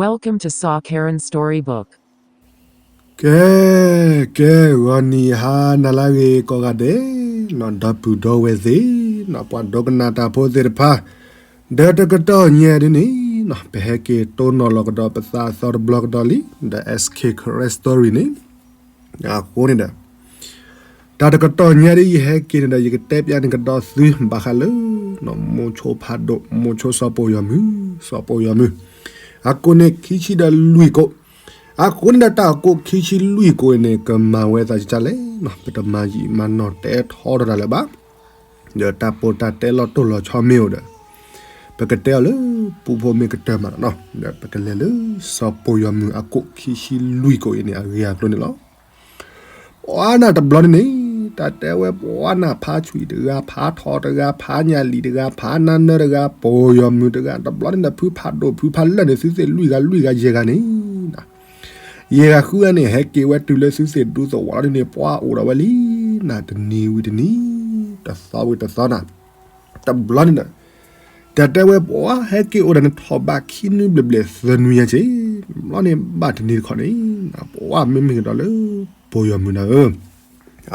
Welcome to Saw Karen Storybook. ကဲ, ကဲ, ဂီၤနံၤဟါနၤလၢအဂ့ၤကိးဂၤဒဲး, နီၢ်ဒီပုၢ်ဒီဝဲၢ်သ့ၣ်, နီၢ်ပှၤဒိကနၣ်တၢ်ဖိသ့ၣ်တဖၣ်, ဒီးတကတီၢ်ညါဒ်န့ၣ်, နီၢ်ပဟဲက့ၤတိၢ်နီၣ်လီၤကဒီးပသးအသီတဘျီကဒီးလံ, ဒီး S K Karen Story န့ၣ်, အဃိန့ၣ်ဒီး တၢ်တကတီၢ်ညါဒ်ယဟဲက့ၤန့ၣ်ဒီး ယကတဲပျးန့ၢ်ကဒီးသုဘၣ်ဃးလၢ မိၤဆိဖးဒိၣ် မိၤဆိစီၤပိာ်ယီၤမုၢ်, စီၤပိာ်ယီၤမုၢ်, အကိးန့ၣ်ခံဆံဒီးလွံၢ်ကိး, အဃိန့ၣ်ဒီးတၢ်အကိးခံဆံလွံၢ်ကိးအံၤန့ၣ် ကမၤဝဲသးကစၢ်လဲၣ်, ပတမၤယံာ်မၤနီၢ်တဲထီတၢ်လၢၤဘၣ်, ဒီးတၢ်ပိာ်တၢ်တဲလီၤတိၢ်လီၤဆီမ့ၢ်အိၣ်ဒီး ပကတဲအီၤလၢ ပူဖိမ့ၢ်ကတၢၢ်မးလီၤ, ဒီးပကလဲၤလၢ စီၤပိာ်ယီၤမုၢ်အကိးခံဆံလွံၢ်ကိးအံၤန့ၣ် အဂ့ၢ်အကျိၤန့ၣ်လီၤ. ပှၤနၢ်တဘျီန့ၣ်န့ၣ်, တၢ်တဲဝဲပှၤနၢ်ဖးဆွံတဂၤ, ဖးထီၣ်တဂၤ, ဖးညၣ်လံၣ်တဂၤ, ဖးနါနၢတဂၤ, ပိာ်ယီၤမုၢ်တဂၤ, တဘျီန့ၣ်ဒီး ဖုဖးဒိၣ်ဖုဖးလၢၢ်န့ၣ် သုသ့ၣ်လွံၢ်ဂၤလွံၢ်ဂၤယဲၢ်ဂၤန့ၣ်, ယဲၢ်ဂၤဃုဂၤန့ၣ် ဟဲက့ၤဝဲတုၤလၢသုသ့ၣ်ဒူသဝီလီၤဒ်န့ၣ် ပှၤအိၣ်ဒီးဝဲလံ, နၤတနံၤဝံၤတနံၤ, တသီဝံၤတသီနၤ, တဘျီန့ၣ်ဒီး တၢ်တဲဝဲပှၤဟဲက့ၤအိၣ်ဒီးနထီၣ်ဘးခံနွံဘျဲၣ်ဘျဲၣ်သၢနွံညါက့ၤ, ဘျီန့ၣ်ဘၣ်တနံၤတခီန့ၣ်, ပှၤမ့မ့ၢ်ကဒီးလၢ ပိာ်ယီၤမုၢ်နၤဧၢ,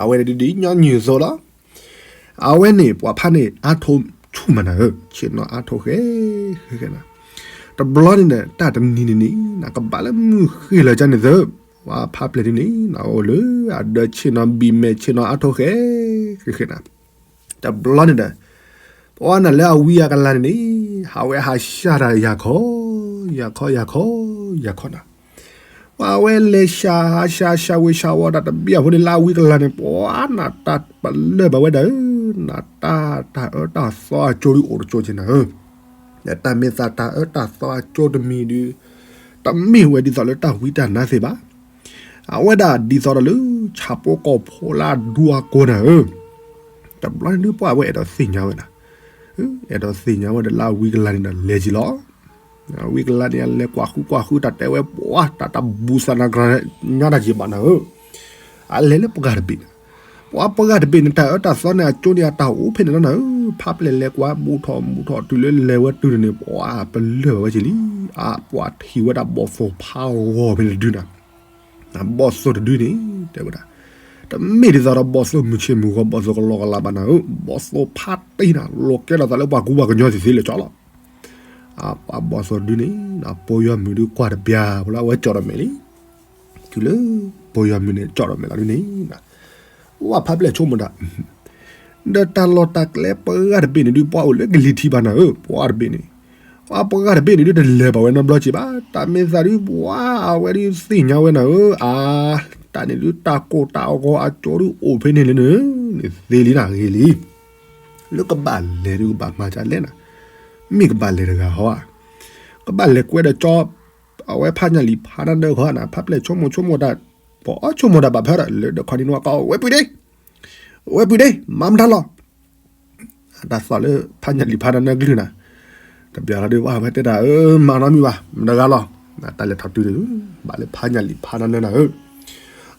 အဝဲန့ၣ်ဒ်ဒ်ညီနုၢ်အသိးလီၤ. အဝဲန့ၣ် ပှၤဖးန့ၣ်အါထိးဆူၣ်မးနၤဧၢ, ဆ့ၣ်နီၤအါထိးဃဲ, ဃဲဃဲနၤ, တဘျီန့ၣ်ဒီး တၢ်တနံၤန့ၣ်န့ၣ် နကဘၣ်လၢမုၢ်ဃ့ၢ်လၢၤကန့ၣ်သၢ, ပှၤဖးပျဲၢ်ဒ်န့ၣ် နအိၣ်လၢအဒၢဆ့ၣ်နီၤဘံၣ်မဲာ်ဆ့ၣ်နီၤအါထိးဃဲ, ဃဲဃဲနၤ တဘျီန့ၣ်ဒီး ပှၤနၢ်လၢအဝံအကလၤန့ၣ်န့ၣ်, ဟးဝဲဟးရှါတၢ်ယၤခီ, ယၤခီယၤခီ, ယၤခီနၤ, ပှၤဝဲလဲၤရှါဟးရှါရှါဝ့ၤရှါဝီတၢ်တဘံၣ်အဃိန့ၣ် လၢအဝံကလၤန့ၣ် ပှၤနၢ်တၢ်ပလၢၢ်ဘၣ်ဝဲဒၣ်ဧၢ, နၢ်တၢ်တၢ်အၢတၢ်သီအကၠိဒုအိၣ်တကၠိက့ၤနၤဧၢ, ဒီးတၢ်မ့ၢ်သးတၢ်အၢတၢ်သီအကၠိတမံၤဒု တမ့ၢ်ဝဲဒ်သိးလၢတၢ်ဝံတၢ်နါသ့ၣ်ဘၣ်, အဝဲဒၣ်ဒ်သိးဒီးလၢ ဆၣ်ဖိကီၢ်ဖိလၢအဒူအကိးနၤဧၢ, တဘျီန့ၣ်ဒုးပှၤအဝဲအဲၣ်ဒိးသ့ၣ်ညါဝဲနၤ, အဲၣ်ဒိးသ့ၣ်ညါဝဲဒီးလၢအဝံကလၤန့ၣ်ဒီးလဲၤက့ၤလီၤ, ဝံကလၤန့ၣ် အလဲၤကွၢ်ဃုကွၢ်ဃုတၢ်တဲဝဲပှၤ တၢ်တၢ်ဘူးသးနၤကြၢးညါတၢ်က့ၤဘၣ်နၤဧၢ, အလဲၤလၢပှၢ်တဘ့ၣ်န့ၣ်, ပှၤပှၢ်တဘ့ၣ်န့ၣ် တၢ်အၢတၢ်သီန့ၣ် အကၠိန့ၣ်အတၢ်အိၣ်ဖဲန့ၣ်လီၤနၤဧၢ, ဖးပျဲၢ်လဲၤကွၢ်ဘူးထီၣ်ဘူးထီၣ်တုၤလၢလဲၤဝဲတုၤန့ၣ် ပှၤပလၢၢ်ဘၣ်ဝဲက့ၤလံ, အပှၤထံၣ်ဝဲဒၣ်ဘီၣ်သိၣ်ဖးဂီၤဖဲန့ၣ်တဒုနၤ ဘီၣ်သိၣ်တဒုန့ၣ် တဲဝဲဒၣ်, တမ့ၢ်ဒ်သိးဒီးဘီၣ်သိၣ်မုၢ်ဆ့ၣ်မုၢ်ဂီၤ ဘီၣ်သိၣ်ကလီကလီဘၣ်နၤဧၢ, ဘီၣ်သိၣ်ဖးတ့ၢ်နၤ လိာ်ကဲထီၣ်သးလၢပှၤကူပှၤကညီသ့ၣ်သ့လၢာ်ကၠီလီၤ, အပှၤဘီၣ်သိၣ်တဒုန့ၣ် ပိာ်ယီၤမုၢ်ဒုးကွၢ်တဘျီဖိလၢအဝဲကၠီၣ်ဒီးမဲာ်လံ, တုၤလၢ ပိာ်ယီၤမုၢ်န့ၣ်ကၠီၣ်ဒီးမဲာ်လီၤဒုန့ၣ် ပှၤဖးပျဲၢ်ဆိကမိၣ်တၢ်, ဒီးတၢ်လီၢ်တၢ်ကျဲပှၢ်တဘ့ၣ်န့ၣ်ဒုး ပှၤအိၣ်လၢကလံၤထံးဘၣ်နၤဧၢ, ပှၢ်တဘ့ၣ်န့ၣ်, ပှၤပှၢ်တဘ့ၣ်န့ၣ်ဒုး တလဲၤဘၣ်ဝဲနီတဘျီက့ၤဘၣ်, တၢ်မ့ၢ်သးဒုး ပှၤအဝဲဒုးသ့ၣ်ညါဝဲနၤဧၢ, အါ, တၢ်န့ၣ်ဒုး တၢ်ကိၢ်တၢ်ဂီၤအကၠိဒုးအိၣ်ဖဲန့ၣ်လၢနၤ, န့ၣ်သ့လံနၤဂ့ၤလံ, လၢကဘၣ်လဲၤဒုးကဘၣ်မၤဒ်လဲၣ်နၤ, မ့ၢ်ကဘၣ်လဲၤတဂၤဟီဧါ, ကဘၣ်လဲၤကွဲဒီးကၠီ အဝဲဖးညၣ်လံာ်ဖးနါနၢခီနၤ, ဖးပျဲၢ်ဆိကမိၣ်ဆိကမိၣ်တၢ်, ပှၤဆိကမိၣ်တၢ်ဘၣ်ဖဲဒီး လၢဒီးခီနံၤနွံကီၢ် ဝဲပုၢ်ဒ့, ဝဲပုၢ်ဒ့ မၤမတၤလီၤ, တၢ်သီၣ်လၢဖးညၣ်လံာ်ဖးနါနၢကလုၢ်နၤ, တဘျီလီၤဒုး ပှၤဝဲတဲတၢ် အၢ မၤနီတမံၤဘၣ် မတဂၤလီၤ, တၢ်လဲၤထီၣ်တုၤန့ၣ် ဘၣ်လၢဖးညၣ်လံာ်ဖးနါနၢနၤဧၢ,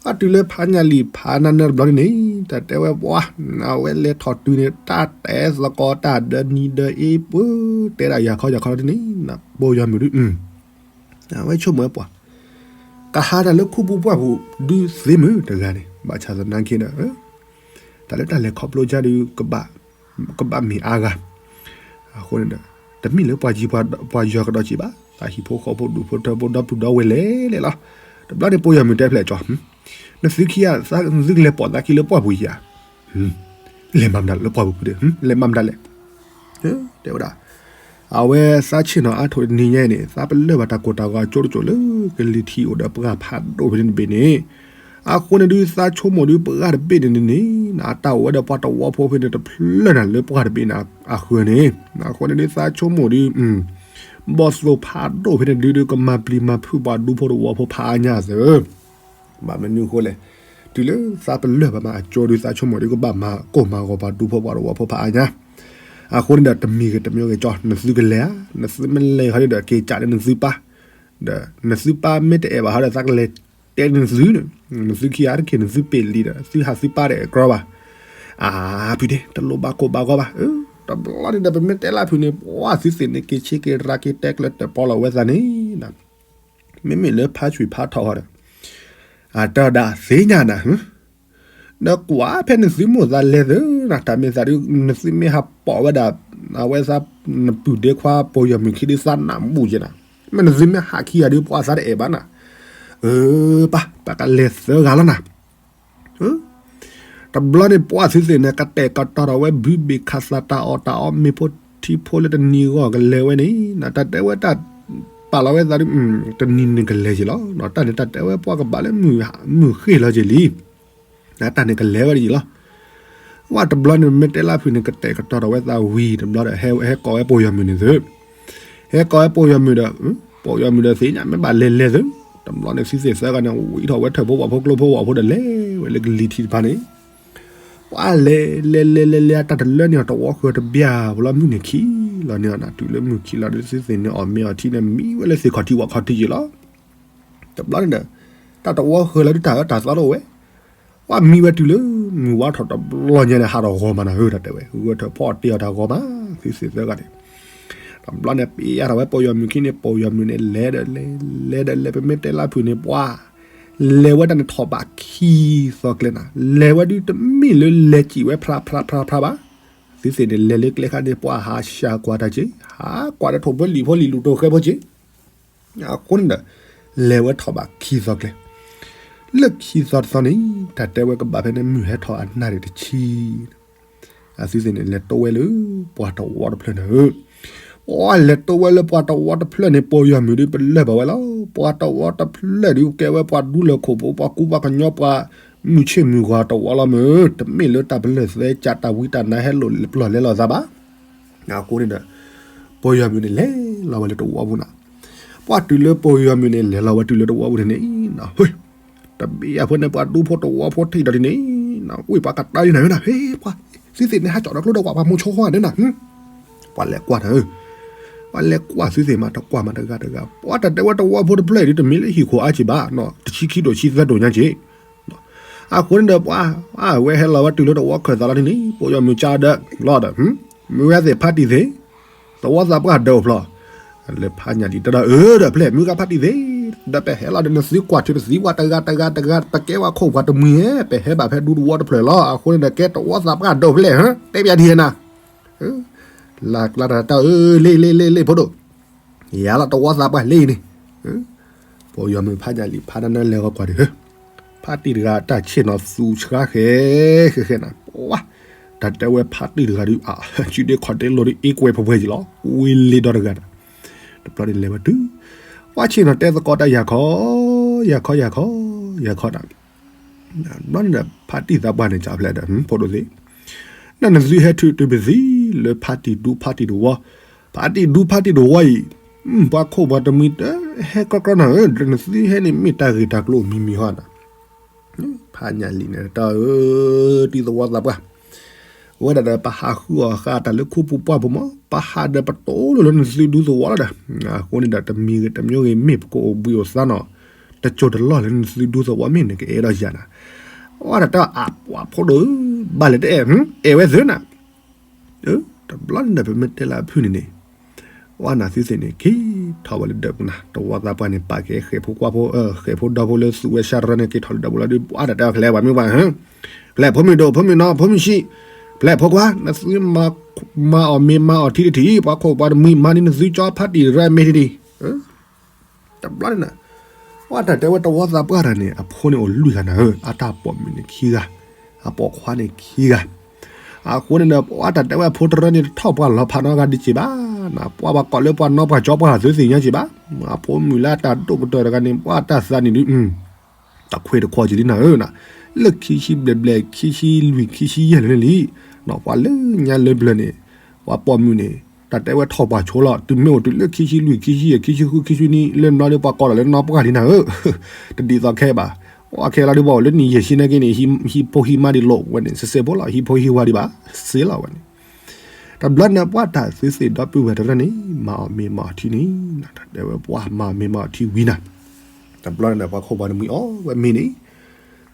အတုၤလၢဖးညၣ်လံာ်ဖးနါနၢတဘျီန့ၣ်န့ၣ် တၢ်တဲဝဲပှၤ, အဝဲလဲၤထီၣ်တုၤန့ၣ် တၢ်တဲသကိးတၢ်ဒီနံၤဒီအ့ပှၤ, တဲဒၣ်ယၤခီယၤခီဒ်န့ၣ် ပိာ်ယီၤမုၢ်ဒုး အဝဲဆိကမိၣ်ဝဲပှၤ, ကဟးတၢ်လၢခူပူၤပှၢ်ပူၤဒုးသ့မုၢ်တဂၤန့ၣ် ဘၣ်ဆၣ်သနာ်က့ဒီး တၢ်လၢတၢ်လဲၤခီဖျိကါဒုး ကဘၣ်မ့ၢ်အါဂၤ, အဃိန့ၣ်ဒီး တမ့ၢ်လၢပှၤယံၤပှၤယီၤကဒီးက့ၤဘၣ်, သးဟံၣ်ဖိဃီဖိဒူၣ်ဖိထၢဖိဒီပုၢ်ဒီဝဲၢ်လဲၣ်လဲၣ်လီၤ, တဘျီန့ၣ်ပိာ်ယီၤမုၢ်တဲဖျဲၣ်ကၠီ, နသုခံဂၤ နသုကလဲၤပိာ်သးခံလၢပှၢ်ပူၤယၤ လဲၤမၤမတၤလဲၣ်လၢပှၢ်ပူၤဖုဒဲး, လဲၤမၤမတၤလဲၣ်, တဲဝဲဒၣ်, အဝဲသးဆ့ၣ်နီၤအါထိးတနံၤညါအံၤန့ၣ် သးပလၢၢ်ဘၣ်တၢ်ကိၢ်တၢ်ဂီၤအကၠိတကၠိလၢကလံၤထံးအိၣ်ဒီးပှၢ်ဖးဒိၣ်ဖဲန့ၣ်တဘ့ၣ်န့ၣ်, အဃိန့ၣ်ဒုး သးဆိကမိၣ်ဒုးပှၢ်တဘ့ၣ်န့ၣ်န့ၣ် အတၢ်အိၣ်ဝဲဒီးပှၤတဝီဖိဖဲန့ၣ်တဖျၢၣ်နၤလၢပှၢ်တဘ့ၣ်န့ၣ်အဃၢၤန့ၣ်, အဃိန့ၣ်ဒုးသးဆိကမိၣ်ဒုး ဘီၣ်သိၣ်ဖးဒိၣ်ဖဲန့ၣ်ဒုးဒုး ကမၤပျံၤမၤဖုးပှၤဒူဖိတဝီဖိဖးအါညါသၢ ဘၣ်မနုၤအဃိလဲၣ်, တုၤလၢသးပလၢၢ်ဘၣ်မးအကၠိဒုး သးဆိကမိၣ်ဒုးကဘၣ်မၤကိၢ်မၤဂီၤပှၤဒူဖိပှၤတဝီဖိဖးအါညါ, အဃိန့ၣ်ဒီးတမံၤဂ့ၤတမံၤဂ့ၤကၠီ နသုကလဲၤဧါ, နသုမ့ၢ်လဲၤဟီဒုးဒီး က့ၤကးလၢနသုပၢ်, ဒီးနသုပၢ်မ့ၢ်တအဲၣ်ဘၣ်ဟီဒီး သးကလဲၤတဲနသု, နသုခံဂၤတက့ၢ် နသုပ့ၢ်လံဒီး သုဟးသုပၢ်ဒီးအဲၣ်ကြီဘၣ်, အါဖုဒဲး တလိၣ်ဘၣ်ကိၢ်ဘၣ်ဂီၤဘၣ်, တဘျီန့ၣ်ဒီး ပမ့ၢ်တဲလၢဖုန့ၣ် ပှၤသုသ့ၣ်န့ၣ် က့ၤဆ့က့ၤရၤက့ၤတဲကျၢၤတၢၣ်ပီလီၤဝဲသးန့ၣ် မ့မ့ၢ်လၢဖါဆွံဖါထီၣ်ဃီဒီး အတၢ်ဒၣ်သ့ၣ်ညါနၤ, ဒီးကွၢ်ဖဲနသုမိၢ်သးလဲၤသုနၤ, တၢ်မ့ၢ်သးဒုး နသုမ့ၢ်ဟးပိာ်ဝဲဒၣ် အဝဲသး နပုၢ်ဒ့ခွါပီၢ်ယီၢ်မုၢ်ခံဒုးသးနးဘူးက့နၤ, မ့ၢ်နသုမ့ၢ်ဟးခံဂၤဒုး ပှၤသးတအဲၣ်ဘၣ်နၤ, အၢ ပၢ် ပကလဲၤသၢဂၤလီၤနၤ တဘျီန့ၣ် ပှၤသုသ့ၣ်န့ၣ် ကတဲာ်ကတီၤထီၣ်ဝဲ ဘုဘ့ၣ်ခးသး တၢ်အီၣ်တၢ်အီ မ့ၤဖိထံဖိလၢတနံၤဂီၢ်ကလဲၤဝဲန့ၣ် တၢ်တဲဝဲတၢ် ပာ်လီၤဝဲသးဒုး တနံၤန့ၣ်ကလဲၤက့ၤလီၤ. တၢ်န့ၣ် တၢ်တဲဝဲပှၤကဘၣ်လၢ မုၢ်ဃ့ၢ်လီၤက့ၤလံ, တၢ်န့ၣ်ကလဲၤဝဲဒ်အံၤလီၤ. ဝဲတဘျီန့ၣ် မ့ၢ်တဲလၢဖုၣ်န့ၣ် ကတဲာ်ကတီၤထီၣ်ဝဲသးဝံၤ တဘျီဒီး ဟဲကိးဝဲပီၢ်ယီၢ်မုၢ်န့ၣ်သု ဟဲကိးဝဲပီၢ်ယီၢ်မုၢ်ဒီး ပီၢ်ယီၢ်မုၢ်ဒီးသ့ၣ်ညါ မ့ၢ်ဘၣ်လဲၤလဲၤသု, တဘျီန့ၣ် သုသ့ၣ်သၢဂၤန့ၣ် ဝံထီၣ်ဝဲထၢၣ်ဖိဝၣ်ဖိကျိဖိဝၣ်ဖိဒီး လဲၤဝဲလၢကလံၤထံးတဖၣ်န့ၣ် ပှၤလဲၤ လဲၤလဲၤလဲၤလဲၤ တၢ်တလၢန့ၢ်အီၤ တဝီဃၢၤတဘျၣ်ဖိလီၤ မုၢ်န့ၣ်ခံးလီၤန့ၢ်အီၤနၤ, တုၤလၢမုၢ်ခံးလီၤဒီး သုသ့ၣ်န့ၣ် အီၣ်မ့ၤအီထံန့ၣ် မံဝဲလၢသ့ၣ်ခီၣ်ထံးဝၣ်ခီၣ်ထံးက့ၤလီၤ. တဘျီန့ၣ်ဒီး တၢ်တဝီဃၢၤလီၤဒုး တၢ်အၢတၢ်သီတအိၣ်ဝဲ, ပှၤမံဝဲတုၤလၢ မုၢ်ဝါထီၣ်တဘျီညါန့ၣ် ဟးထီၣ်ဂီၤမးနၤဧၢ, တၢ်တဲဝဲ ဂၢၢ်ထၢၣ်ဖီအီၣ်တ့ၢ်အီၤတၢ်ဂီၤမး, သုသ့ၣ်သၢဂၤန့ၣ် တဘျီန့ၣ် ပယါထီၣ်ဝဲပီၢ်ယီၢ်မုၢ်ခံန့ၣ် ပီၢ်ယီၢ်မုၢ်န့ၣ် လဲၤဒီးလဲၤ လဲၤဒီးလဲၤ ပမ့ၢ်တဲလၢဖုၣ်န့ၣ် ပှၤ လဲၤဝဲဒၣ်န့ၣ် ထီၣ်ဘးခံသီကျဲနၤ, လဲၤဝဲဒုးတမ့ၢ်လၢလဲၤစံၣ်ဝဲဖြါဖြါဖြါဖြါဘၣ်, သုသ့ၣ်န့ၣ် လဲၤလၢကျဲခါန့ၣ် ပှၤဟးဆှၢကွၢ်တၢ်က့ၤ, ဟးကွၢ်ဒီးထိၣ်ဖိလံၣ်ဖိလံၣ်လူၢ်တိၢ်ဃဲဖိက့ၤ အဃိန့ၣ်ဒီး လဲၤဝဲထီၣ်ဘးခံသီကျဲ, လၢခံသီတသီန့ၣ် တၢ်တဲဝဲကဘၣ်ဖဲန့ၣ် မုၢ်ဟဲထီၣ်အနၣ်ရံၣ်တဆံ, အသုသ့ၣ်န့ၣ် လဲၤတိဝဲလၢ ပှၤတဝီတဖျၢၣ်န့ၣ်ဧၢ, ပှၤလဲၤတိဝဲလၢပှၤတဝီတဖျၢၣ်န့ၣ် ပီၢ်ယီၢ်မုၢ်ဒုးပလၢၢ်ဘၣ်ဝဲလီၤ. ပှၤတဝီတဖျၢၣ်ဒုးကဲဝဲပှၤဒူလၢၢ်ခိၣ်ဖိ ပှၤကူပှၤကညီ ပှၤမုၢ်ဆ့ၣ်မုၢ်ဂီၤတဝီလီၤမုၢ်, တမ့ၢ်လၢတၢ်ပလၢၢ်သဲကၢ်တၢ်ဝံတၢ်နါဟဲလိာ်ပျီၢ်လဲလိာ်သးဘၣ် အဃိန့ၣ်ဒီး ပီၢ်ယီၢ်မုၢ်န့ၣ် လဲၤလီၤဝဲလၢတဝီပူၤနၤ, ပှၤတုၤလၢပီၢ်ယီၢ်မုၢ်န့ၣ် လဲၤလီၤဝဲတုၤလၢတဝီပူၤန့ၣ်န့ၣ်, တဘ့ၣ်အဖိန့ၣ် ပှၤဒူဖိတဝီဖိထံၣ်ဒီးဒ်န့ၣ်, ဝ့ၢ်ပှၤကတၢၢ်ဒ်နၤဧၢနၤ, ဟ့ ပှၤ သုသ့ၣ်န့ၣ် ဟးကၠီၣ်ဒီးကျိဒီးကွၢ်ပှၤမိၤဆိဟီဒ်နၤ, ပှၤလဲၤကွၢ်နၤဧၢ, ပှၤလဲၤကွၢ်သုသ့ၣ်မး တကွၢ်မးတဂၤတဂၤ, ပှၤတၢ်တဲဝဲတဝီဖိတဖျၢၣ်အံၤဒုး တမ့ၢ်လၢဟံၣ်ခိၣ်အါက့ၤဘၣ်, တဆံခံဒိၣ်ဆံသၢဒိၣ်ညါက့ၤ အဃိန့ၣ်ဒီး ပှၤ အဝဲဟဲလီၤဝဲတုၤလၢတဝီခၢၣ်သးလီၤန့ၣ်န့ၣ် ပီၢ်ယီၢ်မုၢ်ကၢ်ဒီး လီၤဒီး မုၢ်ဂၤသ့ၣ်ဖါတံၢ်သ့, သဝီသးပှၢ်ဒၢးအိၣ်ဖျီၣ်, လၢဖးညၣ်လံၤတဒီး အၢဒီးဖျဲၣ် မုၢ်ဂၤဖါတံၢ်သ့, ဒီးပဟဲလီၤဒီးနသုကွၢ်ထံပသံဝဲတဂၤတဂၤတဂၤ ပကဲဝဲခိၣ်ပှၤတမှံၤဧါ, ပဟဲဘၣ်ဖဲဒူတဝီတဖျၢၣ်လီၤ. အဃိန့ၣ်ဒီး ကဲတဝီသးပှၢ်ဒၢးဖျဲၣ်ဧၢ, တဲပျးဒ်နၤ လၢ်ကျါတၢ်တၢ်ဧၢ, လ့လ့လ့လ့ဖိဒိၣ်, ယၤလီၤတဝီသးပှၢ်လ့န့ၣ်, ပီၢ်ယီၢ်မုၢ်ဖးညၣ်လံၤဖးနၢနၢလဲၤဂီၤကွၢ်ဒံးဧၢ, ဖါတံၢ်တဂၤတၢ်ဆ့ၣ်နီၤသူဆှါဃဲဃဲဃဲနၤ, ပှၤ တၢ်တဲဝဲဖါတံၢ်တဂၤဒုး အစုဒ့ခီၣ်ဒ့လိၤဒုး အ့ကွဲဖဲဖဲက့ၤလီၤ, ဝံၤလ့ဒီတဂၤနၤ, တဘျီန့ၣ်လဲၤဝဲတုၤ ပှၤဆ့ၣ်နီၤတဲသကိးတၢ် ယၤခီ ယၤခီ ယၤခီ ယၤခီနၤ ဘျီန့ၣ်ဒီး ဖါတံၢ်သးပှၢ်န့ၣ် ကဖျဲးဒီး ဖိဒိၣ်သ့, နနသုဟဲထုးတုၤပသံ လၢဖါတံၢ်ဒူဖါတံၢ်တဝီ, ဖါတံၢ်ဒူဖါတံၢ်တဝီအံၤ, ပှၤခိၣ်ပှၤတမှံၤတဟဲကီကီနၤဧၢ, နသုဟဲန့ၣ်မ့ၢ်တၢ်ဂ့ၢ်တၢ်ကျိၤမံၤမံၤဟီနၤ, ဖါညၣ်လံၤန့ၣ်တၢ်ဧၢ, တံၢ်သဝီသးပှၢ် ဝဲဒၣ်ဒီး ပဟးဃုအီၣ်ဃာ်တၢ်လၢခူပူၤပှၢ်ပူၤမး, ပဟးဒီးပတိလိၤလၢနသုဒူသဝီလီၤဒီး, အဃိန့ၣ်ဒီး တမံၤဂ့ၤတမံၤဂ့ၤ မ့ၢ်ပကအိၣ်ဘှံးအိၣ်သါနီၤ, တစိၢ်တလီၢ်လၢနသုဒူသဝီမ့ၢ်နကအဲၣ်ဒိးယၤနၤ, အဝဲဒၣ်တၢ်အပှၤဖိဒိၣ်ဧၢ, ဘၣ်လဲၤတအဲၣ်, အဲၣ်ဝဲသ့နၤ, တဘျီန့ၣ်ဒီး ပမ့ၢ်တဲလၢအဖုၣ်န့ၣ်န့ၣ် ပှၤနသုသ့ၣ်န့ၣ် က့ၤထီၣ်ဝဲလၢဒၢးပူၤနၤ, တဝီသးပှၢ်န့ၣ် ပာ်ကဲဃဲၣ်ဖိကွၢ်ဖိ, ဃဲၣ်ဖိဒီဖိလၢသူဝဲဆါတရၢန့ၣ် က့ၤထီၣ်လၢဒၢးပူၤလီၤဒီး ပှၤတၢ်တဲအီၤ ဖဲလဲၣ်ပှၤမ့ၢ်ပှၤ, ဖဲလဲၣ်ဖိမုၣ်ဒိၣ် ဖိမုၣ်နီၢ် ဖိမုၣ်ဆံး, ဖဲလဲၣ်ဖိခွါ နသုမၤအီၣ်မ့ၤမၤအီၣ်ထံတထံၣ်, ပှၤခိၣ်ပှၤတမှံၤ မၤန့ၢ်နသုကၠီဖါတံၢ်တရၢမ့ၢ်ထံထံၣ် တဘျီန့ၣ်, ပှၤတၢ်တဲဝဲတဝီသးပှၢ်တၢ်န့ၣ် အဖိန့ၣ်အိၣ်လွံၢ်ဂၤနၤဧၢ, အတၢ်ပိာ်မုၣ်န့ၣ်ခံဂၤ, အပိာ်ခွါန့ၣ်ခံဂၤ, အဃိန့ၣ်ဒီး ပှၤတၢ်တဲဝဲအဖိတရၢန့ၣ် တထီၣ်ပှၤလီၤဖးနီတဂၤဒံးက့ၤဘၣ်နၤ, ပှၤဘၣ်ကိးလၢပှၤနီၢ်ပှၤကၠီပှၤသုသ့ၣ်ညါက့ၤဘၣ်, အဖိမုၣ်လၢအတၢ်ဒိၣ်ကတၢၢ်တဂၤန့ၣ် ပှၤတၢ်သးန့ၣ်ဒုး တၢ်ခွဲးတခီက့ၤလံနၤဧၢ, လၢခံဆံဘျဲၣ်ဘျဲၣ် ခံဆံလွံၢ် ခံဆံယဲၢ်လၢာ်န့ၣ်လံ, ပှၤလၢညါလၢပျၢၤန့ၣ်, ပှၤပိာ်မုၣ်န့ၣ်, တၢ်တဲဝဲထီၣ်ပှၤဆိလီၤ, တုၤမ့ၢ်အိၣ်တုၤလၢခံဆံလွံၢ် ခံဆံယဲၢ် ခံဆံဃု ခံဆံနွံ လၢနီၢ်ဒီး ပှၤကိးဒီးလၢနီၢ်ပှၢ်လံနၤဧၢ, တဒ်သိးခဲဘၣ်, ပှၤခဲလီၤဒုး ပှၤအိၣ်လၢနံၣ်ယဲၢ်ဆံနာ်က့န့ၣ် ဟံၣ်ဖိဟံၣ်မါဒံးလိာ်ဝဲန့ၣ် စဲးစဲးဖိလီၤ, ဟံၣ်ဖိဟံၣ်ဝါဒံးဘၣ်, စ့လီၤဝဲန့ၣ် တဘျီန့ၣ် ပှၤတၢ်သုသ့ၣ်ဒီပုၢ်ဝဲၢ်တရၢန့ၣ် မၤအီၣ်မ့ၤမၤအီၣ်ထံန့ၣ်, တၢ်တဲဝဲပှၤမၤအီၣ်မ့ၤမၤအီၣ်ထံဝံၤနၤ, တဘျီန့ၣ်ဒီး ပှၤခိၣ်ပှၤတမှံၤအီၣ်ဝဲမ့ၤန့ၣ်,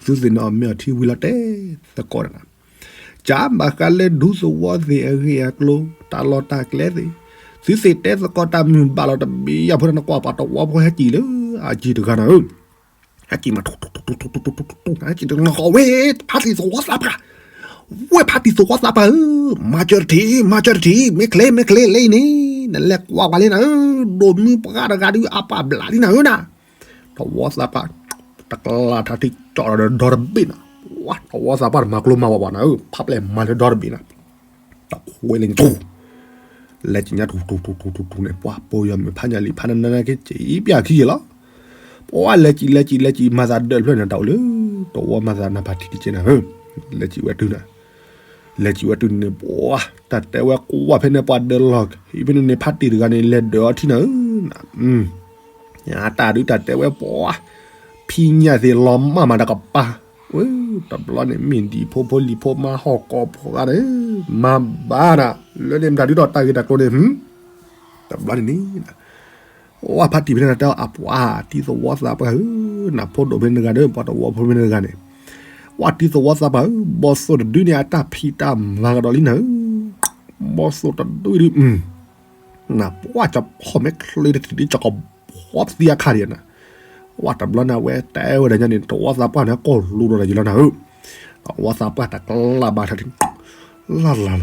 သုသ့ၣ်န့ၣ်အီၣ်မ့ၤအီၣ်ထံဝံၤလီၤတဲသကိးနၤ, ကဘၣ်ဃးလၢဒူသဝီသ့ၣ်အဂ့ၢ်အကျိၤ တၢ်လီၢ်တၢ်ကျဲသ့ၣ်, သုသ့ၣ်တဲသကိးတၢ်မုာ်ဘၣ်လီၤတဘ့ၣ်ယၤဖိန့ၣ် နကွၢ်ပှၤတဝီဖိဟဲက့ၤလၢ အကံၢ်တဂၤနၤဧၢ, အကံၢ်မးထူထူထူထူထူထူထူထူထူ အကံၢ်တဂၤဃီဝဲ ဖါတံၢ်သဝီသးပှၢ်, ဝဲဖါတံၢ်သဝီသးပှၢ်ဧၢ, မၤစၢၤတထံၣ် မၤစၢၤတထံၣ် မ့ၢ်ချ့ မ့ၢ်ချ့လၢအံၤန့ၣ် နလဲၤကွၢ်ကွၢ်လံနၤဧၢ, ဒိၣ်မုၢ်ပှၢ်တဂၤဒုးအပှၢ်ဘျးလံနၤဧၢနၤ, သဝီသးပှၢ် တကလးထါထံၣ်ကၠီဒီးဒီတဘ့ၣ်နၤ, ဝဲသဝီသးပှၢ်တမၤကျိမၤဝဲဘၣ်နၤဧၢ, ဖးပျဲၢ်မၤလၢဒီတဘ့ၣ်နၤ တခွဲလၢညါထူ, လဲၤက့ၤညါထူထူထူထူထူထူန့ၣ် ပှၤပိာ်ယွၤမုၣ်ဖးညၣ်လံၤဖးနၢနၢက့ၤ စံးပျၢ်ခံက့ၤလီၤ, ပှၤလဲၤက့ၤလဲၤက့ၤလဲၤက့ၤ မၤသးဒၢးတဖျၢၣ်န့ၣ်တၢ်အိၣ်လၢ သဝီမၤသးနၢ်ဖးထံတက့ၢ်နၤဧၢ, လဲၤက့ၤဝဲတုၤနၤ, လဲၤက့ၤဝဲတုၤန့ၣ် ပှၤ တၢ်တဲဝဲကွၢ်ဖဲန့ၣ်ပှၤဒၢးလီၤ, ဖဲန့ၣ်န့ၣ် ဖါတံၢ်တဂၤန့ၣ် လဲၤဒၢးအီၤထံနၤဧၢ, တၢ်ဒုးတၢ်တဲဝဲပှၤ ဖံးညၣ်သ့ၣ်လီၤမၢ်မးတကပၤ, ဝဲတဘျီန့ၣ် မ့ၢ်ဒံးဖိဖိလံၤဖိမါဟီၣ်ကီၢ်ဖိဂၤန့ၣ် မၤဘၣ်နၤ, လၢန့ၣ်မတၤဒုးဒီးတၢ်ဂ့ၢ်တၢ်ကျိၤန့ၣ်, တဘျီန့ၣ်န့ၣ် ဝဲဖါတံၢ်ဖဲန့ၣ်တၢ်အပှၤတံၤသဝီသးပှၢ်ဧၢ, နဖိဒိၣ်ဖဲန့ၣ်တဂၤဒီး ပှၤသဝီဖိဖဲန့ၣ်တဂၤန့ၣ်, ဝဲတံၤသဝီသးပှၢ်ဧၢ, ဘီၣ်သိၣ်တဒုန့ၣ် အတၢ်ဖံးတၢ်မၤကဒီးလံနၤဧၢ, ဘီၣ်သိၣ်တဒုဒု နပှၤကဖီၣ်မဲာ်ချံတထံၣ်ဒ်ကကဖီၣ်ပသံအခါဒံးနၤ, ဝဲတဘျီန့ၣ် အဝဲတဲဝဲဒၣ်ညါန့ၣ် သဝီသးပှၢ်န့ၣ် ကိၢ်လူဒီးတၢ်ယံၤလီၤနၤဧၢ, သဝီသးပှၢ်တကလးဘၣ်ထါထံၣ်, လၢ်လၢ်လၢ်လၢ်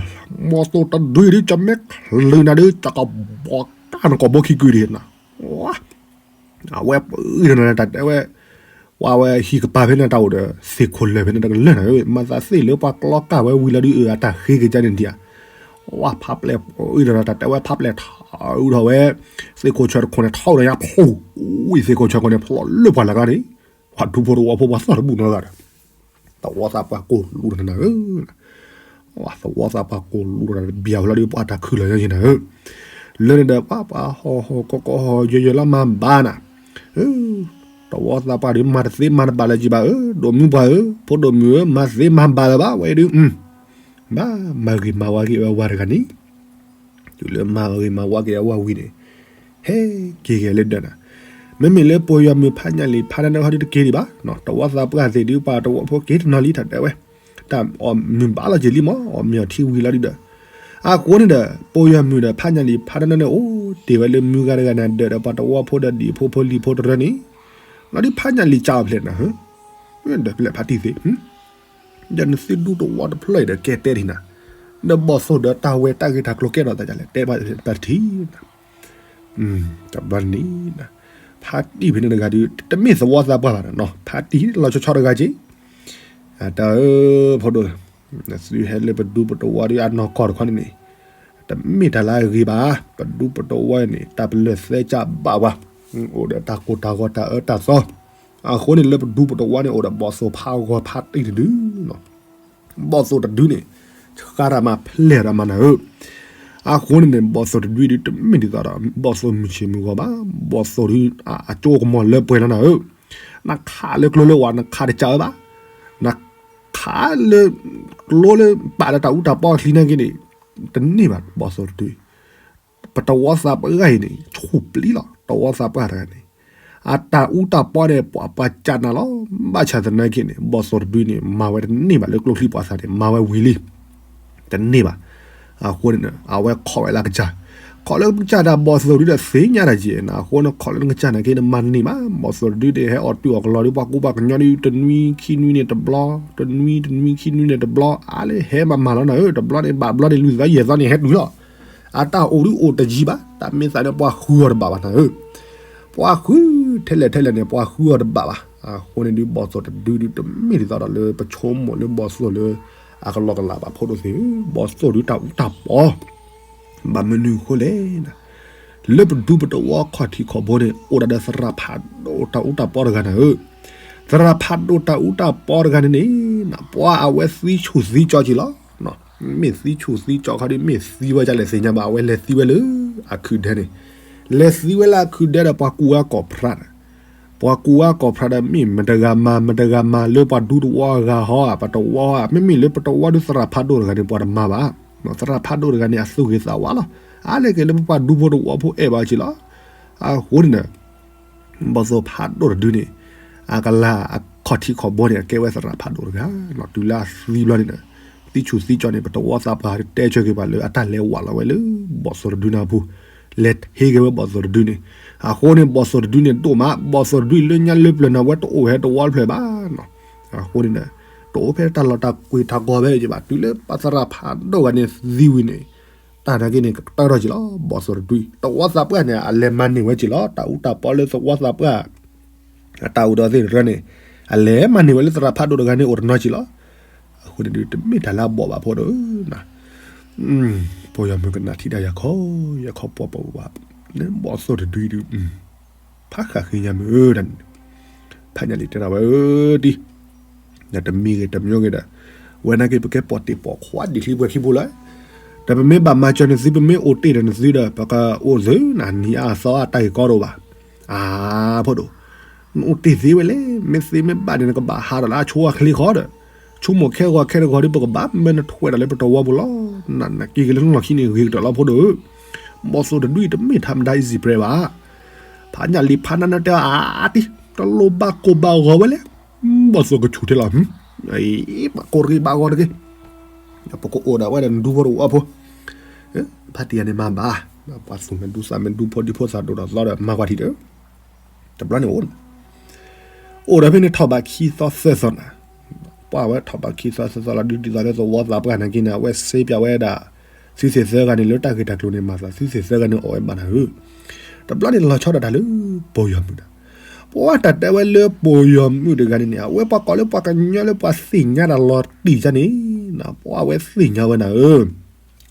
ဘီၣ်သိၣ်တဒုဒု ကမဲာ်ချံနၤဒုး ကကဘီကၢ်နကိာ်ဘိခံကုာ်ဒံးနၤ, အဝဲပှၤအံၤနၤတၢ်တဲဝဲ, ပှၤဝဲဟံၣ်ကပၤဖဲန့ၣ်တၢ်အိၣ်ဒီး သ့ၣ်ခိၣ်လၢာ်ဖဲန့ၣ်တကလၢာ်နၤဧၢ, မၤသးသ့ၣ်လၢပှၤကျီကၢ်ဝဲဝံၤလီၤဒုးအၢ အတၢ်ဃ့က့ၤကါန့ၣ်ဒံးဧါ, ဝဲဖးပျဲၢ်ပှၤအံၤနၤတၢ်တဲဝဲဖးပျဲၢ်ထီၣ်ထီၣ်ဝဲ, သ့ၣ်ခိၣ်ဆၢတခိၣ်န့ၣ် ထီၣ်ဒီးညါဖူ, ဝံၤသ့ၣ်ခိၣ်ဆၢခိၣ်န့ၣ် ဖျိးလၢပှၤလၢ်ကျါန့ၣ်, ပှၤဒူဖိတဝီဖိပှၤသီၣ်တဘူၣ်နီတဂၤဒီး သဝီသးပှၢ်ကိၢ်လူဒီးနၤဧၢ, သဝီသးပှၢ်ကိၢ်လူဒီးနၤ တဘၣ်ဝဲလီၤဒုးပှၤတၢ်ခုၣ်လီၤယဲၢ်ယဲၢ်နၤဧၢ, လၢန့ၣ်ဒီးပှၤပှၤဟီၣ်ဟီၣ်ကီၢ်ကီၢ်ဟီၣ်ယဲၢ်ယဲၢ်လီၤမၤဘၣ်နၤ, သဝီသးပှၢ်ဒုးမၤတသ့မၤတဘၣ်လၢၤက့ၤဘၣ်ဧၢ, ဒိၣ်မုၢ်ပှၢ်ဧၢ, ဖိဒိၣ်မုၢ်ဧၢ, မၤသ့မၤဘၣ်လၢၤဘၣ်ဝဲဒုး, ဘၣ်မၤဂ့ၤမၤဝါက့ၤဝဲဝၤတဂၤန့ၣ် တုၤလၢမၤဂ့ၤမၤဝါက့ၤအဝဲဝံၤန့ၣ်, ဟဲက့ၤက့ၤလၢဒၢးနၤ, မ့မ့ၢ်လၢပှၤယွၤမုၣ်ဖးညၣ်လံၤဖးနၢနၢခီဒုးတက့ၤဒံးဘၣ်, သဝီသးပှၢ်သ့ၣ်ဒုး ပှၤတဝီဖိက့ၤတနီၤလံတၢ်တဲဝဲ, တၢ်အီၣ်မ့ၤဘၣ်လီၤက့ၤလံမး အီၣ်မ့ၤအီထံဝံၤလီၤဒုးဒီး, အဃိန့ၣ်ဒီး ပှၤယွၤမုၣ်ဒီးဖးညၣ်လံၤဖးနၢနၢန့ၣ် အိၣ်တ့ၢ်ဝဲလၢမုၢ်ဂၤတဂၤန့ၣ် ဒၢးဒီးပှၤတဝီဖိဒီးဒံၣ်ဖိဖိလံၤဖိတရၢန့ၣ်, လီၤဒုးဖးညၣ်လံၤကၢ်အီၤဖျဲးနၤဧၢ, ဒီးဖဲလဲၣ်ဖးတံၢ်သ့ၣ် ဒီးနသုဒူတဝီတဖျၢၣ်အံၤဒီးကဲတဲဒံးနၤ, ဒီးဘီၣ်သိၣ်ဒီးတၢ်ဝဲတၢ်ဂ့ၢ်တၢ်ကျိၤကဲထီၣ်သးဒ်လဲၣ် တဲဘၣ်တထံၣ်, တဘျီန့ၣ်, ဖါတံၢ်ဖဲန့ၣ်တဂၤဒီး တမ့ၢ်သဝီသးပှၢ်ဘၣ်နၤ, ဖါတံၢ်လီၤဆီဆီတဂၤက့ၤ, တၢ်ဧၢ, ဖိဒိၣ်, နသုဟဲလၢပဒူပတဝီဒီးအနီၢ်ကီၢ်တခီန့ၣ်န့ၣ်, တမ့ၢ်တၢ်လၢအဂ့ၤဘၣ်, ပဒူပတဝီန့ၣ် တၢ်ပလၢၢ်သဲကၢ်ဘၣ်ဝဲ, အိၣ်ဒီးတၢ်ကိၢ်တၢ်ဂီၤတၢ်အၢတၢ်သီ, အဃိန့ၣ်လၢပဒူပတဝီန့ၣ် အိၣ်ဒီးဘီၣ်သိၣ်ဖးဂီၤဖးတံၢ်တဒု ဘီၣ်သိၣ်တဒုန့ၣ်, ဃါရၤမၤဖျဲၣ်ရၤမၤနၤဧၢ, အဃိန့ၣ်န့ၣ် ဘီၣ်သိၣ်တဒုဒုတမ့ၢ်ဒ်သိးဒီး ဘီၣ်သိၣ်မုၢ်ဆ့ၣ်မုၢ်ဂီၤဘၣ်, ဘီၣ်သိၣ်ဒု အကၠိကမီၤလၢပှဲၤလီၤနၤဧၢ, နခးလၢကျိလၢဝၤ နခးတကးအၢဘၣ်, နခးလၢကျိလၢပာ်လၢတၢ်အူတၢ်ပီအချံနာ်က့န့ၣ်, တန့ၢ်ဘၣ် ဘီၣ်သိၣ်တဒု ပတဝီသးပှၢ်အံၤန့ၣ် ဆူၣ်ပျံၤလီၤ, တဝီသးပှၢ်တဂၤန့ၣ်, အတၢ်အူတၢ်ပီန့ၣ် ပှၤပှၤကၢ်နၤလီၤ, ဘၣ်ဆၣ်သနာ်က့န့ၣ် ဘီၣ်သိၣ်တဒုန့ၣ် မၤဝဲတန့ၢ်ဘၣ်လၢကျိချံပှၤသးန့ၣ် မၤဝဲဝံၤလံ, တန့ၢ်ဘၣ်, အဃိန့ၣ် အဝဲခိးဝဲလၢကစၢ်, ခိးလၢကစၢ်တၢ်ဘီၣ်သိၣ်တဒုဒီးသ့ၣ်ညါတၢ်က့နၤ, အဃိန့ၣ် ခိးလၢနကစၢ်နာ်က့န့ၣ် မၤတန့ၢ်ဘၣ်, ဘီၣ်သိၣ်တဒုန့ၣ် ဟဲအီၣ်တုၤအီၣ်ကလီၤဒီး ပှၤကူပှၤကညီဒီး တနွံခံနွံန့ၣ်တဘျီ, တနွံတနွံခံနွံန့ၣ်တဘျီ, အါလၢဟဲမၤမၤလီၤနၤဧၢ, တဘျီန့ၣ်ဘၣ်ဘျီန့ၣ် လွံၢ်သီယဲၢ်သီန့ၣ်ဟဲတုၤလီၤ အတၢ်အိၣ်ဒုးအိၣ်တယံၤဘၣ်, တၢ်မ့ၢ်သးန့ၣ် ပှၤဃုအီၤတဘၣ်ဘၣ်နၤဧၢ, ပှၤဃုထဲလဲၣ်ထဲလဲၣ်န့ၣ် ပှၤဃုအီၤတဘၣ်ဘၣ်, အဃိန့ၣ်ဒုး ဘီၣ်သိၣ်တဒုဒုး တမ့ၢ်ဒ်သိးဒီးလၢပဆိကမိၣ်လၢဘီၣ်သိၣ်လၢ အကလီကလးဘၣ်ဖိဒိၣ်သ့ၣ်ဧၢ, ဘီၣ်သိၣ်ဒုးတၢ်အူတၢ်ပီ ဘၣ်မနုၤအဃိလဲၣ်, လၢပဒူပတဝီခီၣ်ထံးခီၣ်ဘိန့ၣ် အိၣ်ဒၣ်ဒီးသရၣ်ဖးဒိၣ်တၢ်အူတၢ်ပီတဂၤနၤဧၢ, သရၣ်ဖးဒိၣ်တၢ်အူတၢ်ပီတဂၤန့ၣ်န့ၣ်, ပှၤအဝဲသံဆူၣ်သံကၠီက့ၤလီၤ, မ့ၢ်သံဆူၣ်သံကၠီခီဒုး မ့ၢ်သံဝဲဒ်လဲၣ်သ့ၣ်ညါဘၣ်, အဝဲလဲၤသံဝဲလၢ အခုးဒဲန့ၣ်, လဲၤသံဝဲလၢအခုးဒဲဒီး ပှၤကူဝဲကိးဖြးဒီး ပှၤကူဝဲကိးဖြးဒီး မ့ၢ်မတဂၤမၤ မတဂၤမၤလၢပှၤဒူတဝီအဂၤဟီဧါ, ပတဝီဧါ, မ့မ့ၢ်လၢပတဝီဒုးသရၣ်ဖးဒိၣ်တဂၤန့ၣ် ပှၤတမၤဘၣ်, သရၣ်ဖးဒိၣ်တဂၤန့ၣ် အသူၣ်ဂ့ၤသးဝါလီၤ, အါလဲၣ်က့ၤလၢပပှၤဒူဖိတဝီဖိအဲၣ်ဘၣ်က့ၤလီၤ, အဃိန့ၣ်ဒီး ဘီၣ်သိၣ်ဖးဒိၣ်တဒုန့ၣ် အကလၤအခီၣ်ထံးခီၣ်ဘိန့ၣ် အကဲဝဲသရၣ်ဖးဒိၣ်တဂၤ, တုၤလၢအသံဘျီန့ၣ်ဒီး သံဆူၣ်သံကၠီန့ၣ် ပတဝီသးပှၢ်တဲဆၢက့ၤပှၤလၢအတၢ်လဲၤဝးလီၤဝဲလၢ ဘီၣ်သိၣ်တဒုန့ၣ်အပူၤ, လဲၤဟ့က့ၤဝဲဘီၣ်သိၣ်တဒုန့ၣ်. အဃိန့ၣ် ဘီၣ်သိၣ်တဒုန့ၣ်ဒိၣ်မး, ဘီၣ်သိၣ်တဒုလၢညါလၢပျၢၤန့ၣ် အဝဲတအိၣ်ဟဲတဝီတဖျၢၣ်ဘၣ်နီၤ. အဃိန့ၣ်ဒီး တအိၣ်ဖဲတၢ်လီၢ်တၢ်ကွံာ်တၢ်ကီဘၣ်ဘၣ်ဘၣ်, တုၤလၢပှၤသရၣ်ဖးဒိၣ်ဂၤန့ၣ်သံဝံၤန့ၣ် တၢ်နာ်က့န့ၣ် ကတၢၢ်ထီၣ်က့ၤလီၤ. ဘီၣ်သိၣ်တဒု သဝီသးပှၢ်န့ၣ် အလဲၤမၤန့ၢ်ဝဲက့ၤလီၤ. တၢ်အူတၢ်ပီလၢသဝီသးပှၢ် အတၢ်အိၣ်ဒီးသ့ၣ်တဖၣ်န့ၣ် အလဲၤမၤန့ၢ်ဝဲလၢသရၣ်ဖးဒိၣ်တဂၤန့ၣ်အိၣ်တနီၤက့ၤလီၤ. အဃိန့ၣ်ဒုး တမ့ၢ်တၢ်လၢအဘီၣ်ဘၣ်ဖိဒိၣ်ဧၢ, ပီၢ်ယီၤမုၣ်ကနၣ်ထံၣ်တၢ်ယၤခီ, ယၤခီပှၤပှၤပှၤ, လၢဘီၣ်သိၣ်တဒုဒုး ဖးဃၣ်ဃ့ညါမုၢ်ဧၢဒၣ်န့ၣ်, ဖးညၣ်လံၤတဲထီၣ်ဝဲဧၢတံၢ်, ဒီးတမံၤဂ့ၤတမံၤဂ့ၤဒီး, ဝဲနာ်က့ ပကဲပိာ်တ့ၢ်ပိာ်ခွါဒံးချံပှဲၤခံပူၤလၢ, ဒီးပမ့ၢ်ဘၣ်မၤစၢၤနသု ပမ့ၢ်အိၣ်တ့ၢ်ဒီးနသုဒီး ပကအိၣ်သုနၤ နံၤအါအသီအါတၢ်ဂ့ၢ်ကီတအိၣ်ဘၣ်. အါ ဖိဒိၣ်, နအိၣ်တ့ၢ်သ့ဝဲလဲၣ်, မ့ၢ်သ့မ့ၢ်ဘၣ်န့ၣ် နကဘၣ်ဟးဒီးလၢအဆိအချ့ဃီဒီး, ဆိကမိၣ်ခဲဂီၤခဲတဂီၤဒီး ပကဘၣ်မၢနထွဲဒီးလၢပတဝီပူၤလီၤ. နက့ၤက့ၤလၢနလီၢ်ခံန့ၣ် ဂ့ၤကတၢၢ်လီၤဖိဒိၣ်ဧၢ, ဘီၣ်သိၣ်တဒုအံၤ တမ့ၢ်ထးမတၤ easy prey ဘၣ်. ဖးညၣ်လံၤဖးနါနတဲအါတံၢ်, တလိၣ်ဘၣ်ကိၢ်ဘၣ်ဂီၤဝဲလဲၣ်, ဘီၣ်သိၣ်ကဆူၣ်ထဲလီၤ, ဘၣ်ကိၢ်တဂ့ၤဘၣ်ဂီၤတဂ့ၤ, ပကအိၣ်ဒီးဝဲဒီးနဒူဖိတဝီဖိ, ဖးတံၢ်ယၤန့ၣ်မၤဘၣ်, ပှၤသူၣ်မ့ၢ်ဒူသးမ့ၢ်ဒူ ဖိဒံဖိသၣ်ဒိၣ်ဒီးသီဒီး မၤကွၢ်ထံၣ်ဒီး, တဘျီန့ၣ်အိၣ် အိၣ်ဒီးဖဲန့ၣ်ထီၣ်ဘးခံသီသၢသီနၤ, ပှၤဝဲထီၣ်ဘးခံသီသၢသီလီၤဒုး ဒ်သိးလၢသဝီသးပှၢ်နာ်က့န့ၣ် အဝဲစ့ပၠးဝဲဒၣ် သုသ့ၣ်သၢဂၤန့ၣ် လၢတၢ်ဂ့ၢ်တၢ်ကျိၤန့ၣ် မၤသးသုသ့ၣ်သၢဂၤန့ၣ် အိၣ်ဝဲဘၣ်နၤဧၢ, တဘျီန့ၣ်လီၤဆီဒၣ်တၢ်လၢပီၢ်ယီၤမုၣ်ဒီး, ပှၤတၢ်တဲဝဲလၢပီၢ်ယီၤမုၣ်တဂၤန့ၣ်န့ၣ် အဝဲပှၤကိးလၢပှၤကညီလၢပှၤသ့ၣ်ညါတၢ်လီၤတံၢ်ယါန့ၣ်, ပှၤဝဲသ့ၣ်ညါဝဲနၤဧၢ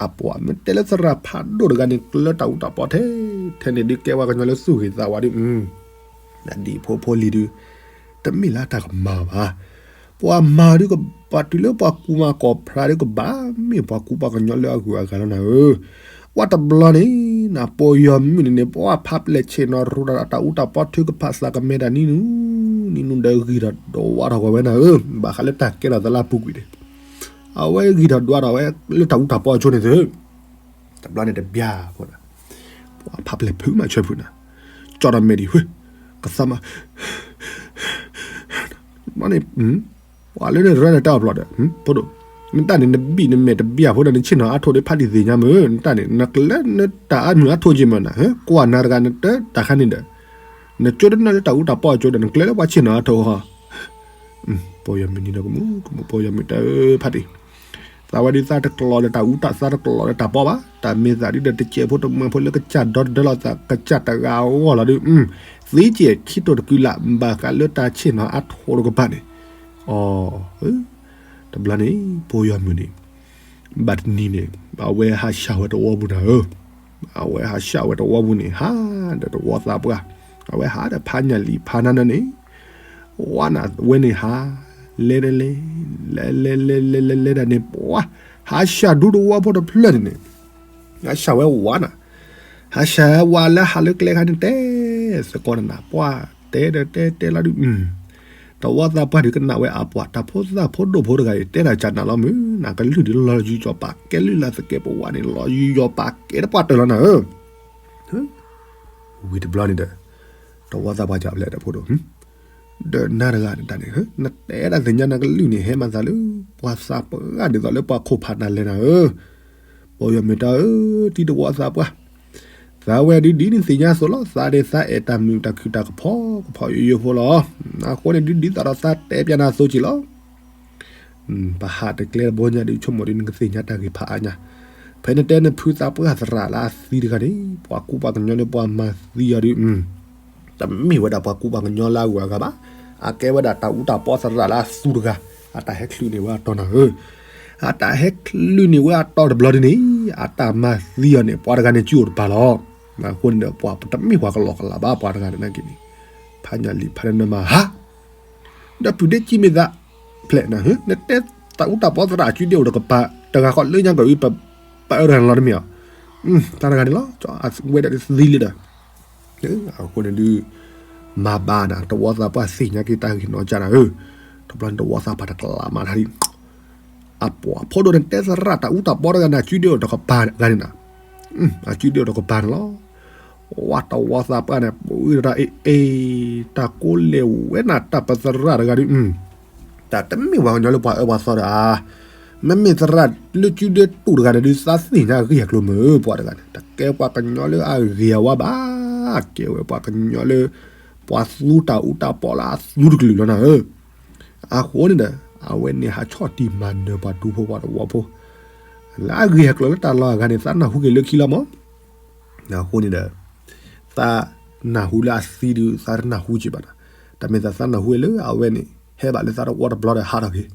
အပှၤမ့ၢ်တဲလၢသရၣ်ဖးဒိၣ်တဂၤန့ၣ် ကျၢတၢ်အူတၢ်ပီထဲ, ထဲန့ၣ်ဒုးကဲပှၤကညီလၢသူၣ်ဂ့ၤသးဝါဒုး, ဒ်ဖိဖိလံၤဒုး, တမ့ၢ်လၢအတၢ်ကမၤဘၣ်, ပှၤမၤဒုးကဘၣ်တုၤလၢပှၤကူမၤကီၢ်ဖြးဒုးကဘၣ်မ့ၢ်ပှၤကူပှၤကညီလၢအဂုၤအဂၤလီၤနၤဧၢ, ဝဲတဘျီန့ၣ်, နပီၢ်ယီၤမုၣ်န့ၣ်န့ၣ် ပှၤဖးပျဲၢ်ဆ့ၣ်နီၤရူးတၢ်အူတၢ်ပီထုကဖၣ်သးကမဲာ်တၢ်နံၤနုၤ, နံၤနုၤဒီးဂံၢ်ထီၣ်ဒွးထီၣ်ကွံာ်ဝဲနၤဧၢ, ဘၣ်ဃးလၢတၢ်ကဲထီၣ်သးလၢအပူၤကွံာ်န့ၣ် အဝဲဂံၢ်ထီၣ်ဒွးထီၣ်ဝဲလၢတၢ်အူတၢ်ပီအဆိန့ၣ်သု, တဘျီန့ၣ်တဘျီဖိ, ပှၤဖးပျဲၢ်ဖုးမးဆွဲဖုးနၤ, ကၠီထီၣ်မဲာ်ဒံး ကသးမး, န့ၣ်, ပှၤလၢနရၢနတၢ်အဖျိးဒီး, ဖိဒိၣ်, နတၢ်န့ၣ် နဘံၣ်နမဲာ်တဘျီဖိဒီး နဆ့ၣ်နီၤအါထိၣ်ဒီးဖးဒံၣ်သ့ၣ်ညါမုၢ်, နတၢ်န့ၣ် နကျဲနတၢ်အါမုၢ်အါထိၣ်က့ၤမုၢ်နၤ, ကွၢ်နၤတဂၤနတၢ်တၢ်ခါန့ၣ်ဒီး, နကၠိတနၢ်လၢတၢ်အူတၢ်ပီအကၠိဒီး နကျဲလၢပှၤဆ့ၣ်နီၤအါထိၣ်ဃီ ပီၢ်ယီၤမုၣ်နံၤဒီးကမူၣ်ကမူၣ် ပီၢ်ယီၤမုၣ်တၢ်ဖးတံၢ်, သးဝဲဒုးသးတကျိးဒီးတၢ်အူတၢ်သးတကျိးဒီးတၢ်ပီဘၣ်, တၢ်မ့ၢ်သးဒုးဒီးတစဲးဖိတမှဲဖိလၢကစၢ်ဒီတဒၢလီၤသးကစၢ်တဂၤအဂီၢ်လီၤဒုး, သ့စဲးခံတိၢ်တကုလၢ် ဘၣ်ဃးလၢတၢ်ဆ့ၣ်နီၤအါထိၣ်တကပၤန့ၣ်, အီၤ, တဘျီန့ၣ် ပီၢ်ယီၤမုၣ်န့ၣ် ဘၣ်တနံၤန့ၣ် အဝဲဟးဆှၢဝဲတဝီပူၤနၤဧၢ, အဝဲဟးဆှၢဝဲတဝီပူၤန့ၣ် ဟးဒီးတဝီသးပှၢ်, အဝဲဟးဒီးဖးညၣ်လံၤဖးနါနၢန့ၣ်, ဝါနၤဝဲန့ၣ်ဟး, လဲၤလဲၤလဲၤ, လဲၤလဲၤလဲၤလဲၤလဲၤလဲၤဒၣ်န့ၣ် ပှၤ, ဟးဆှၢဒူတဝီဖိတဖျၢၣ်န့ၣ်န့ၣ်, ဟးဆှၢဝဲဝါနၤ, ဟးဆှၢဝဲလၢဟးလၢကျဲခါန့ၣ်တဲ, သကိးနနၤ ပှၤတဲဒီးတဲတဲလီၤဒုး, တဝီသးပှၢ်ဒုးကနၣ်ဝဲအပှၤ တၢ်ဖိသၣ်ဖိဒိၣ်ဖိတဂၤအံၤ တဲတၢ်ကၢ်နၤလီၤမုၢ်, နကလုၢ်ဒုးလီၤယံၤယီၤပာ်ကဲလုၢ်လၢ်သကဲးပဝးန့ၣ် လီၤယံၤယီၤပာ်ကဲတပှၢ်တၢၢ်လီၤနၤဧၢ, ဝံၤတဘျီန့ၣ်ဒီး, တဝီသးပှၢ်ကၢ်ဖျဲးဒီးဖိဒိၣ်, ဒီးနၤတဂၤန့ၣ်တၢ်န့ၣ် နတဲဒၣ်သ့ၣ်ညါနကလုၢ်န့ၣ် ဟဲမၤသးလၢ ပှၤသးပှၢ်ဒ်သိးလၢပှၤခိၣ်ဖးနၤလဲၣ်နၤဧၢ, ပီၢ်ယီၤမုၣ်တၢ်ဧၢ, တံၤတဝီသးပှၢ် သးဝဲဒုးဒ်နသ့ၣ်ညါအသိးလီၤ, သးဒ်သးအဲၣ်တၢ်မုာ်တၢ်ခုၣ်တၢ်ကဖီကဖီယိယိဖိလီၤ, အဃိန့ၣ်ဒုးဒ်သိးဒီးသးတဲပျးနၤအသိးက့ၤလီၤ, ပဟးတကျဲတဘိညါဒုး ဆိကမိၣ်ဒုးနကသ့ၣ်ညါတၢ်ဂ့ၢ်ဖးအါညါ, ဖဲနတဲနဖုသးပှၢ်သရၣ်လၢအသံတဂၤန့ၣ် ပှၤကူပှၤကညီလၢပှၤမၤသံအီၤဒုး တမ့ၢ်ဝဲဒၣ်ပှၤကူပှၤကညီလၢအဂုၤအဂၤဘၣ်, အကဲဝဲဒၣ်တၢ်အူတၢ်ပီသရၣ်လၢအသူတဂၤ, အတၢ်ဟဲချုးန့ၢ်ဝဲအတီၢ်နၤဧၢ, အတၢ်ဟဲချုးန့ၢ်ဝဲအတီၢ်တဘျီဒ်န့ၣ်, အတၢ်မၤသံအီၤန့ၣ် ပှၤတဂၤန့ၣ်စုအိၣ်တပၤလီၤ, အဃိန့ၣ်ဒီးပှၤတမ့ၢ်ပှၤကလီကလီဘၣ် ပှၤတဂၤန့ၣ်နာ်က့န့ၣ်, ဖးညၣ်လံၤဖးနၢမၤဟါ ဒီးပုၢ်ဒ့ကံမ့ၢ်သးဖျဲးနၤ, နတဲတၢ်အူတၢ်ပီသရၣ်အစုဒ့အိၣ်တကပၤ, တဂၤဃီလၢညါက့ၤ ပအၢတဂၤန့ၣ်လီၤတမ့ၢ်ဧါ, တၢ်တဂၤန့ၣ်လီၤ, ဝဲဒၣ်သံလံဒီး, အဃိန့ၣ်ဒုး, မၤဘၣ်နၤ တဝီသးပှၢ်သ့ၣ်ညါက့ၤတၢ်ဂ့ၢ်နီၢ်ကၢ်နၤဧၢ, တဘျီန့ၣ်တဝီသးပှၢ်တကလးမၤတၢ်ဒံး, အပှၤဖိဒိၣ်န့ၣ်တဲသရၣ်တၢ်အူတၢ်ပီတဂၤန့ၣ် အစုဒ့အိၣ်တကပၤတဂၤန့ၣ်နၤ, အစုဒ့အိၣ်တကပၤန့ၣ်လီၤ ဝဲတဝီသးပှၢ်န့ၣ် ပှၤအုၣ်တၢ်အ့ၣ်အ့ၣ်, တၢ်ကိးလဲၣ်ဝဲနၤ တၢ်ပသရၣ်တဂၤဒုး, တၢ်တမ့ၢ်ပှၤကညီလၢပှၤအၢပှၤသီဒီးဧါ, နမ့ၢ်သရၣ်လၢကုဒဲတူၣ်တဂၤန့ၣ်ဒုး သးသ့ၣ်ညါအဂ့ၢ်အကျိၤမုာ်ဧၢ ပှၤတဂၤန့ၣ် တကဲပှၤကညီလၢအဂ့ၤအဝါဘၣ်, ကဲဝဲပှၤကညီလၢ ပှၤသူတၢ်အူတၢ်ပီးလၢအသူတကလုာ်လီၤနၤဧၢ. အဃိန့ၣ်ဒီး အဝဲန့ၣ်ဟးဆီၣ်တံၢ်မၤနၢၤပှၤဒူဖိပှၤသဝီဖိ လၢအဂ့ၢ်အကျိၤလၢတၢ်လီၢ်အဂၤန့ၣ် သးနၢ်ဟူက့ၤလၢခံလီၤမး. အဃိန့ၣ်ဒီး သးနၢ်ဟူလၢအသံဒုး သးတနၢ်ဟူက့ၤဘၣ်နီၤ. တၢ်မ့ၢ်သးသးနၢ်ဟူဝဲလၢအဝဲန့ၣ် ဟဲဘၣ်လၢသးတဝီတဘျီဒီးဟးထီၣ်က့ၤ,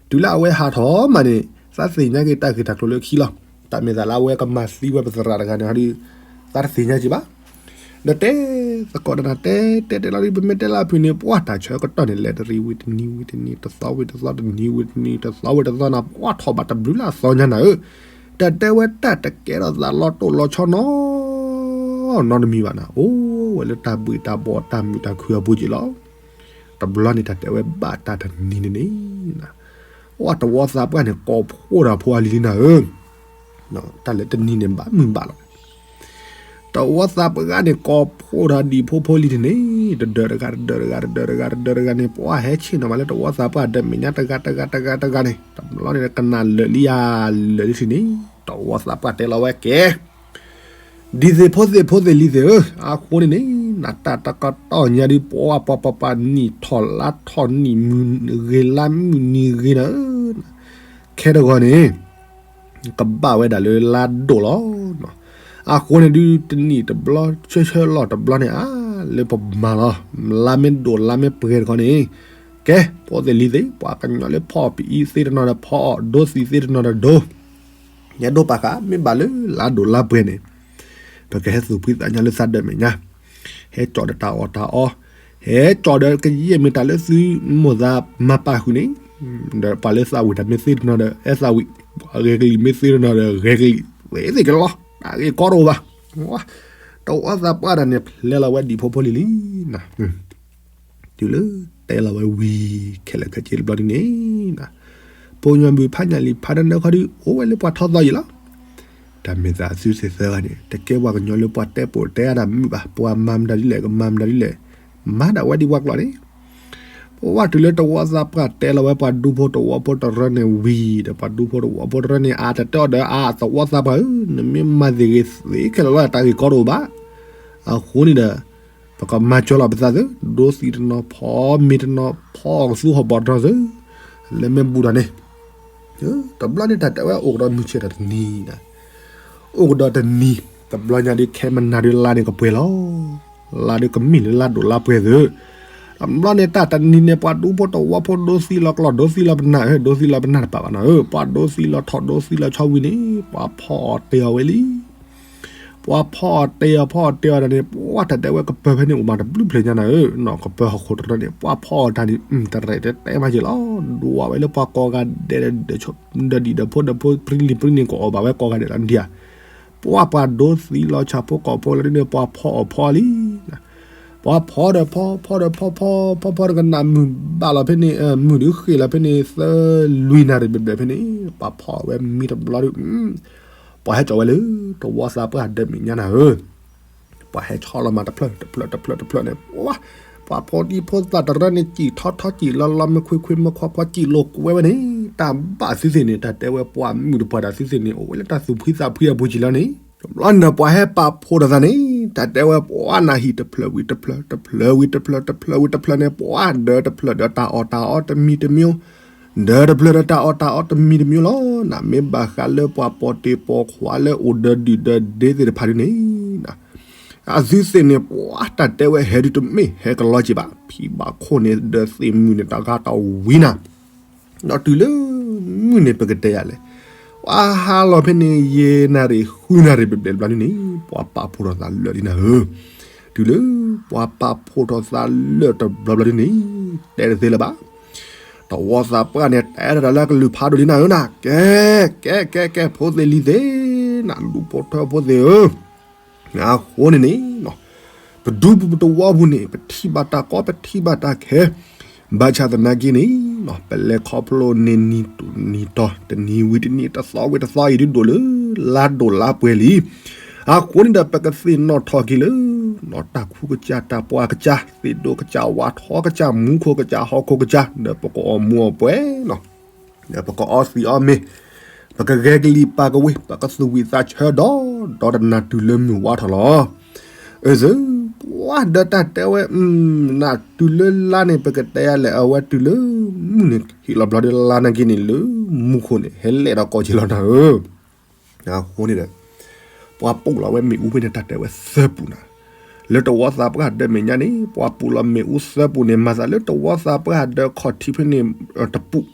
တုၤလၢအဝဲဟးထီၣ်မးန့ၣ် သးသ့ၣ်ညါက့ၤတၢ်ဂ့ၢ်တၢ်ကျိၤလၢခံလီၤ. တၢ်မ့ၢ်သးလၢအဝဲကမၤသံဝဲပသရၣ်တဂၤန့ၣ်ဒီး သးတသ့ၣ်ညါက့ၤဘၣ်. ဒီးတဲသကိးဒီးနၤ တဲတဲတဲလီၤဒုး ပမ့ၢ်တဲလၢအဖုၣ်န့ၣ် ပှၤတၢ်ဆၢကတီၢ်န့ၣ် လဲၤတရံးဝံၤတနံၤဝံၤတနံၤ တသီဝံၤတသီ တနံၤဝံၤတနံၤ တသီဝံၤတသီနၤ ပှၤထီၣ်ဘၣ်တဘျုးလၢအသီညါနၤဧၢ. တၢ်တဲဝဲတၢ်တကဲထီၣ်သးလီၤတိၢ်လီၤဆီနီ နီတမံၤဘၣ်နၤ, အိၣ်ဝဲလၢတၢ်ဘှံးတၢ်ဘှီးတၢ်မုာ်တၢ်ခုၣ်အပူၤက့ၤလီၤ. တဘျီန့ၣ် တၢ်တဲဝဲဘၣ်တၢ်တနံၤန့ၣ်န့ၣ် ပှၤတဝီသးပှၢ်န့ၣ် ကိးဖှိၣ်ဒီးဖိအလံၤလံနၤဧၢ. တၢ်လၢတနံၤန့ၣ် ဘၣ်မုာ်ဘၣ်လီၤ. တဝီသးပှၢ်န့ၣ် ကိးဖှိၣ်ဒီးဒံးဖိဖိလံၤတန့ၣ် တဒၢးတဂၤ တဒၢးတဂၤ တဒၢးတဂၤ တဒၢးတဂၤန့ၣ် ပှၤဟဲဆ့ၣ်နီၤမးလၢတဝီသးပှၢ်ဒီးမဲာ်ညါတဂၤတဂၤတဂၤတဂၤန့ၣ် တဘျီန့ၣ် ကနၣ်လၢာ်လံယၤလၢာ်လံထံၣ်န့ၣ် တဝီသးပှၢ်တဲလီၤဝဲကဲ ဒ်သ့ၣ်ဖိသ့ၣ်ဖိသ့ၣ်လံၤသ့ၣ်ဧၢ, အဃိန့ၣ်န့ၣ် နတၢ်တကတီၢ်ညါဒုး ပှၤပှၤပှၤပှၤနံၣ်ထီၣ်လါထီၣ်နံၣ်မုၢ်ဂ့ၤလါမုၢ်နံၤဂ့ၤနၤဧၢ, ခဲတဂီၤန့ၣ် ကဘၣ်ဝဲဒၣ်လၢလါဒိၣ်လီၤ. အဃိန့ၣ်ဒုး တနံၣ်တဘျီ ဆၢဆၢလီၢ်တဘျီန့ၣ် အါ လၢပမၤလီၤ လါမ့ၢ်ဒိၣ်လါမ့ၢ်ပှဲၤတခီန့ၣ် ကဲ ဖိသ့ၣ်လံၤသ့ၣ် ပှၤကညီလၢဖီအီၣ်ပအံသ့တနီၤဒီးဖီအီၣ် ဒိသံးသ့တနီၤဒီးဒိ ယဲဒိၣ်ပာ်ဃာ် မ့ၢ်ဘၣ်လၢလါဒိၣ်လါပှဲၤန့ၣ် ပကဟဲသူၣ်ဖှံသးညီလၢသးဒီးမဲာ်ညါ, ဟဲကၠီၣ်ဒီးတၢ်အီၣ်တၢ်အီ, ဟဲကၠီၣ်ဒီးကယဲၢ်မ့ၢ်တၢ်လၢသုမိၢ်သးမၤပာ်ဃုာ်န့ၣ်, ဒီးပှၤလၢသးဝံၣ်တၢ်မ့ၢ်သ့တနီၤဒီး အဲၣ်သးဝံၣ်, ပှၤဂဲၤကလံၤမ့ၢ်သ့တနီၤဒီး ဂဲၤကလံၤ, သ့သ့ၣ်ကလီ, တၢ်ဂ့ၢ်ကီတအိၣ်ဘၣ်, တဝီသးပှၢ်တၢ်န့ၣ် ဖျဲလီၤဝဲဒံးဖိဖိလံၤလံၤနၤ တုၤလၢတဲလီၤဝဲဝံၤ ခဲလၢာ်ခဲဆ့တဘျီဒ်န့ၣ်, ပိာ်ညၣ်ဘုၣ်ဖးညၣ်လံၤဖးဒၢနၢခီဒုး အိၣ်ဝဲလၢပှၤထီသီယံၤလီၤ. တၢ်မ့ၢ်သးအသုသ့ၣ်သၢဂၤန့ၣ် တကဲပှၤကညီလၢပှၤတဲပိာ်တဲအါတၢ်မုာ်ဘၣ်, ပှၤမၤမတၤဒ်လဲၣ် ကမၤမတၤဒ်လဲၣ်, မၤဒၣ်ဝဲဒ်ပှၤကျိာ်န့ၣ် ပဝဲတုၤလၢတဝီသးပှၢ်တဲလီၤဝဲပှၤဒူဖိတဝီဖိတရၢန့ၣ်ဝံၤ ဒီးပှၤဒူဖိတဝီဖိတရၢန့ၣ် အတတဲအီၤဒီးအသဝီသးပှၢ်ဧၢ, နမ့ၢ်မၤသ့ၣ်ဂ့ၤသ့ခဲလၢာ်လီၤ တၢ်ဂ့ၢ်ကီတအိၣ်ဘၣ်. အဃိန့ၣ်ဒီး ပကမၤစၢၤလီၤပသးသု, ဒိသံးတနီၤဖီမ့ၤတနီၤဖီအီၣ်ကသူဟီၣ်ဘီၣ်တနီၤသု, လၢမ့ၢ်ဘူးဒီးန့ၣ် တဘျီန့ၣ်တၢ်တဲဝဲအိၣ်ကဒီးမုၢ်ဆ့ၣ်ထီၣ်တနံၤ, အိၣ်ကဒီးတနံၤ, တဘျီညါဒုးခဲမနၤဒုးလါန့ၣ်ကပှဲၤလီၤ, လါဒုးကမ့ၢ်လၢလါဒိၣ်လါပှဲၤသု, တဘျီန့ၣ်တၢ်တနံၤန့ၣ် ပှၤဒူဖိတဝီဖိဒိသံးလီၤကျီၢ် ဒိသံးလီၤပနၢ်ဧၢ, ဒိသံးလီၤပနၢ်တပာ်ဘၣ်နၤဧၢ, ပှၤဒိသံးလီၤထီၣ်ဒိသံးလီၤဆီဝံၤန့ၣ် ပှၤဖီအီၣ်တဲအီၤဝဲလံ ပှၤဖီအီၣ်တဲအီၤဖီအီၣ်တဲအီၤဒီးန့ၣ် ပှၤတၢ်တဲဝဲကပၢၤဖဲန့ၣ်အိၣ်မးတဘျုးဖျၢၣ်ညါနၤဧၢ, ကပၢၤဟီၣ်ခိၣ်တရၢန့ၣ် ပှၤဖီအီၣ်တၢ်န့ၣ် တရဲၣ်တတဲမးက့ၤလီၤ, ဒွးဝဲလၢပှၤကိးဂၤဒဲး ဒီးဒံၣ်ဒီးဖိဒီးဖိပြံလံၤပြံန့ၣ် ကအိၣ်ဘၣ်ဝဲကိးဂၤဒဲးလီၤဒံးဧါ, ပှၤပှၤဒိသံးလီၤဆၣ်ဖိကိာ်ဖိလီၤဒ်န့ၣ် ပှၤဖီအီၣ်ဖီလံ ပှၤဖီဒီးဖီ ဖီဒီးဖီဖီ ဖီဖီတကနၣ်မုၢ်ဘၣ်လီၤဖဲန့ၣ် မုၢ်ဒုးဃ့ၢ်လီၤဖဲန့ၣ် သၢလွံၢ်နၣ်ရံၣ်ဘျဲၣ်ဘျဲၣ်ဖဲန့ၣ် ပှၤဖီအီၣ်ဝဲမံတဘျီဒုး ပှၤဟဲကၠီၣ်ဝဲလၢ တဝီသးပှၢ်ဒီးမဲာ်ညါနၤဧၢ, ပှၤဟဲဆီလီၤမးတဖျၢၣ်တဖျၢၣ်တဖျၢၣ်တဖျၢၣ်န့ၣ် ပှၤ ပှၤဖိဒံဖိသၣ်တရၢန့ၣ် စံၣ်ထီထီစံၣ်လီလီမ့ၢ်ခွ့ခွ့မ့ၢ်ခွါခွါစံၣ်လိာ်ကွဲဝဲန့ၣ် တၢ်ဘၣ်သုသ့ၣ်န့ၣ် တၢ်တဲဝဲပှၤမုၣ်တပှၢ်တၢ်သုသ့ၣ်န့ၣ် အိၣ်ဝဲလၢတၢ်သူၣ်ဖှံသးဖှံအပူၤကံလီၤန့ၣ် တဘျီန့ၣ် ပှၤဟဲပာ်ဖှိၣ်ထီၣ်သးန့ၣ် တၢ်တဲဝဲပှၤနၢ်ဟံၣ်တဖျၢၣ်ဝံၤတဖျၢၣ် တဖျၢၣ်ဝံၤတဖျၢၣ် တဖျၢၣ်ဝံၤတဖျၢၣ်န့ၣ် ပှၤဒၢးတဖျၢၣ်ဒီးတၢ်အီၣ်တၢ်အီတမံၤတမံၤ ဒၢးတဖျၢၣ်ဒီးတၢ်အီၣ်တၢ်အီတမံၤတမံၤလီၤ. နမ့ၢ်ဘၣ်ဃးလၢပှၤပိာ်တ့ၢ်ပိာ်ခွါလၢအိၣ်ဒီးဒုၣ်ဒီးဒ့သ့ၣ်တဖၣ်ဒ်န့ၣ် အသုသ့ၣ်န့ၣ် ပှၤတၢ်တဲဝဲဟဲဒုးတမ့ၢ်ဟဲကလီက့ၤဘၣ် ဖံဘၣ်ခိၣ်န့ၣ် ဒၢးသ့ၣ်မုၢ်န့ၣ် တဂၤတဝံၤနၤ ဒီးတုၤလၢမုၢ်န့ၣ်ပကတဲယၤလဲၣ်, ပှၤဟးလီၤဖဲန့ၣ် ယဲၢ်နၣ်ရံၣ်ဃုနၣ်ရံၣ်ဘျဲၣ်ဘျဲၣ်တဘျီဒ်န့ၣ် ပှၤပာ်ဖှိၣ်ထီၣ်သးလၢာ်လံနၤဧၢ, တုၤလၢပှၤပာ်ဖှိၣ်ထီၣ်သးလၢာ်တဘျီဘျီဒ်န့ၣ် တဲတသ့လၢၤဘၣ်, တဝီသးပှၢ်န့ၣ် တဲတၢ်လၢကလုၢ်ဖးဒိၣ်လံနၤဧၢနၤ, ကဲ ကဲ ကဲ ဖိသ့ၣ်လံၤသ့ၣ် နဒူဖိထၢဖိသ့ၣ်ဧၢ အဃိန့ၣ်န့ၣ် ပဒူပတဝီပူၤန့ၣ် ပထံၣ်ဘၣ်တၢ်ကီ ပထံၣ်ဘၣ်တၢ်ခဲ, ဘၣ်ဆၣ်သနာ်က့န့ၣ် ပလဲၤခီဖျိန့ၢ်နံၤတနံၤတီၤ တနံၤဝံၤတနံၤ တသီဝံၤတသီအံၤဒုးဒိၣ်လၢ လါဒိၣ်လါပှဲၤလံ. အဃိန့ၣ်ဒီး ပကသ့ၣ်နီၣ်ထီၣ်က့ၤလၢ တၢ်ခူကစၢ် တၢ်ပှၢ်ကစၢ် သ့ၣ်ဒိၣ်ကစၢ် ဝၣ်ထီကစၢ် မူခိၣ်ကစၢ် ဟီၣ်ခိၣ်ကစၢ် ဒီးပကအီၣ်မူအီၣ်ပှဲၤလီၤ. ပကအီသံးအီမ့ၤ, ပကဂဲၤကလံၤပာ်ကဝ့ၤ, ပကသူၣ်ဝံၣ်သးဆၢဒီး, ဒီးတနၢ်တုၤလၢမုၢ်ဝါထီၣ်လီၤ. အၢ သု, ပှၤဒီးတၢ်တဲဝဲ, နၢ်တုၤလၢလါန့ၣ် ပကတဲယၤလဲၣ်, အဝဲတုၤလၢမုၢ်န့ၣ် ဟ့ၣ်လီၤဘျီဒီးလါနာ်က့န့ၣ် လၢမူခိၣ်န့ၣ် ဟဲလဲၣ်ဒီးကိးက့ၤလီၤနၤဧၢ. အဃိန့ၣ်ဒီး ပှၤပူးလီၤဝဲမ့ၣ်အူဖဲန့ၣ် တၢ်တဲဝဲသၢပူၤနၤ, လၢတဝီသးပှၢ်ဒၢးမဲာ်ညါန့ၣ် ပှၤပူးလီၤမ့ၣ်အူသၢပူၤန့ၣ် မၤသးလၢတဝီသးပှၢ်ဒၢးခီၣ်ထံးဖဲန့ၣ် တပူၤ,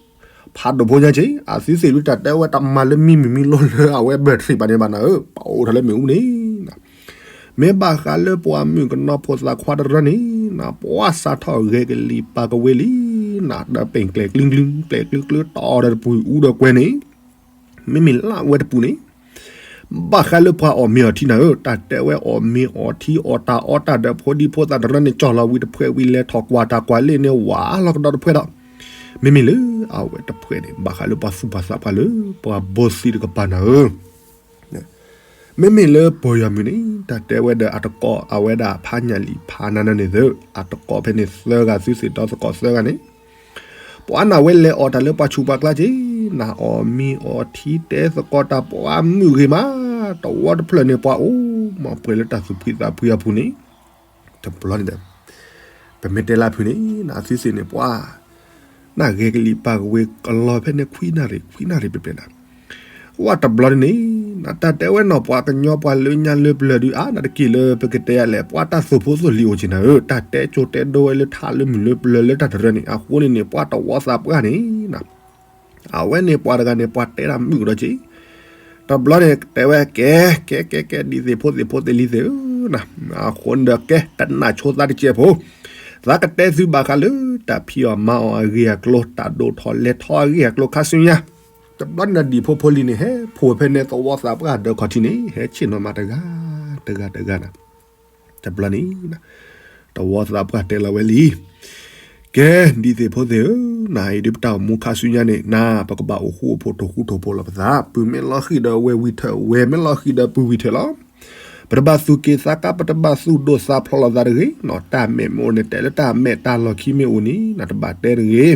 ဖးဒိၣ်ဖိညါက့ၤ အသုသ့ၣ်ဒုးတၢ်တဲဝဲတၢ်မၤလၢမံမုၢ်မံလိလၢအဝဲဘၢၣ်ထံးဘၣ်န့ၣ်ဘၣ်နၤဧၢ, ပအိၣ်ထီၣ်လၢမ့ၣ်အူန့ၣ် မ့ၢ်ဘၣ်ဃးလၢပှၤမုၣ်ကနီၤဖိသၣ်ခွါတရၢန့ၣ် နၤ ပှၤစးထီၣ်ဂဲၤကလံၤပာ်ကဝ့ၤလံ, နၤ ဒီးပဲာ်ကျဲကျုံကျုံ ကျဲကျုံကျုံ တီဒီးတပူၤအူဒီးကွဲန့ၣ်, မ့မ့ၢ်လၢအဝဲတပူၤန့ၣ် ဘၣ်ဃးလၢပှၤအီၣ်မ့ၤအီထံနၤဧၢ, တၢ်တဲဝဲအီၣ်မ့ၤအီထံအီၣ်တၢ်အီတၢ်ဒီးဖိဒံဖိသၣ်တရၢန့ၣ် ကၠီၣ်လီၤဝံၤတဖှဲးဝံၤလဲၤထီၣ်ကွၢ်တၢ်ကွၢ်လ့ၣ်န့ၣ် ဝးလီၤကဒီးတဖှဲးဒီး, မ့မ့ၢ်လၢအဝဲတဖှဲးန့ၣ် ဘၣ်ဃးလၢပှၤသူၣ်ပှၤသးပှၢ်လၢ ပှၤဘီသံတကပၤနၤဧၢ မ့မ့ၢ်လၢပီၢ်ယီၤမုၣ်န့ၣ် တၢ်တဲဝဲဒီးအတကိးအဝဲဒၣ်ဖးညၣ်လံာ်ဖးနါနၢန့ၣ်သၢ, အတကိးဖဲန့ၣ်သၢဂၤ သုသ့ၣ်ဒီသကိးသၢဂၤန့ၣ်, ပှၤနၢ်ဝဲလဲၤအီၣ်တၢ်လၢပှၤဆူးပှၤကျါက့ၤ, နၤ အီၣ်မ့ၤအီထံတဲသကိးတၢ်ပှၤမုၣ်ဂ့ၤမး, တဝီတဖျၢၣ်န့ၣ် ပှၤအိၣ်မၤပှဲၤလၢတၢ်သူၣ်ဖှံသးဖှံအပူၤန့ၣ်, တဘျီန့ၣ်ဒီး ပမ့ၢ်တဲလၢဖုန့ၣ် နသုသ့ၣ်န့ၣ် ပှၤ နၢ်ဂဲၤကလံၤပာ်ကဝ့ၤကလီၤဖဲန့ၣ် ခွံနၣ်ရံၣ် ခွံနၣ်ရံၣ်ပျဲၢ်ပျဲၢ်နၤ, ဝဲတဘျီန့ၣ် နတၢ်တဲဝဲနီၢ်ပှၤကညီပှၤလၢညါလၢပျၢၤဒုး အါ နတက့ၢ်လၢပကတဲယၤလဲၣ် ပှၤတၢ်သိၣ်ဖိသိၣ်လံၤအိၣ်က့ၤနၤဧၢ, တၢ်တဲကၠိတဲဒိဝဲလၢထးလၢမုၢ်လၢပျၢၤလၢတၢ်တရၢန့ၣ် အဃိန့ၣ်န့ၣ် ပှၤတဝီသးပှၢ်န့ၣ် အဝဲန့ၣ်ပှၤတဂၤန့ၣ် ပှၤတဲတၢ်မုာ်ကဒီးက့ၤ, တဘျီန့ၣ်တဲဝဲကဲ, ကဲ ကဲ ကဲ ဒ်သ့ၣ်ဖိသ့ၣ်ဖိသ့ၣ်လံၤသ့ၣ်ဧၢ, အဃိန့ၣ်ဒီးကဲ ကနၣ်ဆိသးတစဲးဖိ, သးကတဲသုဘၣ်ဃးလၢ တၢ်ဖံးအီၣ်မၤအီၣ်အဂ့ၢ်အကျိၤ တၢ်ဒိၣ်ထီၣ်လဲၤထီၣ်အဂ့ၢ်အကျိၤခါဆူညါ, တဘျီန့ၣ်ဒံၣ်ဖိဖိလံၤန့ၣ် ဟဲဖိးဖဲန့ၣ်သဝီသးပှၢ်ဒၢးခီၣ်ထံးန့ၣ် ဟဲဆ့ၣ်နီၤမၤတဂၤ တဂၤ တဂၤနၤ တဘျီန့ၣ် တဝီသးပှၢ်တဲလီၤဝဲလံ, ကဲ ဒ်သ့ၣ်ဖိသ့ၣ်ဧၢ, နၤအံၤဒ်ပတၢ်အိၣ်မူခါဆူညါန့ၣ် နၤ ပကဘၣ်အိၣ်ဃူအိၣ်ဖိးထိၣ်ဃူထိၣ်ဖိးလီၤပသး, ပုၢ်မ့ၢ်လီၤဃံၤဒီးဝဲၢ်ဝံၤထၢၣ်, ဝဲၢ်မ့ၢ်လီၤဃံၤဒီးပုၢ်ဝံၤထၢၣ်လီၤ. ပတဘၣ်သူၣ်က့ၣ်သးကါ ပတဘၣ်သူၣ်ဒိၣ်သးဖျိးလိာ်သးတဂ့ၤ, တၢ်မဲာ်မ့ၢ်အိၣ်န့ၣ် တဲလၢတၢ်မဲာ်, တၢ်လီၢ်ခံမ့ၢ်အိၣ်န့ၣ် နတဘၣ်တဲတဂ့ၤ,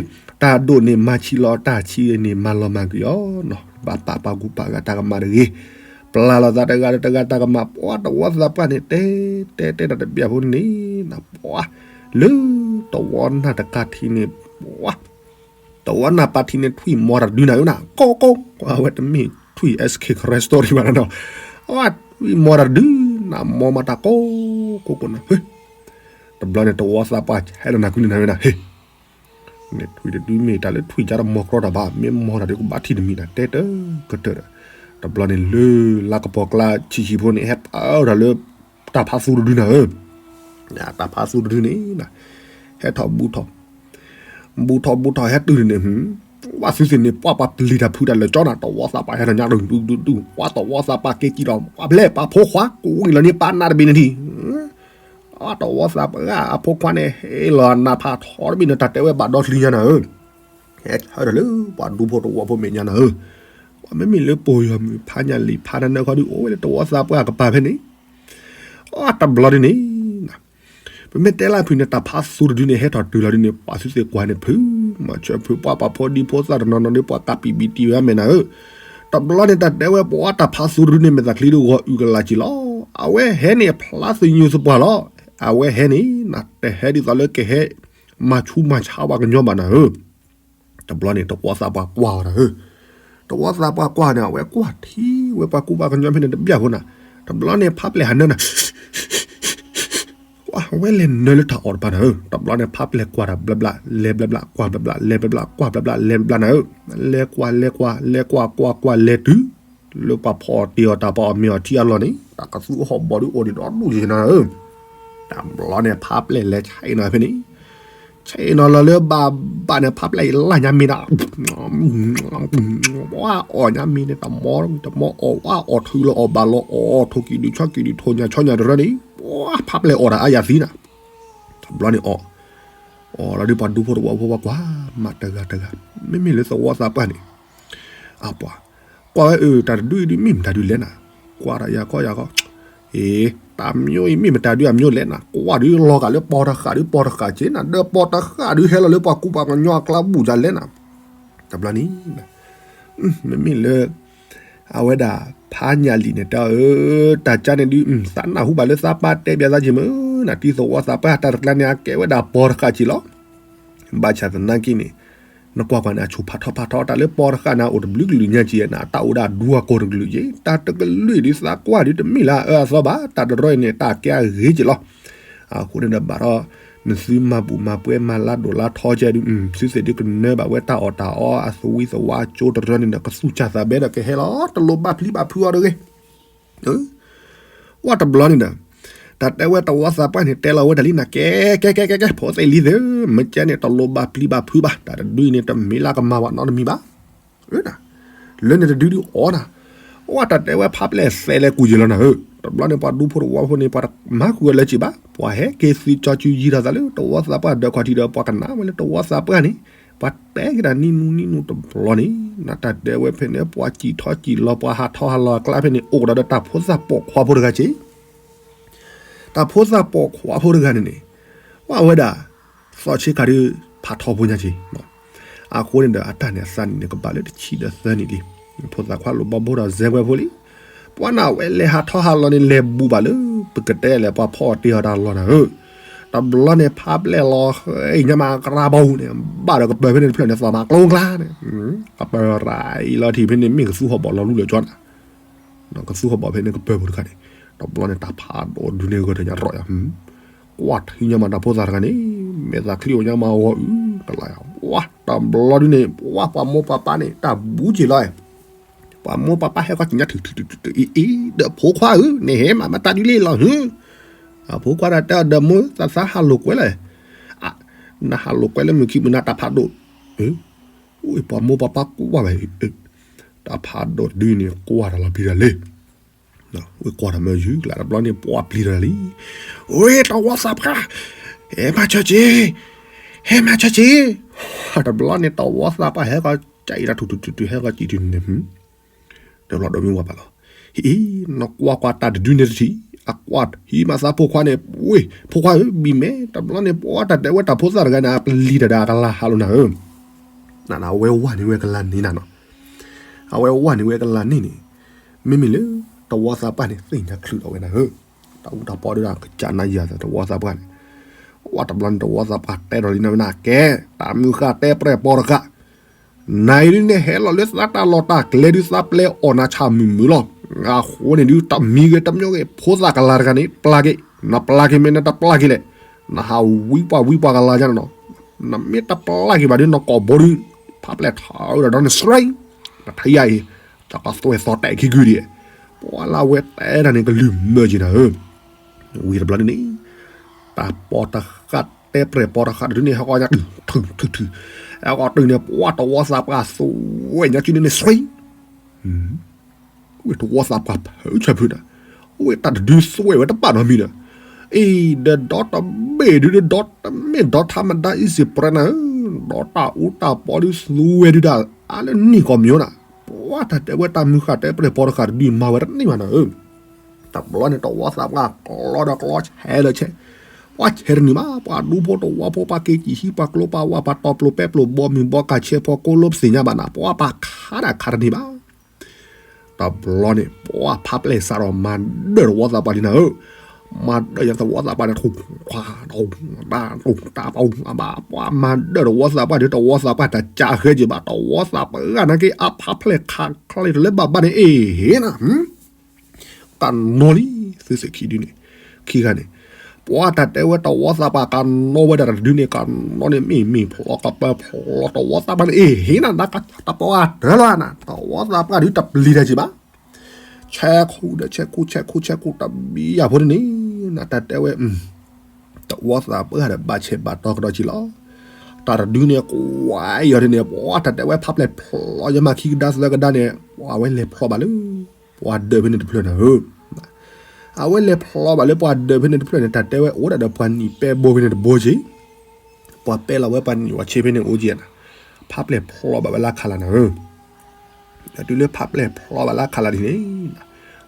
တၢ်ဒိၣ်န့ၣ်မၤဆံးလီၤ, တၢ်ဆံးန့ၣ်မၤလီၤမၢ်ကွံာ်အီၤ, ဘၣ်ပာ်ပာ်ကူပာ်ဂၤတၢ်ကမၣ်တဂ့ၤ, ပျၢ်လိာ်သးတဂၤဒီးတဂၤတၢ်ကမၣ်, ပှၤတဝီသးပှၢ်န့ၣ် တဲ တဲ တဲတၢ်တဘျီဖိန့ၣ်, ပှၤလၢတဝီနၢ်တကါထံးန့ၣ်, ပှၤတဝီနၢ်ပၤထံးန့ၣ် ထွံၣ်မီၤတၢ်ဒုးနၤဧၢနၤ, ကိးကိး အဝဲတမ့ၢ်ထွံၣ် SK Crest Story ဘၣ်နၤနီၤ, အဝဲထွံၣ်မီၤတၢ်ဒုးနၤ, မီၤမၤတၢ်ကိးကိးကိးနၤ, တဘျီန့ၣ် တဝီသးပှၢ်ဟဲဒီးနၤကွံာ်န့ၣ်နၤဧၢနၤ, ဟ့ၣ် မ့ၢ်ထွံၣ်တဒုမ့ၢ်တၢ်လၢထွံၣ်ကါတမီၤကြီတၢ်ဘၣ်, မ့ၢ်မီၤတၢ်ဒုးကဘၣ်ထံၣ်တမံၤနၤ, တဲတကတၢၢ်ဒီး, တဘျီန့ၣ်လၢလါကပီၤကျါဆံးဆံးဖိန့ၣ် ဟဲပာ်အၢတၢ်လၢ တၢ်ဖးသူတဒုနၤဧၢ, တၢ်ဖးသူတဒုန့ၣ်, ဟဲထီၣ်ဘူးထီၣ်, ဘူးထီၣ်ဘူးထီၣ်ဟဲတုၤန့ၣ်, ဝဲသုသ့ၣ်န့ၣ် ပှၤပှၤပျံၤတၢ်ဖုးတၢ်လၢာ်ကၠီနၤ, တဝီသးပှၢ်ဟဲထီၣ်ညါဒုဒုဒုဒု, ပှၤတဝီသးပှၢ်က့ၤကံဒီး ပှၤဖျဲးပှၤဖိခွါ ကဝံၤလီၤန့ၢ်ပှၤနးတဘ့ၣ်န့ၣ်ထံၣ် အတဝီသးပှၢ်အဖိခွါန့ၣ် ဟ့ၣ်လီၤနးဖးထီတဘ့ၣ်န့ၣ် တၢ်တဲဝဲဘၣ်ဒီချံညါနၤဧၢ, ဟဲထၢၣ်ဒီးလၢပှၤဒူဖိတဝီဖိမဲာ်ညါနၤဧၢ, ပှၤမ့မ့ၢ်လၢပီၢ်ယီၤမုၣ်ဖးညၣ်လံာ်ဖးနၢနၢခီဒု အိၣ်ဝဲလၢတဝီသးပှၢ်ကပၤဖဲန့ၣ်, အတဘျီဒ်န့ၣ် ပမ့ၢ်တဲလၢဖုးန့ၣ် တၢ်ဖးသူတဒုန့ၣ် ဟဲထီၣ်တုၤလီၤဒ်န့ၣ် ပှၤသုသ့ၣ်ကွၢ်န့ၣ် ဖုးမၤဆၢဖုး ပှၤပာ်ဖိဒံဖိသၣ်တနီၤနီၤဒီး ပှၤကးပံာ်ဘံာ်တံၢ်ဝဲအမဲာ်နၤဧၢ, တဘျီန့ၣ် တၢ်တဲဝဲပှၤတၢ်ဖးသူတဒုန့ၣ် မဲာ်သးချံဒုဂီၤအုၣ်ကလာ်က့ၤလီၤ, အဝဲဟဲန့ၣ် ဖျါသညူးသပှၢ်လီၤ, အဝဲဟဲန့ၣ် နတဟဲဒ်သိးလၢကဟဲ မၤဆူးမၤဆါပှၤကညီဘၣ်နၤဧၢ, တဘျီန့ၣ် တဝီသးပှၢ်ကွၢ်အီၤနၤဧၢ, တဝီသးပှၢ်ကွၢ်န့ၣ် အဝဲကွၢ်ထံဝဲပှၤကူပှၤကညီဖဲန့ၣ်တဘျီဖိနၤ, တဘျီန့ၣ် ဖးပျဲၢ်ဟးနၢနၤ ဝဲလဲၤနၢလၢတၢ်အီၣ်တပၤနၤဧၢ, တဘျီန့ၣ် ဖးပျဲၢ်ကွၢ်တၢ်ဘျီဘျီ လဲၤဘျီဘျီ ကွၢ်ဘျီဘျီ လဲၤဘျီဘျီ ကွၢ်ဘျီဘျီ လဲၤဘျီဘျီနၤဧၢ, လဲၤကွၢ်လဲၤကွၢ် လဲၤကွၢ်ကွၢ်ကွၢ်လဲၤတုၤ လၢပှၤဖီၣ်တ့ၢ်အီၤတၢ်ပီအီၣ်မ့ၤအီထံအလီၢ်န့ၣ် တၢ်ကသူအဟီၣ်ဘီဒုးအိၣ်ဒံးဒီဒူၣ်ယနၤဧၢ, တဘျီန့ၣ် ဖးပျဲၢ်လဲၤဆဲးနီၤဖဲန့ၣ် ဆဲးနီၤလီၤလၢဘၣ်ဘၣ်န့ၣ် ဖးပျဲၢ်အံၤလၢညါမ့ၢ်နၤ ဝဲအီၣ်ညါမ့ၢ်န့ၣ် တမီတမီအီၣ်အီၣ်ထုးလီၤအီၣ်ဘၣ်လီၤအီၣ်ထိၣ်ကံၣ်ဒုးဆီကံၣ်ဒုးထိၣ်ညၣ်ဆီညၣ်တရၢန့ၣ် ပှၤဖးပျဲၢ်အီၣ်တၢ်အါယၤသံနၤ, တဘျီန့ၣ်အီၣ် အီၣ်လီၤဒုးပှၤဒူဖိတဝီဖိပှၤကွၢ်မးတဂၤတဂၤ, မ့မ့ၢ်လၢသဝီသးပှၢ်န့ၣ် အပှၤ ကွၢ်ဝဲအၢ တၢ်တဒုအံၤဒုးမ့ၢ်မတၤဒုးလဲၣ်နၤ, ကွၢ်တၢ်ယၤကီယၤကီ အ့ တၢ်မျိုးအံၤမ့ၢ်မတၤဒုးအမျိုးလဲၣ်နၤ, ကွၢ်ဒုးလီၤဂာ်လၢပီတဃာ်ဒုးပီတဃာ်က့နၤ, ဒီးပီတဃာ်ဒုးဟဲလီၤလၢပှၤကူပှၤကညီအကျါဘူၣ်ယၤလဲၣ်နၤ, တ တဘျီန့ၣ် မ့မ့ၢ်လၢ အဝဲဒၣ်ဖးညၣ်လံၣ်န့ၣ်တဲအီၤ အၢ တၢ်ကါန့ၣ်ဒုး သးနၢ်ဟူဘၣ်လၢသးပၢ်တဲဘၣ်သးက့ၤမ့ၢ် နတံၤသဝီသးပှၢ်တၢ်တကျါန့ၣ် အကဲဝဲဒၣ်ပီတဃာ်က့ၤလီၤ. ဘၣ်ဆၣ်သနာ်က့န့ၣ် နကွၢ်ကွၢ်န့ၣ် အဆူၣ်ဖးထီဖးထီ တၢ်လၢပီတဃာ်န့ၣ် အိၣ်တဘျုးကလုာ်ညါက့ၤ နတၢ်အိၣ်ဒၣ်ဒူအကီၢ်တကလုာ်က့ၤ တၢ်တကလုာ်ဒုးသးကွၢ်ဒုးတမ့ၢ်လၢအအၢအသီဘၣ် တၢ်တရီအံၤန့ၣ် တၢ်ကဲအဂ့ၤက့ၤလီၤ. အဃိန့ၣ်ဒီးဘၣ်ဒီး နသုမၤဘူၣ်မၤပှဲၤမၤလါဒိၣ်လါထီကဲဒုး သုသ့ၣ်ဒုးကနၢဘၣ်ဝဲတၢ်အီၣ်တၢ်အီအသဝံသဝါကၠိတရၢန့ၣ်ဒီး ကသူၣ်ကၢ်သးဘဲဒီးကဟဲလီၤ တလိၣ်ဘၣ်ပျံၤဘၣ်ဖုးအီၤတဂ့ၤ ဝဲတဘျီန့ၣ်ဒီး တၢ်တဲဝဲတဝီသးပှၢ်န့ၣ် တဲလီၤဝဲဒၣ်လံနၤ ကဲ ကဲ ကဲ ကဲ ကဲ ဖိသ့ၣ်လံၤသ့ၣ်ဧၢ မ့ၢ်ကဲန့ၣ် တလိၣ်ဘၣ်ပျံၤဘၣ်ဖုးဘၣ် တၢ်တဒုအံၤန့ၣ် တမ့ၢ်လၢကမၤဝဲနီတမံၤဘၣ် လၢန့ၣ်တဒုဒုးအီၣ်နၤ ဝဲတၢ်တဲဝဲဖးပျဲၢ်သဲလဲၤကူၣ်ယဲၢ်လီၤနၤဧၢ တဘျီန့ၣ် ပှၤဒူဖိတဝီဖိန့ၣ် ပှၤတမၤဃုာ်ဝဲလၢၤက့ၤဘၣ် ပှၤဟဲက့ၤသုးကၠီစုယံၤထီၣ်သးလၢတဝီသးပှၢ်ဒီးခီၣ်ထံးဒီး ပှၤကနၣ်ဝဲလၢတဝီသးပှၢ်န့ၣ် ပှၤတဲက့ၤတၢ်နံၣ်နူနံၣ်နူတဘျီန့ၣ် နတၢ်တဲဝဲဖဲန့ၣ် ပှၤစံၣ်ထီၣ်စံၣ်လီၤ ပှၤဟးထီၣ်ဟးလီၤအကျါဖဲန့ၣ် အိၣ်ကဒီးဒီးတၢ်ဖိသၣ်ပိာ်ခွါဖိတဂၤက့ၤ တၢ်ဖိသၣ်ပိာ်ခွါဖိတဂၤန့ၣ်န့ၣ် ဝဲဝဲဒၣ် သီၣ်ဆ့ကၤဒုး ဖးထီဖိညါက့ၤ အဃိန့ၣ်ဒီး အတၢ်န့ၣ်အသးန့ၣ်န့ၣ် ကဘၣ်လၢတဆံးဒီးသၢနံၣ်လံ ဖိသၣ်ခွါလိၣ်ဘီဘိဒီးစဲးကွဲးဖိလံ ပှၤနၢ်ဝဲလဲၤဟးထီၣ်ဟးလီၤန့ၣ် လဲၤဘူးဘၣ်လၢ ပကတဲလဲၣ် ပှၤဖီၣ်အီၤတ့ၢ်အီၤတၢ်လီၢ်နၤဧၢ တဘျီန့ၣ် ဖးပျဲၢ်လီၤဃဲအံၤညါမး ကရၢဘီဟူးန့ၣ် ဘၣ်ဒီးကပၢၤဖဲန့ၣ်တဖျၢၣ်န့ၣ် သီၣ်မးကျိၤကျါန့ၣ် ကပၢၤရၤအံၤလီၤထံၣ်ဖဲန့ၣ် မ့ၢ်ကသူဟီၣ်ဘီၣ်လီၤလူလီၤကၠီနၤ ကသူဟီၣ်ဘီၣ်ဖဲန့ၣ်ကပၢၤဖိတခါန့ၣ် တဘျီန့ၣ် တၢ်ဖးဒိၣ်ဒုန့ၣ်ဂၢၢ်တညါရီၣ်ယၤ ကွၢ်ထံညါမးတၢ်ဖိသၣ်တဂၤန့ၣ် မဲာ်သးချံအိၣ်ညါမးဂီၤအုး တလါယၤ ဝါ တဘျီဒုန့ၣ် ဝါ ပှၤမိၢ်ပှၤပၢ်န့ၣ် တၢ်ဘူးက့ၤလီၤ ပှၤမိၢ်ပှၤပၢ်ဟဲကီၢ်ကံညါထုးထုးထုးထုး အံၤအံၤ ဒီးဖိခွါဧၢ နဟဲမၤမတၤဒုလံလီၤဟၢ အဖိခွါတၢ်တဲအီၤဒီးမိၢ် သးသးဟးလိာ်ကွဲလၢ နဟးလိာ်ကွဲလၢမုၢ်ခံမုၢ်နၤတၢ်ဖးဒိၣ် ဝဲပှၤမိၢ်ပှၤပၢ်ကွၢ်ဝဲ တၢ်ဖးဒိၣ်ဒုန့ၣ် ကွၢ်တၢ်လီၤပျံၤတၢ်လံ ဝဲကွၢ်တၢ်မၢယုၢ်ကျါ တဘျီန့ၣ် ပှၤပျံၤတၢ်လံ ဝဲတဝီသးပှၢ် ဟဲမၤဆၢက့ၤ ဟဲမၤဆၢက့ၤ တဘျီန့ၣ် တဝီသးပှၢ်ဟဲကီၢ်ကၠီအံၤတၢ်ထူၣ်ထူၣ်ထူၣ်ထူၣ် ဟဲကီၢ်ကံထူၣ်န့ၣ် တဘျီဒီးမ့ၢ်ဝဲပာ်လီၤ ဟံၣ် နကွၢ်ကွၢ်တၢ်တဒုန့ၣ်တထံၣ် အကွၢ်ဟံးမးသးဖိခွါန့ၣ် ဝ့ၢ် ဖိခွါဧၢ ဘံၣ်မဲ တဘျီန့ၣ် ပှၤတၢ်တဲဝဲတၢ်ဖိသၣ်တဂၤန့ၣ် အပျံၤတၢ်ဒီးအကလၤဟးလိာ်နၤဧၢ နဝဲဝဲန့ၣ်ဝဲကလၤန့ၣ်နၤနီၤ အဝဲဝဲန့ၣ်ဝဲကလၤန့ၣ်န့ၣ် မ့မ့ၢ်လၢ တဝီသးပှၢ်န့ၣ် သ့ၣ်ညါချုးလီၤဝဲနၤဧၢ တၢ်အူတၢ်ပီဒုဒၣ်ကစၢ်နၤယၤသးတဝီသးပှၢ်န့ၣ် ဝဲတဘျီန့ၣ်တဝီသးပှၢ်တဲဒီးလံနၤဝဲနၤကဲ တၢ်မုၢ်ဃၢ်တဲပြဲၢ်ပီတဃၢ် နၤအံၤဒုန့ၣ်ဟဲလီၤလၢသးတၢ်လီၢ်တၢ်ကျဲဒု သးပျဲအီၣ်နၤဆၣ်မုာ်မုာ်လီၤ အဃိန့ၣ်ဒု တမံၤဂ့ၤတမံၤဂ့ၤ ဖိသၣ်ကလၤတဂၤန့ၣ် ပျၢ်က့ၤ နပျၢ်က့ၤမ့ၢ်နတပျၢ်က့ၤလဲၣ် နဟးဝံပှၢ်ဝံပှၢ်ကလၤညါနီၤ နမ့ၢ်တပျၢ်က့ၤဘၣ်ဒု နကိာ်ဘိဒု ဖးပျဲၢ်ထီၣ်ဝဲဒီးဒီးနစရံ နထံၣ်ယၤအံၤ တၢ်ကသွဲၣ်သီၣ်တဲာ်ခံကုာ်ဒံး ပှၤလၢအဝဲတဲတၢ်န့ၣ် ကလုၢ်မၢက့ၤနၤဧၢ ဝံၤတဘျီဒုန့ၣ် တၢ်ပီတဃၢ်တဲပြဲၢ်ပီတဃၢ်ဒုန့ၣ် ဟဲကီၢ်ညါတုၤ ထုး ထုး ထုး ဟဲကီၢ်တုၤန့ၣ် ပှၤတဝီသးပှၢ်သွဲၣ်ညါစုန့ၣ်န့ၣ် စှံ ဝဲတဝီသးပှၢ်ဖုးဆၢဖုးနၤ ဝဲတၢ်တဒုသွဲၣ်ဝဲတဘၣ်နီတမံၤဒီး အံၤ ဒီးဒီတဘ့ၣ်ဒု ဒီဒီတမ့ၢ်ဒီထါမဒါအံၤစ့ၢ်ပြဲနၤဧၢ ဒီတၢ်အူတၢ်ပီဒုသွဲၣ်ဒုဒၣ် အါလၢနံၣ်ကီၢ်မံၤအိၣ်နၤ ပှၤတၢ်တဲဝဲတၢ်မုၢ်ဃၢ်တဲပြဲၢ်ပီတဃၢ်တဒုမၤဝဲတန့ၢ်ဘၣ်နၤဧၢ တဘျီန့ၣ် တဝီသးပှၢ်ကျီဒီးကျီဆဲးလၢဆဲး, ပှၤဆဲးတနံၤဘၣ်, ပှၤဒူဖိတဝီဖိ ပှၤက့ၤကံၢ်ဟံး ပှၤကျိပှၤဝါ ပှၤတီၤပျိၤပဲပျိၤ ဘီမုၢ်ဘီကၤဆဲး ဖီကိးလိာ်သ့ၣ်ညါဘၣ်နၤ, ပှၤပာ်ခးတၢ်ခးတန့ၢ်ဘၣ်. တဘျီန့ၣ် ပှၤဖးပျဲၢ်စးထီၣ်မၤဒၢၣ်တဝီသးပှၢ်လံနၤဧၢ, မၤဒၢၣ်ယၤတဝီသးပှၢ်န့ၣ် ထိၣ်ခွါ တၢ်တိၢ်တၢ်ပူၤအဘၣ်, ပှၤမၤဒၢၣ်တဝီသးပှၢ်ဒီး တဝီသးပှၢ်တၢ်ကးဃဲက့ၤဘၣ်, တဝီသးပှၢ်နာ်က့ အဖးပျဲၢ်ခးချ့တလၢဘၣ်ဘၣ်န့ၣ် အ့ၣ် ဟ့ၣ်နၤ ကနီလံ, သုစ့ၢ်ခံဒုန့ၣ်, ခံဂၤန့ၣ်, ပှၤတၢ်တဲဝဲတဝီသးပှၢ်ကနီဝဲဒၣ်တဒုန့ၣ် ကနီန့ၣ် မ့ၢ်မ့ၢ်ဖျီကပၢဖျီတဝီသးပှၢ်န့ၣ် အ့ၣ် ဟ့ၣ်နၤ နကတပှၢ်တၢၢ်လီၤနၤ, တဝီသးပှၢ်ဒုတပျံၤတၢ်က့ၤဘၣ်, ဆဲးခူၣ်ဒီးဆဲးခူၣ် ဆဲးခူၣ် ဆဲးခူၣ်တဘံယၤဖိန့ၣ်န့ၣ် နတၢ်တဲဝဲ တဝီသးပှၢ်ဒီးဘၣ်ဆဲးဘၣ်တီကဒီးက့ၤလီၤ. တၢ်တဒုန့ၣ် ကွၢ်ယီၤဒ်န့ၣ် ပှၤတၢ်တဲဝဲဖးပျဲၢ်ဖျီယမၤခံကဒါသၢကဒါန့ၣ် ပှၤဝဲလဲၤဖျီဘၣ်လၢ ပှၤဒၢးဖဲန့ၣ်တဖျၢၣ်နၤဧၢ, အဝဲလဲၤဖျီဘၣ်လၢပှၤဒၢးဖဲန့ၣ်တဖျၢၣ်န့ၣ် တၢ်တဲဝဲအိၣ်ဒၣ်ဒီးပှၤနံၣ်ပဲဘိဖဲန့ၣ်တဘိက့ၤ, ပှၤပဲလီၤဝဲပှၤနံၣ်ဝဲဆ့ဖဲန့ၣ်အိၣ်က့ၤနၤ, ဖးပျဲၢ်ဖျီဘၣ်ဝဲလၢခးလၢ်နၤဧၢ, ဒီးတုၤလၢဖးပျဲၢ်ဖျီဘၣ်လၢခးလၢ်ဒ်န့ၣ်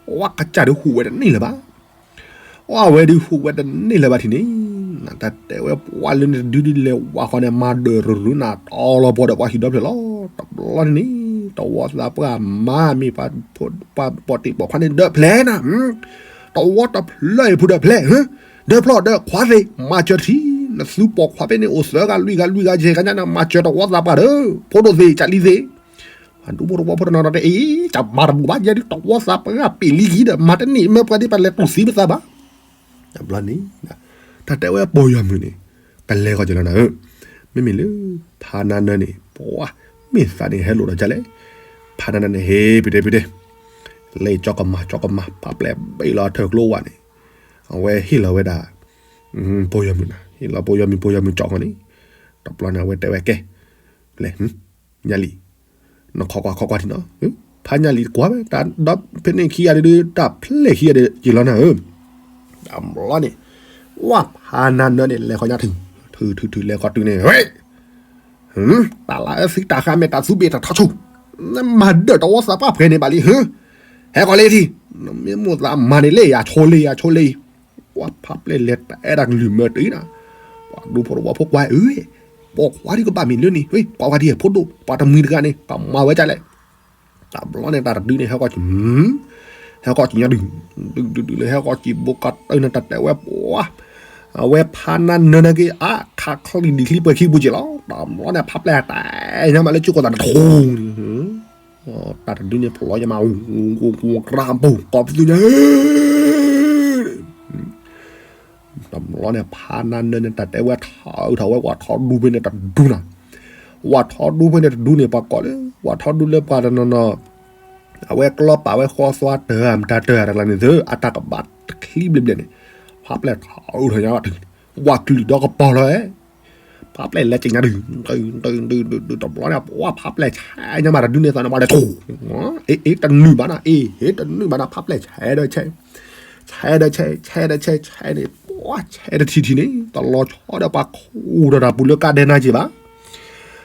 ပှၤကစၢ်ဒုးဟူးဝဲတန့ၢ်လၢၤဘၣ် အဝဲဒုးဟူးဝဲတန့ၢ်လၢၤဘၣ်ထံၣ်န့ၣ်, တၢ်တဲဝဲပှၤလၢန့ၣ်တဒုဒုးလဲၤဝးဃီန့ၣ် မၤဒၢးရူၤရူၤနၤ တီလီၤပှီၤဒီးပှၤဟံၣ်ဒီဖျၢၣ်လီၤ. တ ဘျီန့ၣ်န့ၣ် တဝီသးပှၢ်မၤမ့ၢ်ပှၤပိာ်တ့ၢ်ပိာ်ခွါန့ၣ်ဒၢးဖျဲးနၤ, တဝီတဖျၢၣ်အံၤဖုဒၢးဖျဲး, ဒၢးဖျီၣ်ဒၢးခွါသ့ၣ် မၤစၢၤထံ, နသုပိာ်ခွါဖဲန့ၣ်အိၣ်သၢဂၤလွံၢ်ဂၤလွံၢ်ဂၤယဲၢ်ဂၤညါန့ၣ် မၤစၢၤတဝီသးပှၢ်ဒီး ဖိဒိၣ်သ့ၣ်ကၢ်လံသ့ၣ်, ပှၤဒူဖိတဝီဖိတနီၤနီၤတအ့ၣ် ကမၤတဘူၣ်ဘၣ် ယဲဒုးတဝီသးပှၢ်ပ့ၢ်လံကံဒီး မၤတန့ၢ်မၢပှၤဒ်ပှၤလဲၤတူၢ်သံပသးဘၣ်. တဘျီန့ၣ် တၢ်တဲဝဲပိာ်ယွၤမုၣ်န့ၣ် ကလဲၤဃီၤက့ၤလီၤနၤဧၢ, မ့မ့ၢ်လၢ ဖါနါနၢန့ၣ် ပှၤ မ့ၢ်သးန့ၣ်ဟဲလိာ်ဒီးကလဲၣ်, ဖါနါနၢန့ၣ် ဟ့ၣ်ပတဲပတဲ လဲၤကၠီကမၤကၠီကမၤ ဖးပျဲၢ်ဘ့ၣ်လီၤထၢၣ်ကျိဝဲန့ၣ်, အဝဲဟ့ၣ်လီၤဝဲဒၣ် ပိာ်ယွၤမုၣ်နၤ, ဟ့ၣ်လီၤပိာ်ယွၤမုၣ် ပိာ်ယွၤမုၣ်ကၠီဃီၤန့ၣ်, တဘျီန့ၣ် အဝဲတဲဝဲကဲ လဲၤ ညါလံ, နခီကွၢ်ခီကွၢ်ထံနီၤ, ဖါညါလံတကွၢ်ဝဲ တၢ်ဒီဖဲန့ၣ်ခံဂၤဒုး တၢ်ဖျဲၣ်ခံဂၤဒုးက့ၤလီၤနၤဧၢ, တဘျီန့ၣ် ဝဲဖါနါနၢန့ၣ် လဲၤဃီၤညါထုး ထုးထုးထုးလဲၤဃီၤတုၤန့ၣ် ဝဲ တၢ်လၢအသုတၢ်ဃါ မ့ၢ်တၢ်သူဘ့ၣ်တၢ်ထီဆိ, နမၤဒၢးတဝီသးပှၢ်ဖဲန့ၣ်ဘၣ်လံ, ဟဲဃီၤလၢထံ, နမ့ၢ်မိၣ်သးမၤန့ၣ်လၢယၤဆိလၢယၤဆိလၢ, ပှၤဖးပျဲၢ်လဲၤတအဲၣ်တၢ်ကလုၢ်မၢတအံၤနၤ, ပှၤဒူဖိတဝီဖိကွၢ်အၢ, ပိာ်ခွါဒ်ကဘၣ်မ့ၢ်လၢန့ၣ် ပှၤဝဲဒ်ဖိဒိၣ် ပှၤတမှံၤတဂၤန့ၣ် ကမၤဝဲဒ်လဲၣ် တဘျီန့ၣ် တၢ်တဒုန့ၣ် ဟဲကီၢ်က့ၤ, ဟဲကီၢ်က့ၤညါဒုး, ဒုးဒုးဒုးလၢဟဲကီၢ်က့ၤ ဘိးကတၢၢ်န့ၣ် တၢ်တဲဝဲပှၤ, အဝဲဖါနါနၢန့ၣ်က့ၤ အခါချံဒံးချံပှဲၤခံပူၤက့ၤလီၤ. တဘျီန့ၣ် ဖးပျဲၢ်တဲညါမးလၢ ကၠိကိာ်သးတထူန့ၣ်, တၢ်တဒုန့ၣ် ဖျိညါမး ကရၢပူၤ ကီၢ်ပသူညါ တဘျီန့ၣ် ဖါနါနၢန့ၣ် တၢ်တဲဝဲထီၣ်အုးထီၣ်ဝဲ ဝၣ်ထီဒူဖဲန့ၣ်တဒူနၤ, ဝၣ်ထီဒူဖဲန့ၣ်တဒူန့ၣ် ပှၤကိးလၢ ဝၣ်ထီဒူလၢပှၤတနီၤနီၤ, အဝဲကျီပာ်ဝဲဃီသွါတၢ်မတၤတၢ်တၢ်လၢန့ၣ်သၢ အတၢ်ကဘၣ်တချံဘျဲၣ်ဘျဲၣ်န့ၣ်, ဖးပျဲၢ်ထီၣ်အုးထီၣ်ညါဝဲ, ဝၣ်ကလုာ်ဒီကပီၤလီၤ, ဖးပျဲၢ်လဲၤက့ၤညါဒုး, ဒုးဒုးဒုးဒုးတဘျီန့ၣ် ပှၤဖးပျဲၢ်ဆဲးညါမးတဒုန့ၣ်သးန့ၣ် ပှၤလဲၤထူ, အ့ အ့ တနုာ်ဘၣ်နၤ အ့ ဟ့ၣ်တနုာ်ဘၣ်နၤ ဖးပျဲၢ်ဆဲးဒီးဆဲး ဆဲးဒီးဆဲး ဆဲးဒီးဆဲး ဆဲးန့ၣ် ပှၤဆဲးတထံၣ်ထံၣ်န့ၣ် တလီၤဆီဒီးပှၤခူၣ်ဒီးတၢ်ပူၤလၢကါဒဲနါက့ၤဘၣ်,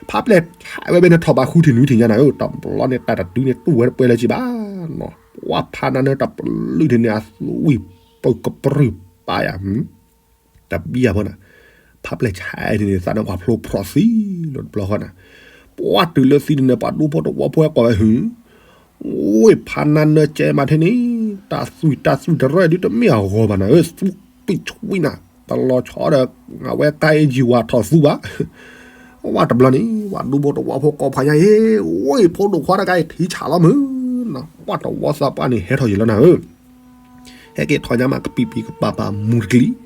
ဖးပျဲၢ်ဆဲးဝဲဘဲန့ၣ်ထီၣ်ဘးဃုထံၣ်နွံထံၣ်ညါနၤဧၢ, တဘျီန့ၣ် တၢ်တဒုန့ၣ်တူၢ်ဝဲတပှဲၤလၢၤက့ၤဘၣ်, ပှၤဖးနါနၢတပလုၢ်ထံၣ်န့ၣ် အသွံၣ်ပကပြုၢ်ပာ်ယၤ တဘံၣ်ယၤဖီနၤ, ဖးပျဲၢ်ဆဲးန့ၣ်န့ၣ် သးန့ၣ်ပှၤဖျိဖျိးသံလီၤတဘျီဃီနၤ, ပှၤတုၤလၢသံန့ၣ် ပှၤဒူဖိတဝီဖိဟဲကွၢ်ဝဲဟု, အိၣ်ဖးနါနၢကဲမးထဲန့ၣ်, တၢ်သွံၣ်တၢ်သွံၣ်တရၢၣ်ဒုးတမ့ၢ်အဂီၤဘၣ်နၤဧၢ, သွံၣ်ပံၣ်ဆွံနၤ, တလီၤဆီဒီး အဝဲကါအ့ၣ်ယံၤဝၣ်ထီၣ်သူဘၣ် ဝဲတဘျီန့ၣ် ပှၤဒူဖိတဝီဖိကိးဖးညါအံၤ, အိၣ်ဖိဒိၣ်ခွါတဂၤအံၤထံဆးလီၤမုၢ်, ပှၤတဝီသးပှၢ်န့ၣ် ဟဲထီၣ်ယံၤလီၤနၤဧၢ, ဟဲက့ၤထီၣ်ညါမးကပံာ်ပံာ်ကပၤပၤမူတကလံၤ,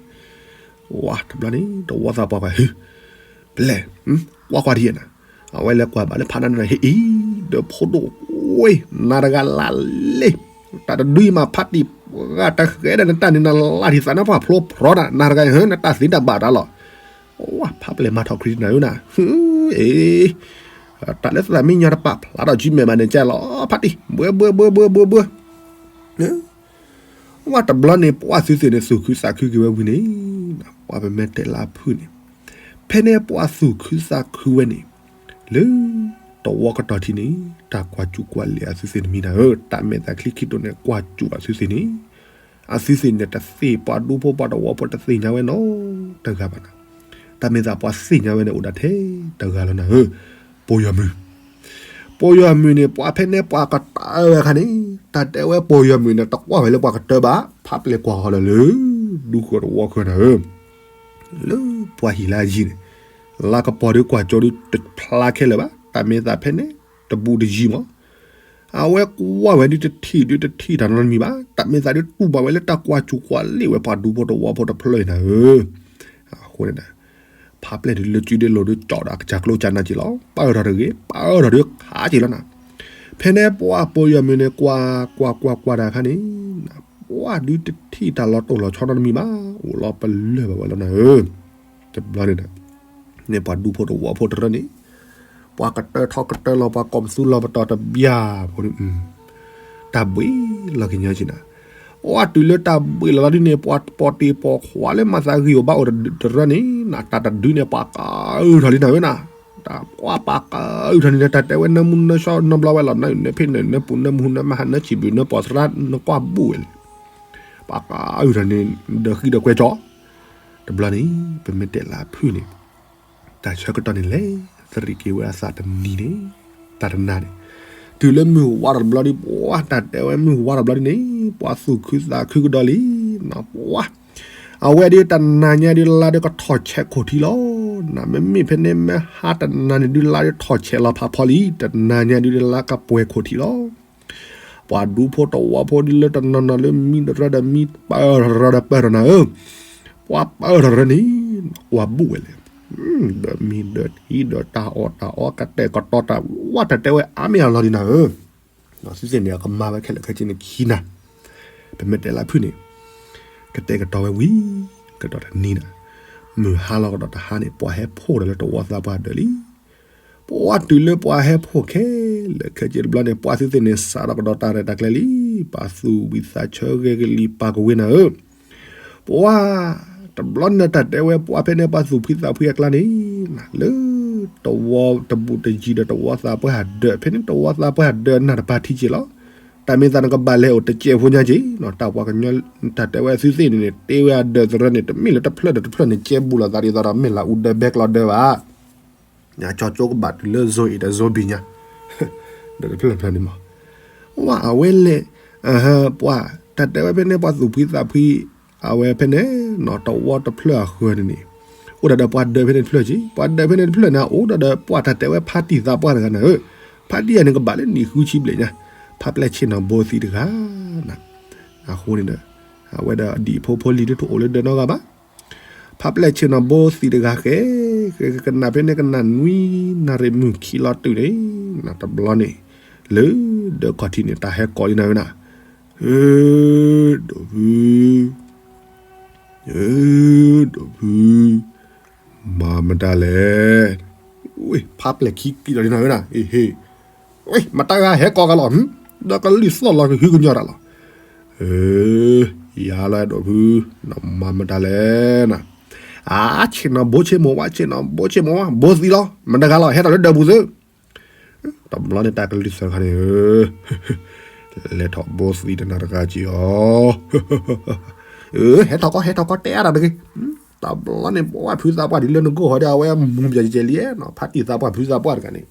ဝဲတဘျီန့ၣ် တဝီသးပှၢ်ပှၤဟု, ပလဲၣ်, ကွၢ်ကွၢ်ဒ်ယဲနၤ, အဝဲလဲၤကွၢ်ဘၣ်လၢဖးနါနၢအံၤ ဒီးဖိဒိၣ်ဝဲ နၤတဂၤလၢ်လံ, တၢ်တဒုအံၤမးဖးတံၢ်ပှၤတဃဲဒီးနတၢ်န့ၣ် နလၢ်ထံၣ်သးန့ၣ်ပှၤဖျိဖျိနၤ နၤတဂၤအံၤ နတၢ်သ့တၢ်ဘၣ်တၢ်လီၤ, ဝဲဖးပျဲၢ်မၤထီၣ်ခရံာ်နၤဧၢနၤ, အ့ တၢ်လၢသးမံညီတပာ်ဖျါထီၣ် Gmail မးန့ၣ်ကဲလီၤ ဖးတံၢ် ဘှဲဘှဲဘှဲဘှဲဘှဲဘှဲ ဝဲတဘျီန့ၣ် ပှၤသုးသ့ၣ်န့ၣ် သူၣ်ခုသးခုက့ၤဝဲဝံၤန့ၣ်, ပှၤပမဲာ်တဲးလါဖုၣ်န့ၣ်, ဖဲန့ၣ်ပှၤသူၣ်ခုသးခုဝဲန့ၣ်, လၢ တဝီကတီၢ်ထံန့ၣ် တၢ်ကွၢ်စူၣ်ကွၢ်လဲၢ်အသုးသ့ၣ်တမံၤနၤဧၢ, တၢ်မဲာ်သးချံခံတိၢ်န့ၣ် ကွၢ်စူၣ်အသုးသ့ၣ်န့ၣ်, အသုးသ့ၣ်န့ၣ်တသ့ၣ် ပှၤဒူဖိပှၤတဝီဖိတသ့ၣ်ညါဝဲနီတဂၤဘၣ်နၤ, တၢ်မဲာ်သးပှၤသ့ၣ်ညါဝဲန့ၣ်အိၣ်ဒၣ်ထဲတဂၤလီၤနၤဧၢ, ပိာ်ယွၤမုၣ် ပိာ်ယွၤမုၣ်န့ၣ် ပှၤဖဲန့ၣ်ပှၤကတၢၢ်ဝဲအခါန့ၣ်, တၢ်တဲဝဲပိာ်ယွၤမုၣ်န့ၣ် တကွၢ်ဝဲလၢပှၤကတၢၢ်ဘၣ်, ဖးပျဲၢ်ကွၢ်ဃီၤလၢလၢ ဒူဃၢၤတဝီဃၢၤနၤဧၢ, လၢပှၤဟံၣ်လၢအယံၤန့ၣ်, လါကပီၤဒုးကွၢ်ကၠိဒုးတဖျါခဲလၢာ်ဘၣ်, တၢ်မဲာ်သးဖဲန့ၣ် တဘူးတယံၤမး, အဝဲကွၢ်ဝဲဒုးတထံၣ်ဒုးတထံၣ်တၢ်နီတမံၤဘၣ်, တၢ်မဲာ်သးဒုးတူၢ်ဘၣ်ဝဲလၢတၢ်ကွၢ်စူၣ်ကွၢ်လ့ၢ်ဝဲပှၤဒူဖိတဝီဖိတဖျၢၣ်အံၤနၤဧၢ, အဃိန့ၣ် ဖးပျဲၢ်ဒုးလၢစုဒုးလိၤဒုးကၠီဒီးအကစၢ်ကျိကစၢ်နၢ်က့ၤလီၤ, ပၢအၢထီၣ်တဂ့ၤ ပၢအၢထီၣ်ဒုးခးက့ၤလီၤနၤ, ဖဲန့ၣ်ပှၤပိာ်ယွၤမုၣ်န့ၣ် ကွၢ်ကွၢ်ကွၢ်ကွၢ်တၢ်အခါန့ၣ်, ပှၤဒုးတထံၣ်တၢ်လီၤတိၢ်လီၤဆီနီတမံၤဘၣ်, အိၣ်လီၤပလၢၢ်ဘၣ်ဝဲလီၤနၤဧၢ, တဘျီန့ၣ်ဒီး န့ၣ်ပှၤဒူဖိတဝီဖိတရၢန့ၣ်, ပှၤကတၢၢ်ထီၣ်ကတၢၢ်လီၤပှၤကီၢ်ပသူလီၤပတီၢ်တဘျီဖိန့ၣ်, တၢ်ဘှံးလီၤက့ၤညါက့ၤနၤ, ပှၤတုၤလၢတၢ်ဘှံးလီၤလီၤဒ်န့ၣ် ပှၤပီၣ်တ့ၢ်ပီၣ်ခွါလၢမၤသးဂ့ၤအီၤဘၣ်အိၣ်တရၢန့ၣ် နတၢ်တဒုန့ၣ် ပှၤကအုၣ်ထီၣ်လံနၤဧၢနၤ, တၢ်ပှၤပာ်ကအုၣ်ထီၣ်န့ၣ် တၢ်တဲဝဲနၢမူနၢဆှီနဘျီဝဲလီၤ နနၢဖ့ၣ်နၢ နၢပူၤနၢမူနၢမဟါနၢဆံၣ်ဘျုးနၢပီၢ်သရၣ် နကွၢ်ဘူးဝဲလဲၣ်, ပှၤကအုၣ်ထီၣ်န့ၣ် ဒီးဃံဒီးကွဲကၠီ, တဘျီန့ၣ် ပမ့ၢ်တဲလၢအဖုၣ်န့ၣ်, တၢ်ဆၢကတီၢ်န့ၣ်လဲၤသရံးက့ၤဝဲအသးတနံၤန့ၣ်, တၢ် တၢ်တနၤန့ၣ်, တုၤလၢမုၢ်ဝါထီၣ်တဘျီဒီး ပှၤတၢ်တဲဝဲမုၢ်ဝါထီၣ်တဘျီဒ်န့ၣ် ပှၤသူၣ်ခုသးခုကဒီးလံ, ပှၤ အဝဲဒ်တနၤညါဒ်လါဒ်ကထီၣ်ဆဲးခိၣ်ထံလီၤ. နမ့မ့ၢ်ဖဲန့ၣ်မ့ၢ်ဟါတနၤန့ၣ်ဒ်လါဒ်ထီၣ်ဆဲးလီၤဖးဖီလံ, တနၤညါဒ်လါကပှဲၤခိၣ်ထံလီၤ. ပှၤဒူဖိတဝီဖိဒ်လၢတနီၤနီၤလၢမံတရၢဒီးမံပၢၢ်ရၢဒီးပၢၢ်ထီၣ်နၤဧၢ, ပှၤပၢၢ်ထီၣ်ရၢန့ၣ် ပှၤဘူၣ်ဝဲလဲၣ်, ဒီးမံဒီးထံဒီးတၢ်အီၣ်တၢ်အီ ကတဲာ်ကတီၤတၢ်ဝးတၢ်တဲဝဲအါမ့ၢ်အလီၤဒ်နၤဧၢ. သုသ့ၣ်န့ၣ် အကမၤဝဲခဲလၢာ်ခဲဆ့န့ၣ်ခံနၤ, ပမ့ၢ်တဲလၢဖုၣ်န့ၣ် ကတဲာ်ကတီၤဝဲဝံၤ ကဒီးတနံၤနၤ, မုၢ်ဟါလီၤကဒီးတဟါန့ၣ် ပှၤဟဲဖှိၣ်ဒီးလၢတဝီသးပှၢ်ဒၢးလံ. ပှၤတုၤလၢပှၤဟဲဖှိၣ်ခဲလၢာ်ခဲဆ့တဘျီန့ၣ် ပှၤသုသ့ၣ်န့ၣ် စးထီၣ်ကဒီးတၢ်ရဲၣ်တၢ်ကျဲၤလံ, ပာ်သူၣ်ဝံၣ်သးဆၢဂ့ၤကလံၤပာ်ကဝ့ၤနၤဧၢ. ပှၤ တဘျီန့ၣ်တၢ်တဲဝဲပှၤဖဲန့ၣ် ပှၤသူၣ်ဖှံသးဖှံအကျါန့ၣ် လၢ တဝီတဘူးတယံၤဒီးတဝီသးပှၢ်ဒၢး, ဖဲန့ၣ်တဝီသးပှၢ်ဒၢးနၢ်တပၤထံက့ၤလီၤ. တၢ်မ့ၢ်သးနကဘၣ်လဲၤအိၣ်တကဲးဖိညါက့ၤ, တၢ်ပှၤကညီတၢ်တဲဝဲသုသ့ၣ်န့ၣ်န့ၣ် တ့ဝဲအဒၢးသရၢန့ၣ် တမ့ၢ်လၢတဖျၢၣ်ဒီးတဖျၢၣ်န့ၣ် ကဲဘူးလိာ်သးဒ်သိးဒီး မ့ၢ်လၢအူဒၢးဘဲကျီဒၢးဘၣ် ကၠီကၠိကဘၣ်တုၤလၢ zone A ဒီး zone B ညါ, ဒီးတဖျၢၣ်တဖျၢၣ်န့ၣ်မး, ဝဲအဝဲလဲၣ်, ပှၤ တၢ်တဲဝဲဖဲန့ၣ် ပှၤသူၣ်ဖှံသးဖှံ, အဝဲဖဲန့ၣ် နီၢ်တဝီတဖျၢၣ်အဃၢၤန့ၣ်န့ၣ်, အိၣ်ဒၣ်ဒီးပှၤဒၢးဖဲန့ၣ်တဖျၢၣ်က့ၤ, ပှၤဒၢးဖဲန့ၣ်တဖျၢၣ်န့ၣ် အိၣ်ဒၣ်ဒီးပှၤတၢ်တဲဝဲဖါတံၢ်သးပှၢ်တဂၤန့ၣ်ဧၢ, ဖါတံၢ်အန့ၣ်ကဘၣ်လၢနံၣ်ဃုဆံဘျဲၣ်ညါ, ဖါပျဲၢ်ဆ့ၣ်နီၤဘိသံတဂၤ အဃိန့ၣ်ဒီး အဝဲဒီးအဒံၣ်အဖိဖိလံၤဒ်တအိၣ်လၢဒၢးနီတဂၤဘၣ်. ဖါပျဲၢ်ဆ့ၣ်နီၤဘိသံတဂၤဃဲ, ဃဲကနၣ်ဖဲန့ၣ်ကနၣ်နွံနၣ်ရံၣ်မုၢ်ခံလီၤတုၤန့ၣ်, တဘျီန့ၣ် လၢဒၢးခီၣ်ထံးန့ၣ် တၢ်ဟဲကိးလံနၤဧၢနၤ, ဧ ဒိၣ်ဖု ဧ ဒိၣ်ဖု, မၤမတၤလဲၣ်, ဝ့ၢ် ဖါပျဲၢ်ခံက့ၤလီၤနၤဧၢနၤ, ဟ့ၣ်ဟ့ၣ်, ဝ့ၢ် မတၤဂၤဟဲကိးဂၤလီၤ, ဒီးကလုၢ်သီၣ်လီၤကဟုကညီၢ်တၢ်လီၤ, ဧ ယၤလီၤဒိၣ်ဖု, နမၤမတၤလဲၣ်နၤ, အါ ဆ့ၣ်နီၤဘိဆ့ၣ်မိၢ်ဝါ, ဆ့ၣ်နီၤဘိဆ့ၣ်မိၢ်ဝါ, ဘိသံလီၤ, မတၤဂၤလီၤ ဟဲထီၣ်လၢဒၢးပူၤသု တဘျီန့ၣ်တၢ်ကလုၢ်သၢခါန့ၣ်, လဲၤထီၣ်ဘိသံတနၤတဂၤက့ၤအီၤ, ဟဲထီၣ်ကီ ဟဲထီၣ်ကီ တဲအါတၢ်တဂ့ၤ, တဘျီန့ၣ် ပှၤဖုသးပှၢ်ဒ်လၢနကိၢ်ဟီဒီး အဝဲမူၤပယီၤကဲလံ, ဖါတံၢ်သးပှၢ်ဖုသးပှၢ်တဂၤန့ၣ်,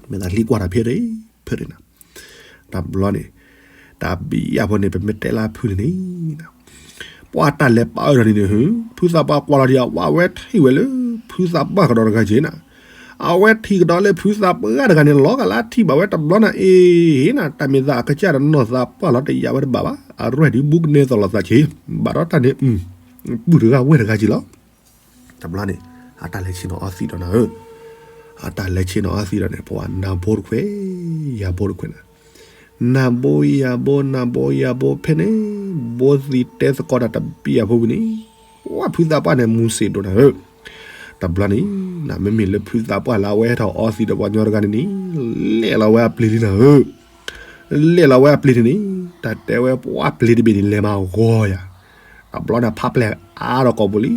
မ့ၢ်သးလံကွၢ်တၢ်ဖဲရ့ဖဲရ့နၤ, တဘျီန့ၣ် တၢ်ဘံယၢ်ဖိန့ၣ် ပမ့ၢ်တဲလၢဖုန့ၣ်န့ၣ် ပှၤတၢ်လဲၤပာ်အၢထီၣ်န့ၣ်န့ၣ်, ဖုသးပှၢ်ကွၢ်လီၤဒံး အဝဲထံၣ်ဝဲလၢ ဖုသးပှၢ်ကဒီးတဂၤက့ၤနၤ, အဝဲထံၣ်ကဒီးလၢဖုသးပှၢ်တဂၤန့ၣ် လီၤဂာ်လၢအထံၣ်ဘၣ်ဝဲတဘျီနၤအ့ၤနၤ, တၢ်မ့ၢ်သးအကစၢ်ဒီးနီၢ်သးပှၢ်လီၤတယာ်ဝဲတဘၣ်ဘၣ်, အရဲၣ်ဒ်ဘူးကနဲသိးလိာ်သးက့ၤ, ဘၣ်ဒီးတၢ်န့ၣ် ပုၢ်တဂၤဝဲၢ်တဂၤက့ၤလီၤ. တဘျီန့ၣ် အတၢ်လဲၤဆ့ၣ်နီၤအီသံးဒီးနၤဧၢ, အတၢ်လဲၤဆ့ၣ်နီၤအီသံးဒီးန့ၣ် ပှၤနၤဘိတခွဲး ယၤဘိတခွဲးနၤ, နၤဘိယၤဘိ နၤဘိယၤဘိဖဲန့ၣ်, ဘိသံးတဲသကိးတၢ်တဘံယၢ်ဖိဝံၤန့ၣ်, ပှၤဖုသးပှၢ်န့ၣ်မူၤစ့ၣ်ဒိၣ်နၤဧၢ, တဘျီန့ၣ် နမ့မ့ၢ်လၢဖုသးပှၢ်လၢအဝဲဟဲထီၣ်အီသံးဒီးပှၤကညီတဂၤန့ၣ်န့ၣ်, လဲၣ်လီၤဝဲအပျ့ၤလံနၤဧၢ လဲၣ်လီၤဝဲအပျ့ၤန့ၣ်န့ၣ်, တၢ်တဲဝဲပှၤပျ့ၤတဘ့ၣ်န့ၣ် လဲၤမၤဂီၤယၤ, တဘျီန့ၣ် ဖးပျဲၢ်အါထီၣ်ကိာ်ပူၤလံ,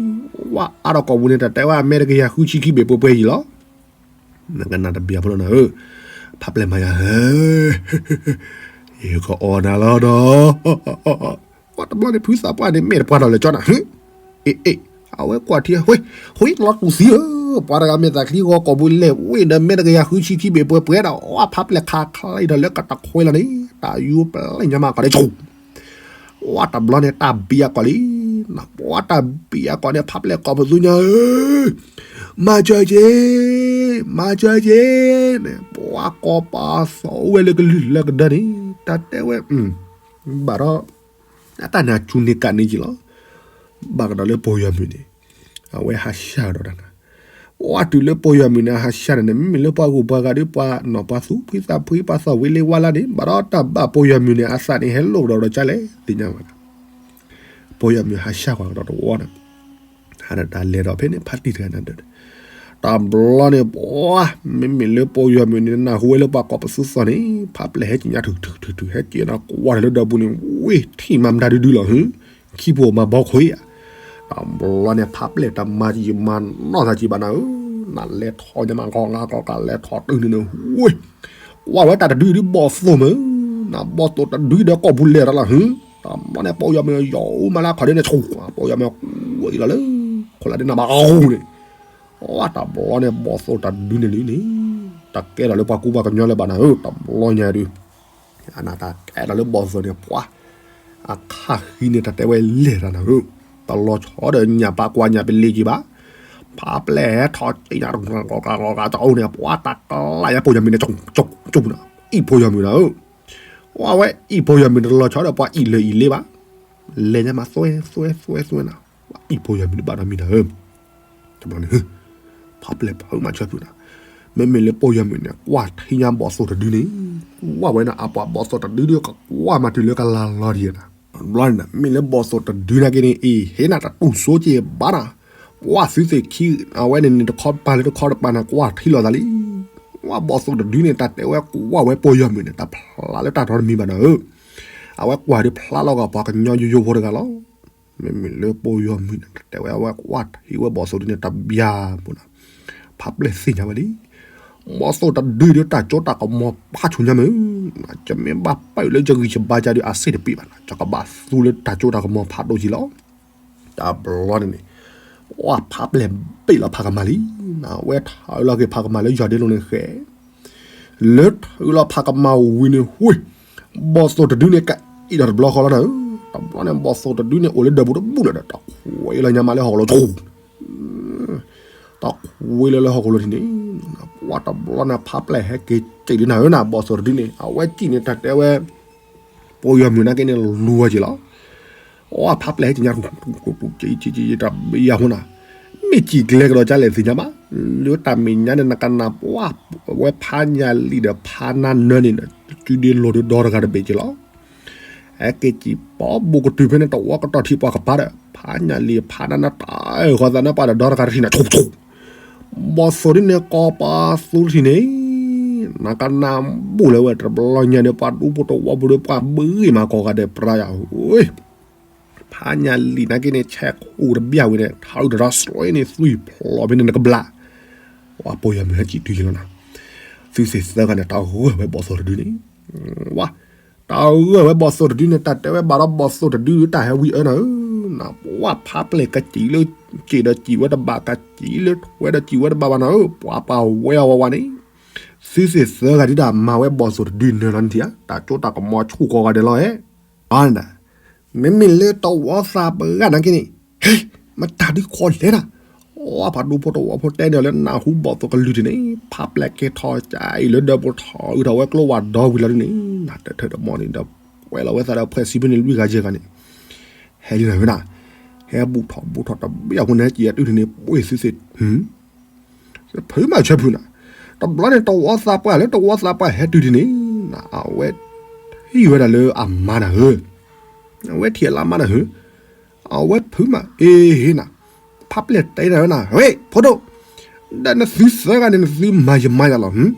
ဝဲအါထီၣ်ကိာ်ပူၤန့ၣ် တၢ်တဲဝဲအမဲာ်တကယၤဃုဆံခံဘ့ၣ်ပှဲၤပှဲၤယံၤလီၤ. နကနၣ်တဘံယၢ်ဖိလီၤနၤဧၢ, ဖးပျဲၢ်မၤယၤဧၢ, ယကအီၣ်နၤလီၤဒီး ပှၤတဘျီန့ၣ် ဖုသးပှၢ်န့ၣ် မဲာ်တပှၢ်ထီၣ်လၢာ်ကၠီနၤ, အ့ အ့ အဝဲကွၢ်ထံ, ဝ့ၢ် ဝ့ၢ် လီၤတူၢ်သံဧၢ, ပှၤတဂၤမဲာ်သးချံဂီၤကိာ်ပူၤလဲၣ်, ဝ့ၢ်ဒီးမဲာ်တကယၤဃုဆံခံဘ့ၣ်ပှဲၤပှဲၤဒီး အီၣ်ဖးပျဲၢ်ခးချံဒီးလၢကတခွဲးလီၤန့ၣ်, တၢ်ယူပျဲၢ်ညါမးကီးဒဲးဆူၣ် ပှၤတဘျီန့ၣ် တၢ်ဘံအကိာ်လံ, ပှၤတၢ်ဘံအကိာ်န့ၣ် ဖးပျဲၢ်ကိးပသူညါဧၢ, မၤစၢၤက့ၤ, မၤစၢၤက့ၤန့ၣ် ပှၤကိးပသူဝဲလၢကလုၢ်လၢကဒၢန့ၣ်, တၢ်တဲဝဲ ဘၣ်ဒီး အတၢ်န့ၣ်အစူၤန့ၢ်ကးန့ၢ်က့ၤလီၤ. ဘၣ်ကဒီးလၢပီၢ်ယီၤမုၢ်န့ၣ် အဝဲဟးဆှၢကဒီးတၢ်နၤ, ပှၤတုၤလၢပီၢ်ယီၤမုၢ်န့ၣ် အဟးဆှၢန့ၣ်န့ၣ် မ့မ့ၢ်လၢပှၤဂုၤပှၤဂၤဒီး ပှၤနီၢ်ပှၤသူၣ်ဖှံသးဖှံ ပှၤသီၣ်ဝံၤလ့ဝါလါန့ၣ် ဘၣ်ဒီးတၢ်ဘၣ်ပီၢ်ယီၤမုၢ်န့ၣ် အသးန့ၣ်ဟဲလိၣ်ကဒီးဒီးကလဲၣ် သ့ၣ်ညါဘၣ် ပီၢ်ယီၤမုၢ်ဟးဆှၢကွၢ်ကဒီးတဝီန့ၣ်, ဟးဒီးတၢ်လဲၤဒီးဖဲန့ၣ် ဖါတံၢ်တဂၤန့ၣ်ဒီး, တဘျီန့ၣ် ပှၤ မ့မ့ၢ်လၢပီၢ်ယီၤမုၢ်န့ၣ် နၢ်ဟူဝဲလၢပှၤကိးပသူသီၣ်န့ၣ် ဖးပျဲၢ်ဟဲက့ၤညါထုးထုးထုးထုး ဟဲက့ၤနၤကွၢ်တၢ်လၢဒၢးပူၤန့ၣ် ဝ့ၢ်ထံၣ်မၤမတၤဒုဒုလီၤဟၢ, ခံဖိမၤဘီခွံဧါ, တဘျီန့ၣ် ဖးပျဲၢ်တမၤကံမၤနီၢ်သးကံဘၣ်နၤဧၢ, နလဲၤထီၣ်ညါမး ကီၢ်ငါကီၢ်ကလဲၤထီၣ်တုၤန့ၣ်န့ၣ် ဝ့ၢ် ကွၢ်ဝဲတၢ်တဒုဒုဘီၣ်သိၣ်မး, နဘီၣ်သိၣ်တဒုဒီးကိာ်ပူၤလဲၤတၢ်လီၤဟၢ, တဘျီန့ၣ် ပီၢ်ယီၤမုၢ်ယီၤအူမၤလၢခီၣ်ဒ်န့ၣ် ဆူၣ် ပီၢ်ယီၤမုၢ်ကွံာ်လီၤလၢ ခိၣ်လၢဒ်နဘၣ်အူန့ၣ်, တဘျီန့ၣ် ဘီၣ်သိၣ်တဒုန့ၣ်လံန့ၣ်, တ တကဲထီၣ်လၢပှၤကူပှၤကညီလၢၤဘၣ်နၤဧၢ, တဘျီညါဒုး အနတၢ်ကဲထီၣ်လၢဘီၣ်သိၣ်န့ၣ် ပှၤ အခါဃံန့ၣ် တၢ်တဲဝဲလဲၤတၢ်နၤဧၢ, တလီၤဆီဒီးညၣ်ပၢ်ကွၢ်ညၣ်ပလ့ၤက့ၤဘၣ်, ဖးပျဲၢ်ဟဲထီၣ်က့ၤညါ တအူန့ၣ် ပှၤတၢ်ကလီကၢ်တအူန့ၣ် ပှၤတၢ်ကလၢ်ယါပိာ်ယၤမုၣ်န့ၣ် ကၠူၣ်ကၠူၣ်နၤ, အံၣ်ဖိယၤမုၣ်နၤဧၢ, ဝဲအံၣ်ဖိယၤမုၣ်န့ၣ် တလီၤဆီဒီးပှၤအံၣ်လၢအံၣ်လ့ဘၣ်, လဲၤညါမးသွဲသွဲသွဲသွဲနၤ, အံၣ်ဖိယၤမုၣ်န့ၣ်ဘၣ်ဒီးမံၤနၤဧၢ တဘျီန့ၣ် ဖးပျဲၢ်ဖုးမၤဆၢဖုးနၤ, မ့မ့ၢ်လၢပိာ်ယၤမုၣ်န့ၣ် ကွၢ်ထံညါဘီၣ်သိၣ်တဒုန့ၣ်, ကွၢ်ဝဲနၤ အပှၤဘီၣ်သိၣ်တဒုဒီး ကကွၢ်မၤတုၤလၢကလၤလီၤဒံးနၤ, တဘျီန့ၣ် မ့ၢ်လၢဘီၣ်သိၣ်တဒုနာ်က့န့ၣ် အ့ၣ် ဟ့ၣ်နၤတတူၢ်စိက့ၤဘၣ်နၤ, ပှၤသုသ့ၣ်ခံ အဝဲန့ၣ်န့ၣ် တခီပၤလၢတခီတပၤနၤ ကွၢ်ထံလီၤသးလံ, ကွၢ်ဘီၣ်သိၣ်တဒုန့ၣ် တၢ်တဲဝဲကွၢ်ဝဲပိာ်ယၤမုၣ်န့ၣ် တၢ်ဖျါလၢတၢ်တီတမံၤဘၣ်နၤဧၢ, အဝဲကွၢ်ဒုးဖျါလီၤဂာ်ပှၤကညီယိယိဖိတဂၤလီၤ. မ့မ့ၢ်လၢပိာ်ယီၤမုၢ်န့ၣ် တၢ်တဲဝဲ အဝဲကွၢ်ထံဝဲဘီၣ်သိၣ်ဒုန့ၣ် တဘျီဖိနၤ, ဖးပျဲၢ်သ့ၣ်ညါဝဲလံ. ဘီၣ်သိၣ်တဒုဒီးတၢ်စိတၢ်ကမီၤဖးဆူညါမုၢ်, ယမ့ၢ်ဘၣ်ပာ်လၢယဂံၢ်ယဘါယၤဒီး အစ့ၣ်တပ့ၢ်ဘၣ်နၤ, ယကဘၣ်သူလၢတၢ်စိတၢ်ကမီၤဖးဒိၣ်က့ၤလီၤ. တဘျီန့ၣ်န့ၣ် ပှၤဖးပျဲၢ်ဘ့ၣ်လီၤဖးကမၤလံ. အဝဲထၢလီၤက့ၤဖးကမၤလၢယီၢ်ဒ့လိၤန့ၣ်ဃဲ လၢထၢလီၤဖးကမၤဝံၤန့ၣ် ဝ့ၢ် ဘီၣ်သိၣ်တဒုန့ၣ် ကအံၣ်ဒီးတဘျီဃီလီၤနၤဧၢ. တဘျီန့ၣ် ဘီၣ်သိၣ်တဒုန့ၣ် အိၣ်လၢဒၢးပူၤတဘူၣ်လၢၤဒီး တခွ့လၢညါမးလၢဟီၣ်ကလီၤဆူၣ်, တခွ့လၢလၢဟီၣ်ကလီၤထံးန့ၣ်, ပှၤတဘျီန့ၣ် ဖးပျဲၢ်ဟဲက့ၤစံးဒုးနၤဧၢနၤ, ဘီၣ်သိၣ်တဒုန့ၣ် အဝဲစံးန့ၣ် တၢ်တဲဝဲ ပိာ်ယီၤမုၢ်နာ်က့န့ၣ် လူၤဝဲက့ၤလီၤ. အဖးပျဲၢ်ဟဲက့ၤညါ တဘျီယၤဖိနၤ, မ့ၢ်စံၣ်ကျဲကဒီးကလဲၣ်သ့ၣ်ညါဘၣ်. လၢတၢ်မဲာ်ညါန့ၣ် နကနၣ်ပှၤ ဝဲဖးညၣ်လံၣ်ဒီးဖးနါနၢန့ၣ် စုဒ့လိၤဒီးဒီတဂၤတဘ့ၣ်က့ၤလီၤ. ဟဲက့ၤစံၣ်ပီၤဘူးကတုၤဖဲန့ၣ် တဝီကတီၢ်ထံပှၤကပၤဒီး ဖးညၣ်လံၣ်ဖးနါနၢတၢ်ဃီသးနၢပှၤဒီးဒီတဂၤတထံၣ်နၤ ဆူၣ်ဆူၣ်, ဘီၣ်သိၣ်ဒုန့ၣ် ကိးပသူတထံၣ်န့ၣ် နကနၣ်ဘူးလၢၤဝဲ တဘျီညါန့ၣ် ပှၤဒူဖိတဝီဖိဒီးပှၤဘှ့ၣ်မၤကိးဂၤဒဲးပြါယၤဧၢ, ဖးညၣ်လံၣ်နာ်က့န့ၣ် ဆဲးခိၣ်တဘျီဝံၤန့ၣ် ထးအုးတရီစရီန့ၣ် သွံၣ်ဖျိးဖဲန့ၣ်နကဘျး, ပှၤပိာ်ယီၤမုၢ်ဟဲစံၣ်တုၤက့ၤလီၤနၤ, သုသ့ၣ်သၢဂၤန့ၣ် တၢ်ဂၢၢ်ဝဲဘီၣ်သိၣ်တဒုန့ၣ်, ဝါ တၢ်ဂၢၢ်ဝဲဘီၣ်သိၣ်တဒုန့ၣ် တၢ်တဲဝဲဘၣ်ဒီးဘီၣ်သိၣ်တဒုတၢ်ဟဲဝံအၢနၤဧၢ, နပှၤဖးပျဲၢ်ကစံၣ်လၢစံၣ်ဒီးစံၣ်ဝဲတဘၣ် ကစံၣ်လၢထွဲဒီးစံၣ်ဝဲတဘၣ်ဘၣ်နၤဧၢ, ပှၤပာ်ဝဲအီၤဝဲဝဲန့ၣ်, သုသ့ၣ်သၢဂၤဒုတၢ်မၤဝဲဘီၣ်သိၣ်တဒုနၢၤလီၤန့ၣ်ထံၣ်ဧါ, တၢ်စိတၢ်ကမီၤဆူၣ်ကိးဂၤဒဲးလီၤဧဲ, အန့ၣ် မ့မ့ၢ်လၢတဝီသးပှၢ်နာ်က့န့ၣ်, ဟဲ မတၤဒုခီလဲတၢ်, အပှၤဒူဖိတဝီဖိတဲန့ၢ်အီၤလၢနၢ်ဟူဘီၣ်သိၣ်ကလုၢ်ထံးန့ၣ်, ဖးပျဲၢ်က့ၤထီၣ်ကၠးအံၤလၢဒၢးပူၤထီၣ်အုးထီၣ်ဝဲကျိဝဲဒီဝံၤလီၤဒုန့ၣ်, နတထၢၣ်တမီၤန့ၣ်ဒီး ကွဲလီၤဝဲသးဒီးဖှဲးစံးဖဲန့ၣ်လွံၢ်ဂၤယဲၢ်ဂၤန့ၣ်, ဟဲလံနၤဝဲနၤ, ဟဲဘူးထီၣ်ဘူးထီၣ်တဘျီအဃိန့ၣ် ဟဲက့ၤအတုၢ်န့ၣ် ပှ့ၢ်သုသ့ၣ် ဖုးမးဆၢဖုးနၤ, တဘျီန့ၣ် တဝီသးပှၢ်လၢတဝီသးပှၢ်ဟဲတုၤဒ်န့ၣ်, အဝဲထံၣ်ဝဲဒၣ်လၢအမါနၤဧၢ, အဝဲထံၣ်လၢအမါနၤဧၢ, အဝဲဖုးမး အ့ဟ့နၤ, ဖးပျဲၢ်တဲနၤဝဲနၤ ဝဲ ဖိဒိၣ်, ဒီးနသုသၢဂၤန့ၣ် နသုမၤယမါယၤလီၤ,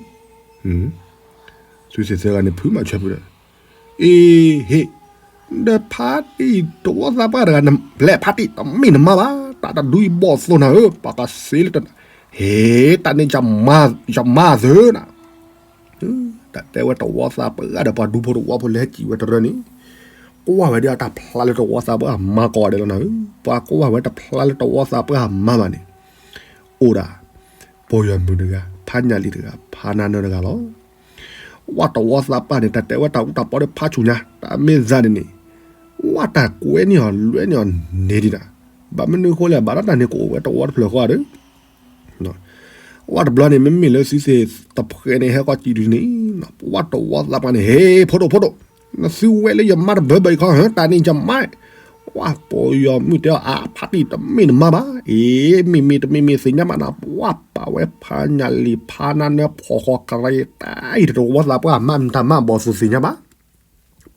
သုသ့ၣ်သၢဂၤန့ၣ် ဖုးမးဆၢဖုးဒီး အ့ဟ့, ဒီးဖါတံၢ်တဝီသးပှၢ်တဂၤ နဘျဲၣ်ဖါတံၢ်တမ့ၢ်နမါဘၣ်, တၢ်တဒုအံၤဘီၣ်သိၣ်နၤဧၢ, ပှၤကစ့လၢတနၤ, ဟ့ တၢ်န့ၣ် ယမါသၢနၤ, တၢ်တဲဝဲတဝီသးပှၢ်ဒီးပှၤဒူဖိတဝီဖိလဲၤဟဲစံၣ်ဝဲတရၢန့ၣ်, ကွၢ်ဝဲဒၣ်အတၢ်ဖျါလၢတဝီသးပှၢ်အမါကိးဂၤဒဲးလီၤနၤဧၢ, ပှၤကွၢ်ဝဲတဖျါလၢတဝီသးပှၢ်အမါဘၣ်န့ၣ်, အိၣ်ဒၣ် ပိာ်ယီၤမုၢ်တဂၤ, ဖးညၣ်လံၣ်တဂၤ, ဖးနါနၢတဂၤလီၤ. ဝဲတဝီသးပှၢ်န့ၣ် တၢ်တဲဝဲတၢ်အူတၢ်ပီဒီးဖးဆူၣ်ညါ, တၢ်မ့ၢ်သးန့ၣ်န့ၣ်, ဝဲတၢ်ကွဲန့ၢ်အီၤလွဲန့ၢ်အီၤန့ၣ်ဒံးနၤ, ဘၣ်မနုၤအဃိလဲၣ် ဘၣ်ဒီးတၢ်န့ၣ်ကအိၣ်ဝဲတဝီတဖျၢၣ်ဃီဒီး ဝဲတဘျီန့ၣ် မ့မ့ၢ်လၢသုသ့ၣ်တဖှဲးန့ၣ် ဟဲကီၢ်စံၣ်ဒုန့ၣ်, ပှၤတဝီသးပှၢ်န့ၣ် ဟ့ ဖိဒိၣ်ဖိဒိၣ်, နသုဝဲလၢယမါတဘၢဘၢအံၤခီ တၢ်န့ၣ်ယမါ, ပှၤပိာ်ယီၤမုၢ်တဲအီၤ အါ ဖါတံၢ်တမ့ၢ်နမါဘၣ်, အ့ မ့မ့ၢ်တမ့မ့ၢ်သ့ၣ်ညါဘၣ်နၤ, ပှၤပာ်ဝဲဖးညၣ်လံၣ်ဖးနါနၢဖီၣ်ဃီကရံတၢ်အံၤ တဝီသးပှၢ်မါတၢ်မါဘီၣ်သိၣ်သ့ၣ်ညါဘၣ်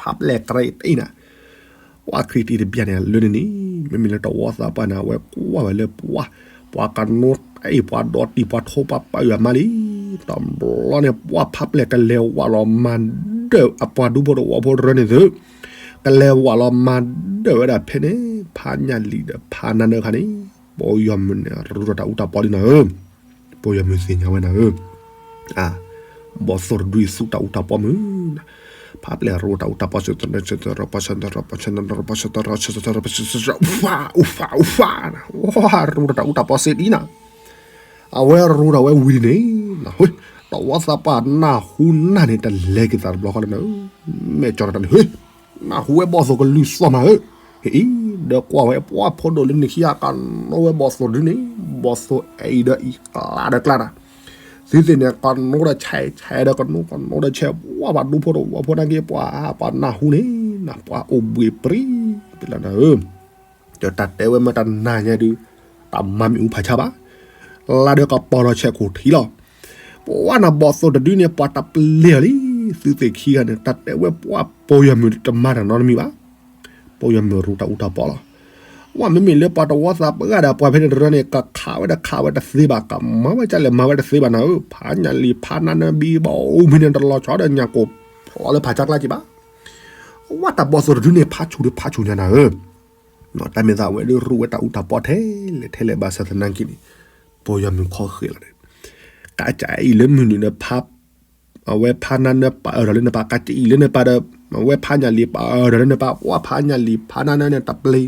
ဖးပျဲၢ်ကရံတၢ်အံၤနၤ, ပှၤခရံာ်တံၢ်တဘျီန့ၣ် လၢန့ၣ်န့ၣ် မ့မ့ၢ်လၢတဝီသးပှၢ်န့ၣ် အဝဲကွၢ်ဝဲလၢပှၤ, ပှၤကနိတၢ်အံၤ ပှၤဒီတံၢ် ပှၤထိပှၤပၢ်ယွၤမါလံ, တဘျီန့ၣ် ပှၤဖးပျဲၢ်ကလဲၤဝးလီၤမၤဒၢၣ်အပှၤဒူဖိတဝီဖိတရၢန့ၣ်သု, ကလဲၤဝးလီၤမၤဒၢၣ်ဝဲဒၣ်ဖဲန့ၣ် ဖးညၣ်လံၣ်ဒီးဖးနါနၢခါန့ၣ်, ပိာ်ယီၤမုၢ်န့ၣ် ရူဒီးတၢ်အူတၢ်ပီလံနၤဧၢ, ပိာ်ယီၤမုၢ်သ့ၣ်ညါဝဲနၤဧၢ ဘီၣ်သိၣ်တဒုအံၤသူတၢ်အူတၢ်ပီမုၢ်, ဖးပျဲၢ်ရူတၢ်အူတၢ်ပီ အူဖးအူဖးအူဖး, ရူတၢ်အူတၢ်ပီစ့ၣ်ဒံနၤ, အဝဲရူတၢ်ဝဲဝံၤဒ်န့ၣ်, တဝီသးပှၢ်နၢ်ဟူနၢ်န့ၣ် တလဲၤက့ၤသးတဘျီဃီလၢနၤဧၢ, မဲာ်ကၠီၤတၢ်တလၢ ဟ့ၣ်, နၢ်ဟူဝဲဘီၣ်သိၣ်ကလုၢ်သီၣ်မးဧၢ, ဟ့ၣ်အံၤ, ဒီးကွၢ်ဝဲပှၢ်ဖိဒိၣ်လၢနခံဂၤ ကနိဝဲဘီၣ်သိၣ်တဒုန့ၣ်, ဘီၣ်သိၣ်အဲၣ်အံၤဒီးအံၤ ကျါဒီးကျါနၤ, သုသ့ၣ်န့ၣ် ကနိဒီးဆဲး ဆဲးဒီးကနိ ကနိဒီးဆဲး ပှၢ်ပှၤဒူဖိတဝီဖိနာ်က့ ပှၢ် ပှၤနၢ်ဟူန့ၣ် နၤပှၤအိၣ်ဘှံးပြံ ပလၢနၤဧၢ ဒီးတၢ်တဲဝဲမ့ၢ်တနာ်ညါဒုး, တၢ်မၤမ့ၣ်အူဖးဆါဘၣ်, လါဒီးကပီၤလီၤဆဲးခိၣ်ထံလီၤ, ပှၢ်နဘီၣ်သိၣ်တဒုန့ၣ် ပှၤတပျ့ၤအီၤလံ, သုသ့ၣ်ခံဂၤန့ၣ် တၢ်တဲဝဲပှၢ်ပီၢ်ယွၤမုၢ်တမၤတၢ်နီတမံၤဘၣ်, ပီၢ်ယွၤမုၢ်ရူးတၢ်အူတၢ်ပီလီၤ, ဝဲမ့မ့ၢ်လၢပှၤတဝီသးပှၢ်ဒၣ်ပှၤဖဲန့ၣ်တရၢန့ၣ် ကခးဝဲတခးဝဲတသ့ဘၣ်, ကမၤဝဲကလဲၣ်မၤဝဲတသ့ဘၣ်နၤဧၢ, ဖးညၣ်လံာ်ဖးနါနၢဘံဘီအူမ့ၢ်န့ၣ် တလီၤဆီဒီးညၣ်ကိၢ်ဖျီလၢဖးဆါကျါက့ၤဘၣ်, ဝဲတၢ်ဘီၣ်သိၣ်တဒုန့ၣ် ဖးဆူၣ်ဒီးဖးဆူၣ်ညါနၤဧၢ တၢ်မ့ၢ်သးဝဲဒုးရူးဝဲတၢ်အူတၢ်ပီထဲလဲၣ်ထဲလဲၣ်ဘၣ်ဆၣ်သနာ်က့န့ၣ်, ပီၢ်ယွၤမုၢ်ခီဃ့ၢ်လီၤန့ၣ်, ကးကးအံၤလၢမုၢ်နုာ်န့ၣ်ဖး, အဝဲဖးနါနၢပာ်အၢၣ်ထီၣ်လၢနပၤ, ကးကးအံၤလၢနပၤဒီး, အဝဲဖးညၣ်လံာ်ပာ်အၢၣ်ထီၣ်လၢနပၤ, ပှၢ်ဖးညၣ်လံာ်ဖးနါနၢန့ၣ် တပျ့ၤ,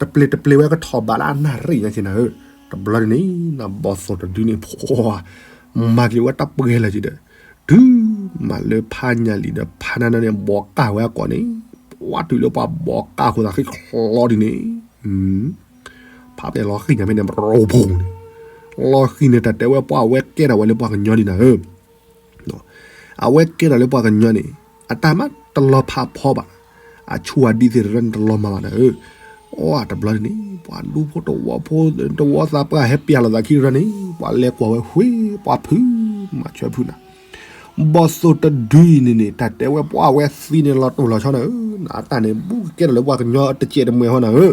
တပျ့ၤတပျ့ၤဝဲကထီၣ်ဘးလၢအနၣ်ရံၣ်ညါက့ၤနၤဧၢ, တဘျီန့ၣ် နဘီၣ်သိၣ်တဒုန့ၣ် ဖှီၣ်, မၤက့ၤဝဲတၢ်ပှဲၤလၢၤက့ၤဒီး တုၤမးလၢဖးညၣ်လံာ်ဒီးဖးနါနၢန့ၣ် ဘီးကၢ်ဝဲအကိာ်န့ၣ်, ပှၢ်တုၤလၢပှၤဘီးကၢ်ဃိသးဃံချီဒ်န့ၣ်, ဖးပျဲၢ်လီၤဃံၣ်ညါဖဲန့ၣ် ရိဖူန့ၣ်, လီၤဃံၣ်န့ၣ် တၢ်တဲဝဲပှၢ်အဝဲကဲထီၣ်ဝဲလၢပှၤကညီဒ်နၤဧၢ အဝဲကဲထီၣ်လၢပှၤကညီန့ၣ် အတၢ်မးတလီၤဖးဖီဘၣ်, အဆူၣ်အဒံးသ့ၣ်တရၢန့ၣ်တလီၤမၤဘၣ်နၤဧၢ, အိၣ်တဘျီန့ၣ် ပှၤဒူဖိတဝီဖိ, တဝီသးပှၢ်ဟဲပျဲလီၤသးခံတရၢန့ၣ် ပှၤလဲၤကွၢ်ဝဲဃ့ ပှၤဖုး, မၤဆွဲဖုးနၤ, ဘီၣ်သိၣ်တဒုအံၤန့ၣ်န့ၣ် တၢ်တဲဝဲပှၢ်ဝဲသံန့ၣ်လီၤတိၢ်လီၤဆီနၤဧၢ, နအတၢ်န့ၣ် ဘူးကကဲထီၣ်လၢပှၤကညီတစဲးတမှဲၤဃီနၤဧၢ,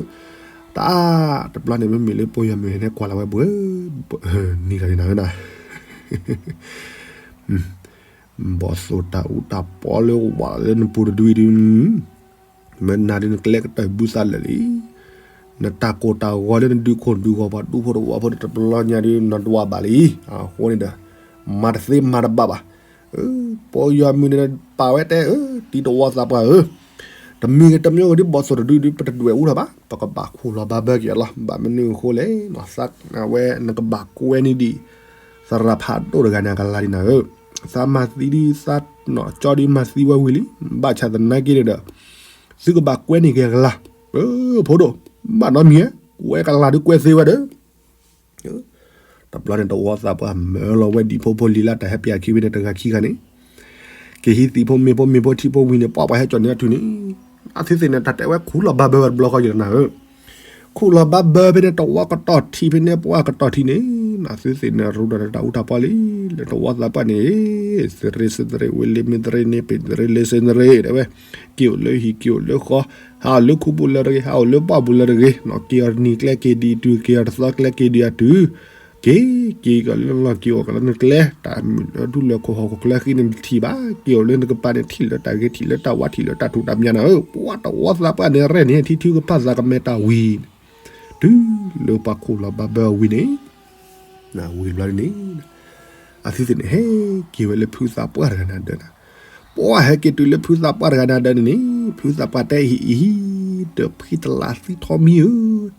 တၢ်, တဘျီန့ၣ် မ့မ့ၢ်လၢပီၢ်ယွၤမုၢ်ဟဲကွၢ်လီၤဝဲဘှဲ, နံၤလီၤနၤဧၢနၤ ဘီၣ်သိၣ်တၢ်အူတၢ်ပီလၢဝးလၢနပူၤတဒုအံၤဒုး, မ့ၢ်နၤဒုးနကျဲကတၢၢ်ဘုသးလၢာ်လံ, နတၢ်ကိၢ်တၢ်ဂီၤလၢနဒုးခိၣ်ဒုးဂီၤပှၤဒူဖိတဝီဖိန့ၣ် တဘျီညါဒုးနဒွးဘၣ်လံ, အဃိန့ၣ်ဒီး, မၤတသ့မၤတဘၣ်ဘၣ်, ပီၢ်ယွၤမုၢ်န့ၣ်ပာ်ဝဲတဲအၢ, တံၤတဝီသးပှၢ်ဧၢ တမံၤဂ့ၤတမံၤဂ့ၤဒ်ဘီၣ်သိၣ်တဒုဒုး ပတဒွဲၣ်အူထီၣ်ဘၣ်, ပကဘၣ်ခူၣ်လီၤဘၣ်ဘၢက့ၤအလီၢ်, ဘၣ်မနုၤအဃိလဲၣ်, အဝဲနကဘၣ်ကွဲန့ၢ်ဒံး, သရၣ်ဖးဒိၣ်တဂၤန့ၣ်အကလါလံနၤဧၢ, သးမၤသံဒ်သးနီၢ်ကၠီဒ်မၤသံဝဲဝံၤလံ, ဘၣ်ဆၣ်သနာ်က့န့ၣ်ဒီး, သုကဘၣ်ကွဲန့ၢ်က့ၤအကလါ, ဖိဒိၣ်, ဘၣ်နီတမံၤ, ကွဲကလါဒုးကွဲသ့ဝဲဒီး တဘျီန့ၣ်တဝီသးပှၢ်မၢလီၤဝဲဒံးဖိဖိလံၤလၢတၢ်ဟဲပျဲခံဖဲန့ၣ်တဂၤခံဂၤန့ၣ်, က့ၤဟံးသံးဖိမ့ၢ်ဖိမ့ၢ်ဖိထံဖိဝံၤန့ၣ် ပှၢ်ပှၤဟဲကၠီၣ်န့ၢ်အတုၤန့ၣ်, အသုသ့ၣ်န့ၣ် တၢ်တဲဝဲခူၣ်လီၤဘၣ်ဘၢဝဲတဘျီဃီယံၤလီၤနၤဧၢ, ခူၣ်လီၤဘၣ်ဘၢဖဲန့ၣ်တဝီကတီၢ်ထံးဖဲန့ၣ် ပှၢ်ကတီၢ်ထံးန့ၣ်, အသုသ့ၣ်န့ၣ်ရူးဒီးတၢ်အူတၢ်ပီလံ, လၢတဝီသးပှၢ်န့ၣ်, သရ့စ့သရ့ ဝ့လ့မ့ၢ်သရ့န့ၣ် ပ့ၣ်သရ့လ့စ့သရ့ တဲဝဲ, က့ၤအိၣ်လၢဟံၣ်က့ၤအိၣ်လၢဃီ, ဟးအိၣ်လၢခူပူၤလၢတဂ့ၤ ဟးအိၣ်လၢပှၢ်ပူၤလၢတဂ့ၤ, က့ၤအီၤတနံၤကျဲက့ၤဒံးအတုၤ က့ၤအီၤတသီကျဲက့ၤဒံးအတုၤ, က့ၤ, က့ၤကီၤလၢလီၢ်က့ၤအိၣ်ကီၤလၢနကျဲ, တၢ်မုၢ်လၢဒူလၢခိၣ်ဟီၣ်ခိၣ်ချၢဃံန့ၣ်တထံၣ်ဘၣ်, က့ၤအိၣ်လၢနကပၤန့ၣ်ထံၣ်လၢတၢ်ဂ့ၤထံၣ်လၢတၢ်ဝါ ထံၣ်လၢတၢ်ထူးတၢ်မျးနၤဧၢ, ပှၤတဝီသးပှၢ်န့ၣ်ရဲၣ်န့ၣ် ထံထံကဖၣ်သးကမဲာ်တၢ်ဝံၤန့ၣ်, တုၤလၢပှၤခူၣ်လီၤဘၣ်ဘၢဝံၤန့ၣ်, ဝံၤဘျီန့ၣ်, အသုသ့ၣ်န့ၣ်ဟဲက့ၤဝဲလၢဖုသးပှၢ်တဂၤန့ၣ်ဒၢးနၤ, ပှၤဟဲက့ၤတုၤလၢဖုသးပှၢ်တဂၤန့ၣ်ဒၢးန့ၣ်န့ၣ်, ဖုသးပှၢ်တဲအံၤအံၤ, ဒီးဖံတလးသံထီမံဧၢ,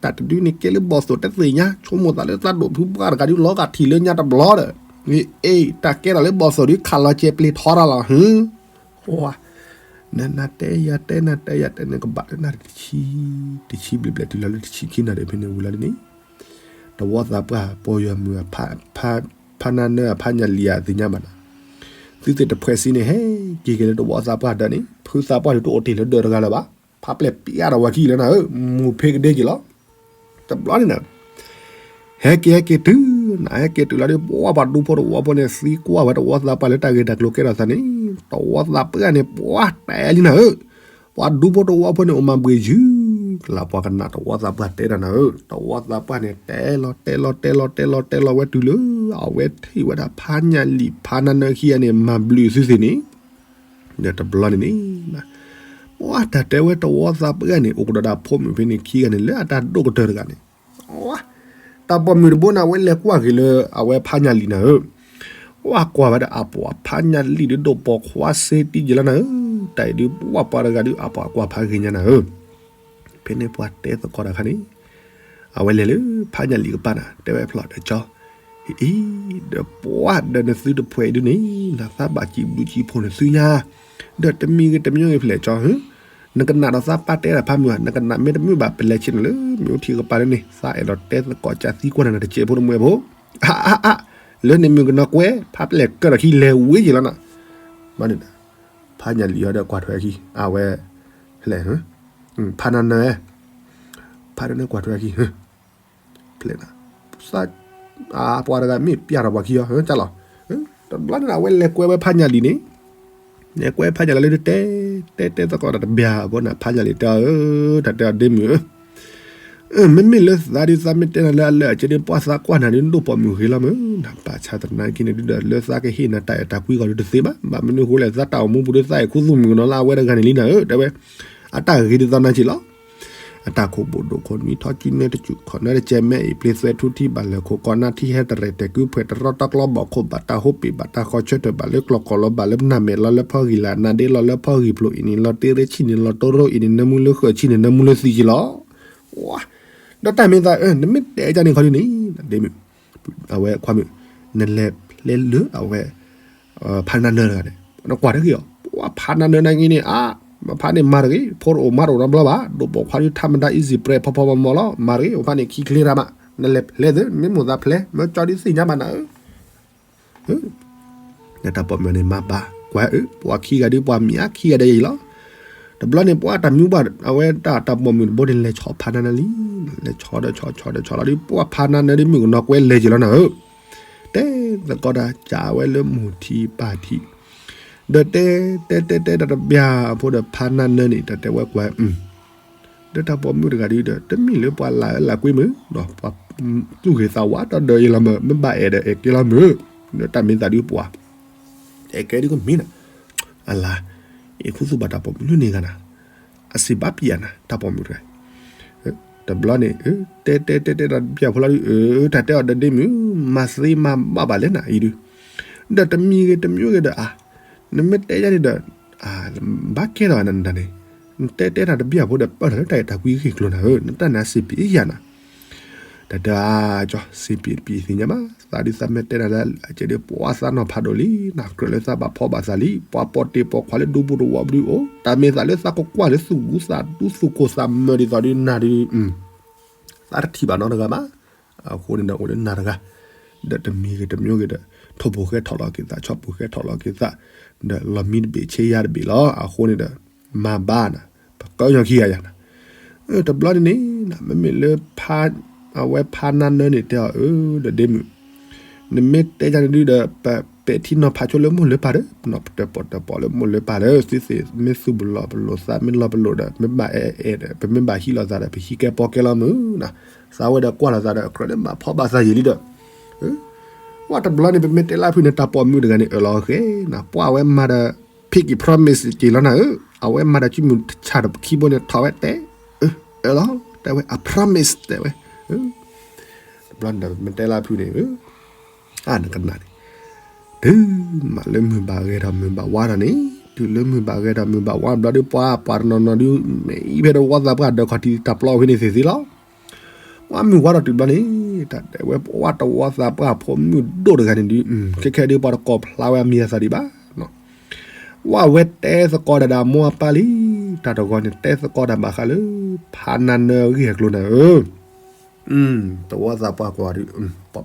တၢ်တဒုန့ၣ်ကဲလၢဘီၣ်သိၣ်တသ့ၣ်ညါ ဆိကမိၣ်သးလၢသးဒိၣ်ဖုပှၢ်တဂၤဒုးလီၤဂာ်ထံၣ်လၢညါတဘျီဒီး, အ့ တၢ်ကဲထီၣ်လၢဘီၣ်သိၣ်ဒုးခးလီၤကဲပျ့ၤထီတၢ်လီၤ, ဟ့ၣ် နနတဲယၤတဲ နတဲယၤတဲန့ၣ် ကဘၣ်လၢနၣ်ရံၣ်တဆံ, တဆံဘျဲၣ်ဘျဲၣ်တုၤလီၤလၢတဆံခံနၣ်ရံၣ်ဖဲန့ၣ်ဝံၤလီၤန့ၣ်, တဝီသးပှၢ် ပီၢ်ယွၤမုၢ်အဖါ, ဖါနါနၢအဖါညၣ်လံၤအသ့ၣ်ညါဘၣ်နၤ, သုသ့ၣ်တဖှဲးစံန့ၣ် ဟဲက့ၤက့ၤလၢတဝီသးပှၢ်ဒၢးန့ၣ် ဖုသးပှၢ်ဒုးတအိၣ်တ့ၢ်လၢဒၢးတဂၤလၢၤဘၣ်, ဖးပျဲၢ်ပျဲၢ်ဒီးဝဲခံလၢနၤဧၢ, မူၤဖ့ကဒ့က့ၤလီၤ တဘျီန့ၣ်နၤ, ဟဲက့ၤဟဲက့ၤတုၤ, နဟဲက့ၤတုၤလီၤဒီး ပှၤပှၤဒူဖိတဝီဖိန့ၣ် သံကွၢ်ဝဲတဝီသးပှၢ်လၢတၢ်ဂ့ၢ်တၢ်ကျိၤကဲထီၣ်သးန့ၣ်, တဝီသးပှၢ်န့ၣ် ပှၤတဲလံနၤဧၢ, ပှၤဒူဖိတဝီဖိန့ၣ် အိၣ်မၤဘှံးယုၢ်ကလၢ် ပှၤကနၣ်တဝီသးပှၢ်တဲတၢ်နၤဧၢ, တဝီသးပှၢ်န့ၣ် တဲလီၤတဲလီၤတဲလီၤတဲလီၤတဲလီၤဝဲတုၤလၢ အဝဲထံၣ်ဝဲဒၣ်ဖါညၣ်လံၤဖါနါနၢခံဂၤန့ၣ် မၤဘျုးသုသ့ၣ်န့ၣ် ဒီးတဘျီန့ၣ်န့ၣ်, ပှၤတၢ်တဲဝဲတဝီသးပှၢ်န့ၣ် အိၣ်ကဒီးဒၣ်ဖိမုၣ်ဖဲန့ၣ်ခံဂၤန့ၣ် လၢအတၢ်ဒိၣ်ကတၢၢ်တဂၤန့ၣ်, တၢ်ပိာ်မုၣ်တဘိန့ၣ် အဝဲလဲၤကွၢ်က့ၤလၢအဝဲဖါညၣ်လံၤနၤဧၢ, ပှၤကွၢ်ဝဲဒၣ်အပှၤဖါညၣ်လံၤဒုးဒိၣ်ပိာ်ခွါစ့တံၢ်ယလီၤနၤဧၢ, တၢ်အံၤဒုးပှၤပှၤတဂၤဒုးအပှၤကွၢ်ဖးဂ့ၤညါနၤဧၢ, ဖဲန့ၣ်ပှၤတဲသကိးတၢ်ခါန့ၣ်, အဝဲလဲၤလၢဖါညၣ်လံၤကပၤနၤ တဲဝဲဖျီၣ်ဒီးကၠီ အံၤ ဒီးပှၢ်ဒီးနသုတဖှဲးအံၤဒုန့ၣ် နသးဘၣ်စံးဘျုးစံးဖှိၣ်နသုညါ, ဒီးတမံၤဂ့ၤတမံၤဂ့ၤဖျဲးကၠီ, နကနၣ်ဒီးသးပာ်တဲတၢ်ဖးမုာ်ဧါ, နကနၣ်မ့ၢ်တမုာ်ဘၣ်ပလဲၤဆ့ၣ်နီၤလၢမ့ၣ်အူထံကပၤလၢန့ၣ် သးအဲၣ်ဒိးတဲသကိးကၢသံကွၢ်နၤနတစဲးဖိတမှဲးဖိ, အါအါအါ, လၢန့ၣ်မုၣ်ကနီၤကွဲ ဖးပျဲၢ်ကၢထီၣ်ခံလဲၤဝဲက့ၤလီၤနၤ, ဘျီန့ၣ် ဖးညၣ်လံၤအီၤဒီးကွၢ်ထွဲခံ အဝဲ ဖဲလဲၣ် ဖးနၤနၢၤ ဖးနၤနၢၤကွၢ်ထွဲခံ ဖဲလဲၣ် ပှၤတဂၤမ့ၢ်ပျၢ်ထီၣ်ပှၤခံအီၤ ကၢ်လီၤ, တဘျီန့ၣ် အဝဲလဲၤကွဲဝဲဖးညၣ်လံၤန့ၣ်, လဲၤကွဲဖးညၣ်လံၤလၢတဲ တဲတဲသကိးတၢ်တဘျီအဃိန့ၣ် ဖးညၣ်လံၤတဲအီၤဧၢ, တၢ်တဲအီၤဒ့မုၣ်ဧၢ မ့မ့ၢ်လၢသးဒုးသးမ့ၢ်တဲနၤလၢအလၢအကျဲဒုး ပှၤသးကွၢ်နၤဒုးဒိၣ်ပိာ်မုၣ်ဂ့ၤလီၤမုၢ်, နဘၣ်ဆၣ်သနာ်က့န့ၣ်ဒုးဒီး လၢသးကဟ့ၣ်နၤတၢ်အဲၣ်တၢ်ကွံဂီၢ်ဒုးတသ့ဘၣ်, ဘၣ်မနုၤအဃိလဲၣ် သးတၢ်အိၣ်မူပူၤဒုးသးအဲၣ်ခူသူၣ်မုၣ်ကနီၤလၢအဝဲတဂၤန့ၣ်လံနၤဧၢ, တဲဝဲ အတၢ်ဂ့ၤဒုးသးနၤက့ၤလီၤ အတၢ်ခိၣ်ဘိၣ်ဒိၣ်ခိၣ်နွံထီၣ်စုနဲတစူၣ်ခီၣ်နၢတကဲမဲအံၤ ပျ့ၤသွဲထူထံဘၣ်လၢာ်ခိၣ်ကီးနၢ်ထံဟဲတရဲၣ်တဲာ်ကုဖှဲးတရီတကျီဘီၣ်ခိၣ်ဘၣ်တၢ်ဟိပ့ၤဘၣ်တၢ်ဃီဆၢထၢၣ်ဘၣ်လၢကျီၢ်ကီၢ်လီၤဘၣ်လၢပနၢ်မဲာ်လီၤလၢဖီဂံၢ်လၢနါဒ့လီၤလၢဖီဂံၢ်ဖျိအံၤန့ၣ်လီၤတ့ရ့ဆံၣ်န့ၣ်လီၤတိရိအံၤန့ၣ် နၢမူလၢဃၢၤဆံၣ်န့ၣ်နၢမူလၢသံက့ၤလီၤ, ဒီးတၢ်မ့ၢ်သး နမ့ၢ်တဲကန့ၣ်ခီဒုန့ၣ် ဒ့မုၣ် အဝဲခွါမုၣ် နလဲၤဖျဲလၢအဝဲ ဖးနါနၢၤတဂၤန့ၣ် နကွၢ်တဂ့ၤအီၤ ပှၤဖးနါနၢၤနာ်က့န့ၣ် အါ မဖးန့ၣ်မၤတဂ့ၤ ဖိတအိၣ်မါတအိၣ်နီတဘျီဘၣ် ဒိၣ်ပိာ်ခွါဒုးထါမတၤ easy press ဖီဖီမီမီလီၤ မၤတဂ့ၤ မဖးန့ၣ်ခံချ့ရၣ်မး နလဲၤဖျဲသ့ မ့ၢ်မိၣ်သးဖျဲ မၢကၠီဒုးသ့ၣ်ညါဘၣ်နၤဧၢ လၢတၢ်ပိာ်မုၣ်န့ၣ်မၤဘၣ် ကွၢ်ဧၢ ပှၤခံဂၤဒုးပှၤမံၤအါခံဂၤဒဲးအံၤလီၤ, တဘျီန့ၣ် ပှၤတၢ်မံၤပှၢ်အဝဲတၢ်တၢ်ပိာ်မုၣ်တဘိန့ၣ် လဲၤဆီဖးနါနၢၤလံ, လဲၤဆီဒီးဆီ ဆီဒီးဆီလီၤဒုး ပှၤဖးနါနၢၤဒုးမုၣ်ကနီၤကွဲလဲၤက့ၤလီၤနၤဧၢ, တဲသကိးတၢ်ကးဝဲလၢမိၢ်ထံပၢ်ထံး, ဒီးတဲ တဲတဲတဲတၢ်တဘျီဖိဒီးဖးနါနၢၤန့ၣ် တၢ်တဲဝဲကွၢ် ဒီးတၢ်ပိာ်မုၣ်တဂၤဒုးဒီး တမ့ၢ်လၢပှၤလၢအလၢကွံမုၢ်, ပှၤသူၣ်ဂ့ၤသးဝါဒီးဒီးအံၤလီၤမုၢ်, မ့ၢ်ဘၣ်အဲၣ်ဒီးအဲၣ်ကဲလီၤမုၢ်, ဒီးတၢ်မ့ၢ်သးဒုးပှၤ အဲၣ်ကဲဒုးကမ့ၢ်နၤ, အလါ, အံၤခူသူၣ်ဘၣ်တၢ်ပိာ်မုၣ်လၢန့ၣ်ဂၤနၤ, အစံးဘၣ်ပျံၤနၤ တၢ်ပိာ်မုၣ်တဂၤ, တဘျီန့ၣ် တဲတဲတဲတဲတၢ်တဘျီဖိလီၤဒုး တၢ်တဲအီၤဒီးဒ့မုၣ်, မၤသ့မၤဘၣ်ဘၣ်လဲၣ်နၤအံၤဒုး, ဒီးတမံၤဂ့ၤတမံၤဂ့ၤဒီးအါ, နမ့ၢ်တဲယၤန့ၣ်ဒီး ဘၣ်ကဲထီၣ်နတၢ်န့ၣ်, နတဲတဲတၢ်တဘျီဖိဒီးပၢၢ်ထီၣ်လၢတၢ်အဲၣ်တၢ်ကွံဂ့ၢ်ကျိၤနၤဧၢ, နတၢ်န့ၣ်အစံးပျံၤယၤနၤ တၢ်တဲအါကၠီ စံးပျံၤပျံၤသ့ၣ်ညါဘၣ်, သးဒုးသးမ့ၢ်တဲနၤလၢအကဲဒုး ပှၤသးနီၤဖးဒိၣ်လံ, နကြၢးလၢသးဘၣ်ဖီဘၣ်သးလံ, ပှၤပိာ်တ့ၢ်ပိာ်ခွါလၢဒူပူၤတဝီပူၤဒုးအိၣ်, တၢ်မ့ၢ်သးလၢသးကကွၢ်လၢသူၣ်ဒူသးဒူသူၣ်ကိၢ်သးမၢၤဒ်သိးဒုးနၤဒုး သးတထံၣ်ဘၣ်နီတဂၤဘၣ်, အဃိန့ၣ်ဒီးအိၣ်လၢနၤတဂၤ, ဒီးတမံၤဂ့ၤတမံၤဂ့ၤဒီး ထိၣ်ဖိၣ်ဃဲထီၣ်လီၤက့ၤသး ဆီၣ်ဖိၣ်ဃဲထီၣ်လီၤက့ၤသး, ဒီးလီၤမံတဘ့ၣ်ဆ့ယါတဘ့ၣ်လီၤ, အဃိန့ၣ်ဒီး မၤဘၣ်နၤ, ပကညီခံဂၤယၤနၤ, တဘျီန့ၣ်န့ၣ် မ့မ့ၢ်လၢ အဝဲဖးနါနၢၤန့ၣ်တဲအီၤ အၢ ဒီးဒ့မုၣ်, နမ့ၢ်တဲယၤန့ၣ်ဒုးဒီး ပပဲာ်ထံနီၤဖးဆိလၢမိၢ်လၢပၢ်ဒီး ပနီၢ်ပတၢၣ်ပီၣ်တၢၣ်ပီၣ်လၢမိၢ်လၢပၢ်ဒီး သုသ့ၣ်မ့ၢ်သူၣ်ပလီၢ်ပလိာ်သးမ့ၢ်လီၢ်ပလိာ်ဒီး မ့ၢ်ဘၣ်အဲၣ်အဲၣ်ဒီး ပမ့ၢ်ဘၣ်ဟံးလိာ်သးဒီး ပဟံးကဲပီကဲလီၤမုၢ်နၤ, သးဝဲဒီးကွၢ်လိာ်သးဒီး ကြၢးလၢမၤဖီဘၣ်သးယံာ်လံဒီး ပှၤတဘျီန့ၣ် ပမ့ၢ်တဲလၢဖုန့ၣ် တၢ်ပိာ်မုၣ်တဂၤန့ၣ် အၢၣ်လီၤဂ့ၤနၤ, ပှၤအဝဲမၤဒီး pinky promise က့ၤလီၤနၤဧၢ, အဝဲမၤဒီး ကံမုၢ်ဆၣ်တခံဘိန့ၣ် ထီၣ်ဝဲတဲ, အၢၣ်လီၤ တဲဝဲ I promise တဲဝဲ, တဘျီန့ၣ်ဒီး ပမ့ၢ်တဲလၢဖုန့ၣ် အါ နကနၣ်န့ၣ်, တုၤမးလၢမုၢ်ဘၣ်ဂဲၤထီၣ်မုၢ်ဘၣ်ဝါထီၣ်န့ၣ်, တုၤလၢမုၢ်ဘၣ်ဂဲၤထီၣ်မုၢ်ဘၣ်ဝါဘျီဒီး ပှၤပှၤတနီၤနီၤဒုး မ့ၢ်အံၤဖဲဒီးဝီသးပှၢ်ဒၢးခီၣ်ထံးတၢ်ပျီဖဲန့ၣ်သ့ၣ်သ့လီၤ. ပှၤမုၢ်ဝါထီၣ်တုၤဘျီန့ၣ် တၢ်တဲဝဲပှၤတဝီသးပှၢ်ဖိမုၣ်ဒိၣ်တဂၤန့ၣ်ဒုး ခဲခဲဒုးပှၤတကိးဖျါဝဲအမံၤအသးဒံးဘၣ်. ဝဲတဲသကိးတၢ်ဒီးအမိၢ်အပၢ်လံ, တၢ်တဂီၤန့ၣ်တဲသကိးတၢ်ဘၣ်ဃးလၢ ဖးနါနၢၤအဂ့ၢ်အကျိၤနၤဧၢ, တဝီသးပှၢ်ကိးဂၤ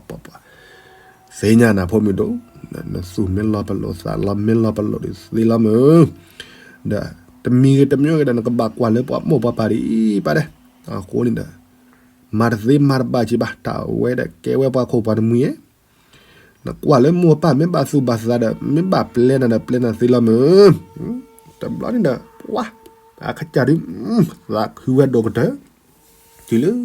ဒုး သ့ၣ်ညါနၤဖိမုၣ်ဒိၣ်, နသူၣ်မ့ၢ်လီၤပလိာ်သးလီၤမ့ၢ်လီၤပလိာ်ဒုးသ့လီၤမုၢ်, ဒီးတမံၤဂ့ၤတမံၤဂ့ၤဒီး နကဘၣ်ကွၢ်လၢပှၤမိၢ်ပှၤပၢ်ဒံးဘၣ်ဒဲး, အဃိန့ၣ်ဒီး မၤတသ့မၤတဘၣ်က့ၤဘၣ်, တၢ်ဝဲဒီးကဲဝဲပှၤခိၣ်ပှၤတမှံၤဧါ, နကွၢ်လၢမိၢ်ပၢ်မ့ၢ်ဘၣ်သူၣ်ဘၣ်သးဒီး မ့ၢ်ဘၣ်ပျဲနၤဒီးပျဲနၤသ့လီၤမုၢ်, တဘျီန့ၣ်ဒီး ပှၤ အခါကၢ်ဒုး သးခုဝဲဒိၣ်ကတၢၢ် တုၤလၢ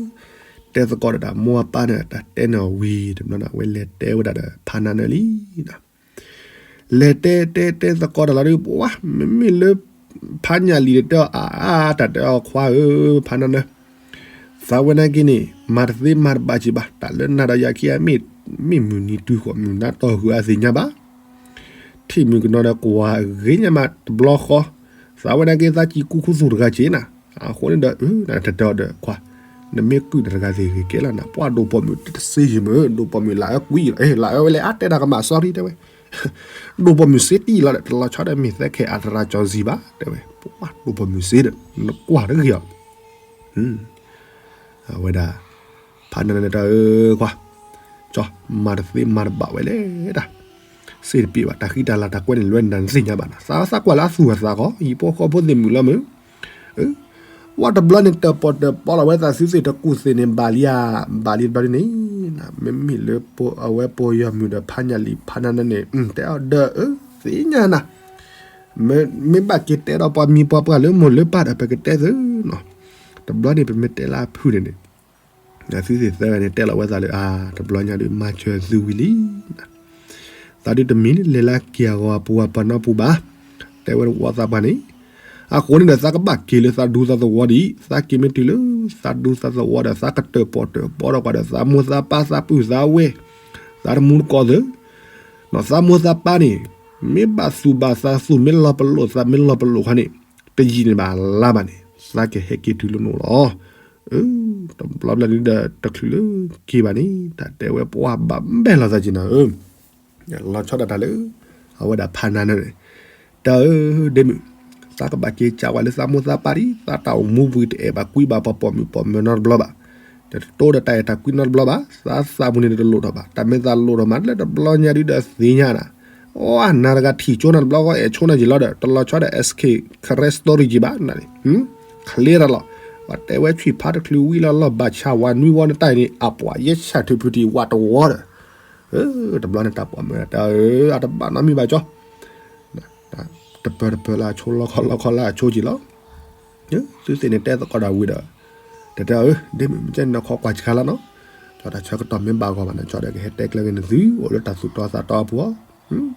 တဲသကိးဒီးတၢ်မိၢ်အပၢ်န့ၣ် တၢ်တဲန့ၣ်ဝံၤ တဘျီန့ၣ် အဝဲလဲၤတဲဝဲဒၣ်ဒီးဖးနါနၢၤလံ. လဲၤတဲတဲတဲသကိးတၢ်လီၤဒုး ပှၤ မ့မ့ၢ်လၢ ဖးညၣ်လံၤဒီးတဲအီၤ အါ တၢ်တဲအီၤခွါဧၢ ဖးနါနၢၤ သးဝဲနာ်က့န့ၣ် မၤတသ့မၤတဘၣ်က့ၤဘၣ်, တၢ်လၢနၤဒီးယၤခံဂၤ မ့ၢ်မုၢ်နံၤတုၤဃီၤ မုၢ်နၤတီၢ်ဃုာ်အသ့ၣ်ညါဘၣ်. ထံၣ်မုၣ်ကနီၤဒီးကွၢ်ဂ့ၤညါမးတဘျီဃီ, သးဝဲနာ်က့ သးစံးကူၣ်ခူသူၣ်တဂၤက့ၤနၤ, အဃိန့ၣ်ဒီး တၢ်တဲအီၤဒီးခွါ နမ့ၢ်ကုၢ်တဂၤသ့ၣ်ဂ့ၤကဲလီၤနၤ ပှၢ်ဒိၣ်ပိာ်မုၣ်တစ့ယံၤမ့ၢ် ဒိၣ်ပိာ်မုၣ်လၢအၢကွံာ်လီၤ လၢအၢဝဲလဲၣ် အါတဲတၢ်ကမၣ် sorry တဲဝဲ ဒိၣ်ပိာ်မုၣ်စ့တံၢ်လီၤဒီး တလီၤဆီဒီးမ့ၢ်သဲခဲအသရၣ်ကၠီၤစံၤဘၣ် တဲဝဲ ပှၢ်ဒိၣ်ပိာ်မုၣ်စ့ဒီး နကွၢ်တဂ့ၤအီၤ အဝဲဒၣ် ဖးနၢနၢတဲအၢ ကွၢ် ကၠီ မၤတသ့မၤတဘၣ်ဝဲလဲၣ်တၢ် စ့တပ့ၢ်ဘၣ် တၢ်ဃံတၢ်လၤတၢ်ကွဲန့ၣ် လဲၤနၤနသ့ၣ်ညါဘၣ်နီၤ သးသးကွၢ်လၢအသူၣ်အသးကီး ဟံၣ်ဖိဃီဖိသ့ၣ်မုၣ်လီၤမ့ၢ် ဝဲတဘျီန့ၣ် တၢၣ်ပီၣ်တၢၣ်ပီလီၤဝဲသးသုသ့ၣ်တကူၣ်သ့ၣ်န့ၣ် ဘၣ်လံဧါ ဘၣ်လံတဘျီဒ်န့ၣ် မ့မ့ၢ်လၢအဝဲပိာ်ယီၤမုၣ်ဒီးဖးညၣ်လံၤဖးနၢနၢန့ၣ် တဲအီၤဒီးအၢ သ့ၣ်ညါနၤ မ့ၢ်ဘၣ်က့ၤတဲဒီးပှၤမံၤပှၤပှၢ်လၢမိၢ်လၢပၢ်ဒီး ပကတဲသုနီၤ တဘျီန့ၣ် ပမ့ၢ်တဲလၢအဖုၣ်န့ၣ်န့ၣ် သုသ့ၣ်သၢဂၤန့ၣ် တဲလီၤဝဲသးလၢ အါ တဘျီညါဒုး မၤစၢၤသုဝံၤလံ သးဒုးတမံၤန့ၣ် လဲၤလၢက့ၤအဂီၤအပူၤအပှၤနီပူၤဘၣ် တဲဝဲတဝီသးပှၢ်န့ၣ် အဃိန့ၣ်ဒီး သးကဘၣ်က့ၤလၢသးဒူသးသဝီဒ်အံၤ သးက့ၤမ့ၢ်တုၤလၢ သးဒူသးသဝီဒီး သးကတၢၣ်ပီၣ်တၢၣ်ပီဒီးကွၢ်ဒီး သးမိၢ်သးပၢ်သးပုၢ်သးဝဲၢ် သးတမူတကိးသု နီၤ သးမိၢ်သးပၢ်န့ၣ် မ့ၢ်ဘၣ်သူၣ်ဘၣ်သးသူၣ်မ့ၢ်လီၤပလိာ် သးမ့ၢ်လီၤပလိာ်ခါန့ၣ် တယံာ်န့ၣ်ဘၣ်လါဘၣ်န့ၣ် သးကဟဲက့ၤတုၤလၢနအိၣ်လီၤ အၢ တဘျီဘျီဒုးဒီး တချုးလၢက့ၤဘၣ်န့ၣ် တၢ်တဲဝဲပှၢ်ဘၣ်ဘဲၣ်လီၤသးက့ၤနၤဧၢ လီၤဆီဒၣ်တၢ်လၢ အဝဲဒၣ်ဖးနၢနၢန့ၣ် တၢ်ဧၢ ဒ့မုၣ် သးကဘၣ်က့ၤကးဝဲလၢသးမိၢ်သးပၢ်ဒ် သးတၢ်အိၣ်မူပူၤတအဲၣ်ဘၣ်ကွံဘၣ်ပှၤပိာ်မုၣ်ပိာ်မၢၤနီတဘျီဘၣ် တတိဒီးတၢ်အဲၣ်တၢ်ကွံနီတဘျီဘၣ် သးသးပူၤန့ၣ်တလိၣ်ထီၣ်ဘၣ် တၢ်မ့ၢ်သးလိၣ်ထီၣ်မးလၢတဘျီညါဒုးဒီးသ့ၣ်ညါနၤ အိၣ်နၤတဂၤထံၣ်ကၠိနၤတဘျီဃီ အဲၣ်ဆိနၤက့ၤလီၤဒီး တလီၤဆီဒီး SK Karen story က့ၤဘၣ်နၤန့ၣ် ချ့တၢ်လီၤ ပှၤတဲဝဲဆွံၣ်ဖးတချုးဝံၤလီၤလီၤ ဘၣ်ဆၣ်ဝၤနွံဝီနတၢ်အံၤန့ၣ် အပှၤယဲၢ်ဆၣ်ထုးဖုတံၢ်ဝးတဝီဒီး တဘျီန့ၣ်တၢ်ပိာ်မုၣ်တၢ်အၢ အတဘၣ်နီတမံၤဘၣ်ကၠီ တပၢၤတပၢၤလၢအဆိ လီခီလီခီလၢအဆိက့ၤလီၤ သုသ့ၣ်န့ၣ်တဲသကိးတၢ်ဝံၤဒီး တတဲအၢ ဒ့မုၣ်မ့ၢ်ကဲနီၢ်ခီကွၢ်ဆှါလီၤနီၤ ကၠီတၢ်ဆၢကတီၢ်မ့ၢ်ဘၣ်ဂီၢ်ဘၣ်န့ၣ် ကၠီဒီးကဟဲတဲကျဲဂ့ၤနသု အိၣ်လၢတၢ်သူၣ်တီသးတီအပူၤအီၤ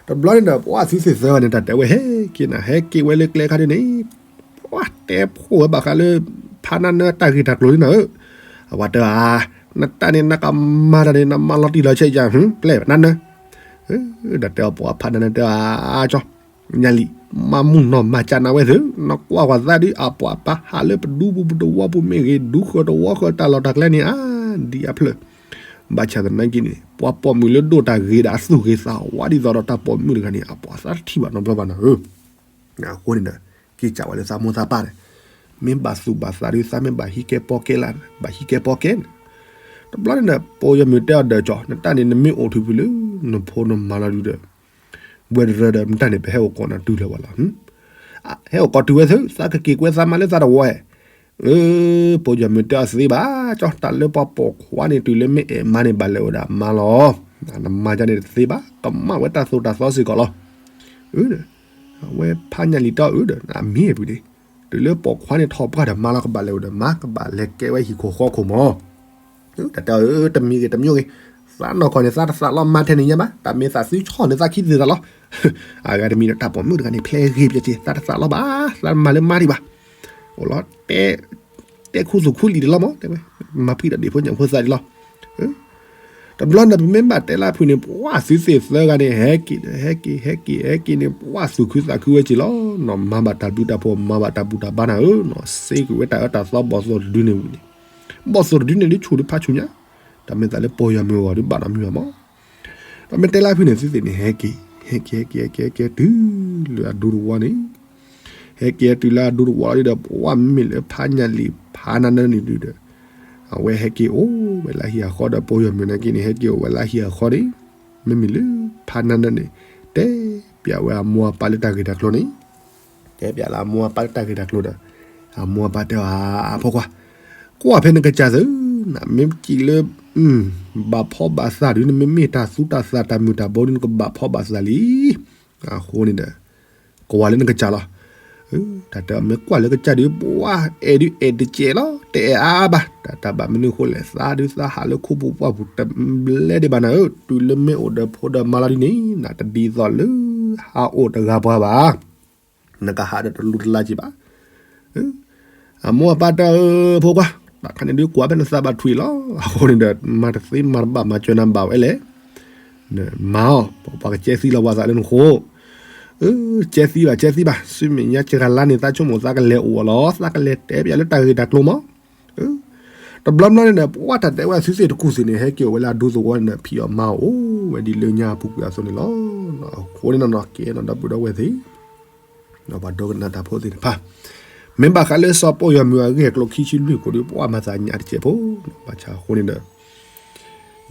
တဘျီန့ၣ်ဒီး ပှၢ်သုသ့ၣ်သၢဂၤန့ၣ် တၢ်တဲဝဲဟဲက့ၤနၤ ဟဲက့ၤဝဲလၢကျဲခါဒ်န့ၣ် ပှၢ်တဲဖှိၣ်ဝဲဘၣ်ဃးလၢ ဖးနၢနၢတၢ်ဂ့ၢ်တၢ်ကျိၤလံနၤဧၢ အဝဲတဲအါ နတၢ်န့ၣ် နကမၤတၢ်န့ၣ် နမၤလီၤတံၢ်လီၤဆဲးယၤ ပျဲၢ်နၢနၢ ဒီးတဲအီၤပှၤဖးနၢနၢတဲအါ ကၠီ ညါလံ မၤမုၢ်နီၢ်မၤကၢ်နၤဝဲသု နကွၢ်ကွၢ်သးဒ် အပှၤပာ်ဟးလၢပဒူပူၤပတဝီပူၤမ့ၢ်ဂ့ၤ ဒူဃၢၤတဝီဃၢၤတၢ်လီၢ်တၢ်ကျဲန့ၣ် အါ ဒ်အဖျၢၣ် ဘၣ်ဆၣ်သနာ်က့န့ၣ် ပှၤပိာ်မုၣ်လၢဒိၣ်တၢ်ဂ့ၤဒီးအသူၣ်ဂ့ၤသးဝါဒ်သိးဒီးတၢ်ပိာ်မုၣ်တဂၤန့ၣ် အပှၤသးတထံၣ်ဘၣ်နီတဘျီဘၣ်နၤဧၢ အဃိန့ၣ်ဒီး က့ၤစံးဝဲလၢသးမိၢ်သးပၢ်န့ၣ် မ့ၢ်ဘၣ်သူၣ်ဘၣ်သးဒ်သးမ့ၢ်ဘၣ်ဟံးကဲပီၢ်ကဲလၢ ဘၣ်ဟံးကဲပီၢ်ကဲန့ၣ် တဘျီန့ၣ်ဒီး ပိာ်ယီၤမုၣ်တဲအီၤဒီးကၠီ နတၢ်န့ၣ် နမ့ၢ်အိၣ်ထူၣ်ဖုလၢ နဖိနမါလီၤဒုဒီး ဝဲတရၢဒီး မတၢ်န့ၣ် ပဟဲအိၣ်ကိးနၤတုၤလၢၤဝဲလီၤ ဟဲအိၣ်ကိးတုၤဝဲသု သးကက့ၤကွဲသးမါလၢသးတဝီဧါ အၢ ပိာ်ယီၤမုၣ်တဲအီၤသ့ဘၣ် ကၠီ တၢ်လၢပှၤပိာ်ခွါန့ၣ် တုၤလၢမ့ၢ်အဲၣ်မါန့ၣ် ဘၣ်လဲၤဝဲဒၣ်မါလီၤ နမါကၠီန့ၣ်တသ့ဘၣ် ကမၣ်ဝဲတၢ်သိၣ်တၢ်သီစ့ၢ်ကီးလီၤ အဝဲဖးညၣ်လံၤတဲအီၤဒီး အမ့ၢ်ပူၤန့ၣ် တုၤလၢပိာ်ခွါန့ၣ်ထီၣ်ပှၢ်ဒီးမါလီၤ ကဘၣ်လဲၤဝဲဒီးမါ ကဘၣ်လဲၤကဲဝဲဟံၣ်ခိၣ်ဃီခိၣ်မး တၢ်တဲအီၤ တမံၤဂ့ၤတမံၤဂ့ၤ သးနီၢ်ကီၢ်န့ၣ် သးတသးလီၤမါထဲန့ၣ်ညါဘၣ် တၢ်မ့ၢ်သးသုဆီၣ်န့ၣ် သးခံသ့သးလီၤ အဂၤတမံၤဒီး တၢ်ပိာ်မုၣ်တဂၤန့ၣ် ဖျဲးဂ့ၤပျဲၢ်က့ၤ သးတသးလီၤဘၣ် သးမၤလၢမါဒံးဘၣ် အိၣ်လီၤ တဲခိၣ်သူၣ်ခိၣ်လံၤတလီၤမး တဲဝဲ မၤဖှံတၢ်ဒံးဖိညၣ်ဖိသးဒံးလီၤ တဘျီန့ၣ် ပမ့ၢ်ဘၣ်တဲလၢအဖုၣ်န့ၣ် ပှၢ်သုသ့ၣ်သၢဂၤန့ၣ် ဟဲက့ၤဒီး ဟဲက့ၤ ဟဲက့ၤ ဟဲက့ၤန့ၣ် ပှၢ်သူၣ်ခုသးခုဝဲက့ၤလီၤ နီၢ်မၤဘၣ်တၢ်ဘျုးတၢ်ဖှိၣ် မၤဘၣ်တၢ်ဘူၣ်တၢ်ဘါနၤဧၢ နီၢ်စ့ကွံာ်ဝဲတၢ်အၢတၢ်သီဘီၣ်သိၣ်တဒုန့ၣ်ဝံၤန့ၣ် ဘီၣ်သိၣ်တဒုန့ၣ်ဒ်ဆူၣ်ဒ်ဖးဆူၣ်ညါ တၢ်မ့ၢ်သးလၢပိာ်ယီၤမုၣ်အဂီၢ်ဒ်ဘၣ်နီတမံၤဘၣ်မး ပမ့ၢ်တဲလၢအဖုၣ်န့ၣ် သုသ့ၣ်န့ၣ် ဟဲက့ၤ ဟဲက့ၤ ဟဲက့ၤ ဟဲက့ၤ ဟဲက့ၤ တုၤလၢအဒူတဝီန့ၣ် ဟဲက့ၤတုၤလၢအဒူတဝီလီၤဒီး ပှၢ်မ့မ့ၢ်လၢဖးညၣ်လံၤဖးနၢနၢန့ၣ်ဒုဒီး အဝဲဟဲက့ၤအိၣ်ဝဲလၢဟံၣ်အဃီဒီး ပိာ်ယီၤမုၣ်နာ်က့န့ၣ် ဟဲက့ၤအိၣ်ဝဲလၢဟံၣ်အဃီန့ၣ် မ့မ့ၢ်လၢဖးနၢနၢန့ၣ် တဲပျးဝဲအမိၢ်အပၢ်လၢတၢ်ဂ့ၢ်တၢ်ကျိၤန့ၣ် တဲပျးလၢအမိၢ်အပၢ်လၢတၢ်ဂ့ၢ်တၢ်ကျိၤဒီး အမိၢ်အပၢ်တဲအီၤ အဖိခွါ ကွၢ်ဖဲနကစၢ်သု နမ့ၢ်စံးလၢ ဘၣ်ဖီဘၣ်သးဒု နမ့မ့ၢ်တၢ်သူတၢ်သးတၢ်မုာ်တၢ်ဘိဒု နကဘၣ်ဖီဘၣ်သးလံ အဃိန့ၣ်ဒီး ကွၢ်လၢနကစၢ်လီၤ တၢ်တဲအီၤ မ့ၢ်ကွၢ်လၢကစၢ်ဒု ပှၢ်အဲၣ်ဒုအဲၣ်တစဲးလီၤ တအဲၣ်အါအါဘၣ် တၢ်တၢ်ဘၣ်မနုၤအဃိလဲၣ် သးဒုသးဟးလၢခိပူၤပှၢ်ပူၤတဘျဲဒံးဘၣ်နၤဧၢ တုၤလၢမ့ၢ်အိၣ်ဒီးဖိဒီးမါလီၤဒ်န့ၣ် နတဒ်သိးလၢ ဟးအိၣ်တဂၤပှၤဘၣ် နကဟးဒီးတလူတလါက့ၤဘၣ် အမိၢ်အပၢ်တဲအီၤ ဖိခွါ တၢ်ခါန့ၣ်ဒုကွၢ်ဖဲနသးဘၣ်ထွံၣ်လီၤ အဃိန့ၣ်ဒီး မၤတသ့မၤတဘၣ်မၤစၢၤနၤဘၣ်ဝဲလဲၣ် မၤအီၤ ပှၤကကဲသံလီၤဝဲသးလၢနဃိ ကဲသံဘၣ် ကဲသံဘၣ် ဆူမဲာ်ညါစှၤလါန့ၣ် သးဆိကမိၣ်သးကလဲၤအိၣ်အီၤလီၤ သးကလဲၤတဲပျးလၢတၢ်ဂ့ၢ်တၢ်ကျိၤမး တဘျီဘျီန့ၣ်ဒီး ပှၤတၢ်တဲဝဲအသုသ့ၣ်တကူၣ်သ့ၣ်န့ၣ် ဟဲက့ၤအိၣ်ဝဲလၢအဒူသဝီန့ၣ်ဒီး ဖံးအီၣ်မၤအီၣ်အိၣ်ဝဲဒ်လၢညါအပူၤကွံာ်အသိးန့ၣ်လီၤ. အဃိန့ၣ်နီၢ်နီၢ်ကဲနီၢ်ဒီပုၢ်ဒီဝဲၢ်သ့ၣ် ပှၤဒိကနၣ်တၢ်ဖိသ့ၣ်တဖၣ်, မ့ၢ်ဘၣ်ဃးလၢစီၤပီၢ်ယွၤမုၢ်အဂ့ၢ်အကျိၤခံဆံလွံၢ်ကိးဒံး ပှၤမၤသးညါတစဲးဖိ, ဘၣ်ဆၣ်အဃိန့ၣ်ဒီး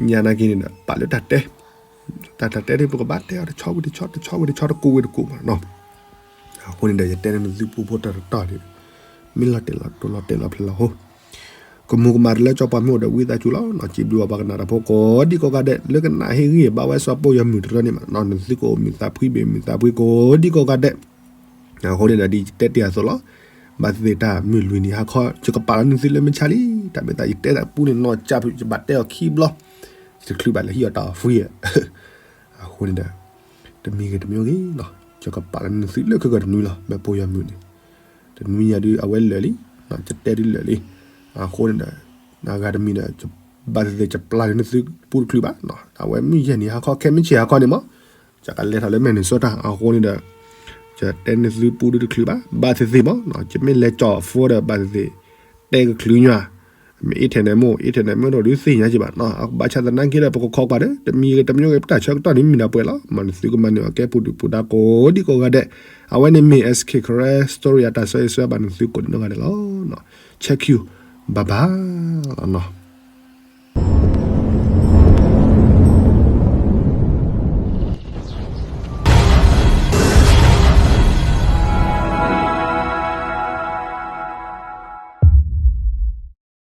ညါနာ်က့န့ၣ်ဒီး ပာ်လၢတၢ်တဲ, တၢ်တၢ်တဲန့ၣ် ပကဘၣ်တဲအီၤတဆီဝံၤတဆီ တဆီဝံၤတဆီ တကိးဝံၤတကိးမးနီၤ. အဃိန့ၣ်ဒီး ယတဲန့ၢ်နသုပူဖိတၢ်တတီၢ်န့ၣ် မ့ၢ်လီၤတဲာ်လီၤတိၤလီၤတဲာ်လီၤဖျဲးလီၤဟိ ကမူၤကမၣ်တလၢကၠီပှၤမ့ၢ်အိၣ်ဒီးဝံသးစူၤလီၤနီၤ. စံးဘျုးဘၣ်ပှၤကနၣ်တၢ်ဖိကိးဒံကိးဂၤဒဲး လၢကနၣ်ဟ့ၣ်ဂံၢ်ဘါဝဲစီၤပီၢ်ယွၤမုၢ်တရၢန့ၣ်မးနီၤ. နသုကအိၣ်မုာ်သးဖှံဘၣ်မုာ်သးဖှံကိးဒံကိးဂၤဒဲး. အဃိန့ၣ်ဒီး ဒ်ယတဲတ့ၢ်အသိးလီၤ. ဘၣ်သ့ၣ်သ့ၣ်တၢ်မုၢ်လွံၢ်နံၤဟါခီ ယကပာ်လီၤနသုလၢမုၢ်ဆါလံ. တၢ်မ့ၢ်သးယတဲတၢ်ပူန့ၣ် နီၢ်ကၠၢ်ဖုး ယဘၣ်တဲအီၤခံဘျီ တချုးဘၣ်လဲၤဟံးအီၣ်တၢ်အီၣ်ဖှံဧါ. အဃိန့ၣ်ဒီး တမံၤဂ့ၤတမံၤဂ့ၤနီၤ ယကပာ်လီၤနသုလၢခဲကတနွံလီၤ. မ့ၢ်ပီၢ်ယွၤမုၢ်န့ၣ် တနွံညါဒုးအဝဲလၢာ်လံ, ယတဲဒုးလၢာ်လံ. အဃိန့ၣ်ဒီး နဂၤတမံၤဒီး ဘၣ်သ့ၣ်သ့ၣ်ယပာ်လီၤနသုပူတချုးဘၣ်. အဝဲမုၢ်ယဲၢ်နံၤဟါခီ ခဲမုၢ်ဆ့ၣ်ဟါခီန့ၣ်မး ယကလဲၤထီၣ်လၢ Minnesota အဃိန့ၣ်ဒီး ယတဲနသုပူဒုတချုးဘၣ်. ဘၣ်သ့ၣ်သ့ၣ်မး ယမ့ၢ်လဲၤကၠီ phone ဒီး ဘၣ်သ့ၣ်သ့ၣ် တဲကချုးညါ, မ့ၢ် internet မ့ၢ် internet မ့ၢ်ဒိၣ်ဒုးသ့ၣ်ညါက့ၤဘၣ်. ဘၣ်ဆၣ်သနာ်က့ဒီး ပကခိးကွၢ်ဒီး တမံၤဂ့ၤတမံၤဂ့ၤ ပတၢ်ဆၢကတီၢ်န့ၣ်မ့ၢ်ဒၣ်ပှဲၤလီၤ. မ့ၢ်နသုကမၤန့ၢ်အီၤကဲပူၤဒုၣ်ပူၤဒါကိးဒံကိးဂၤဒဲး. အဝဲန့ၣ်မ့ၢ် SK Karen Story အတၢ်ဆၢဂ့ၤဆၢဝါဘၣ်နသုကိးဒံကိးဂၤဒဲးလီၤ. Check you. Bye bye.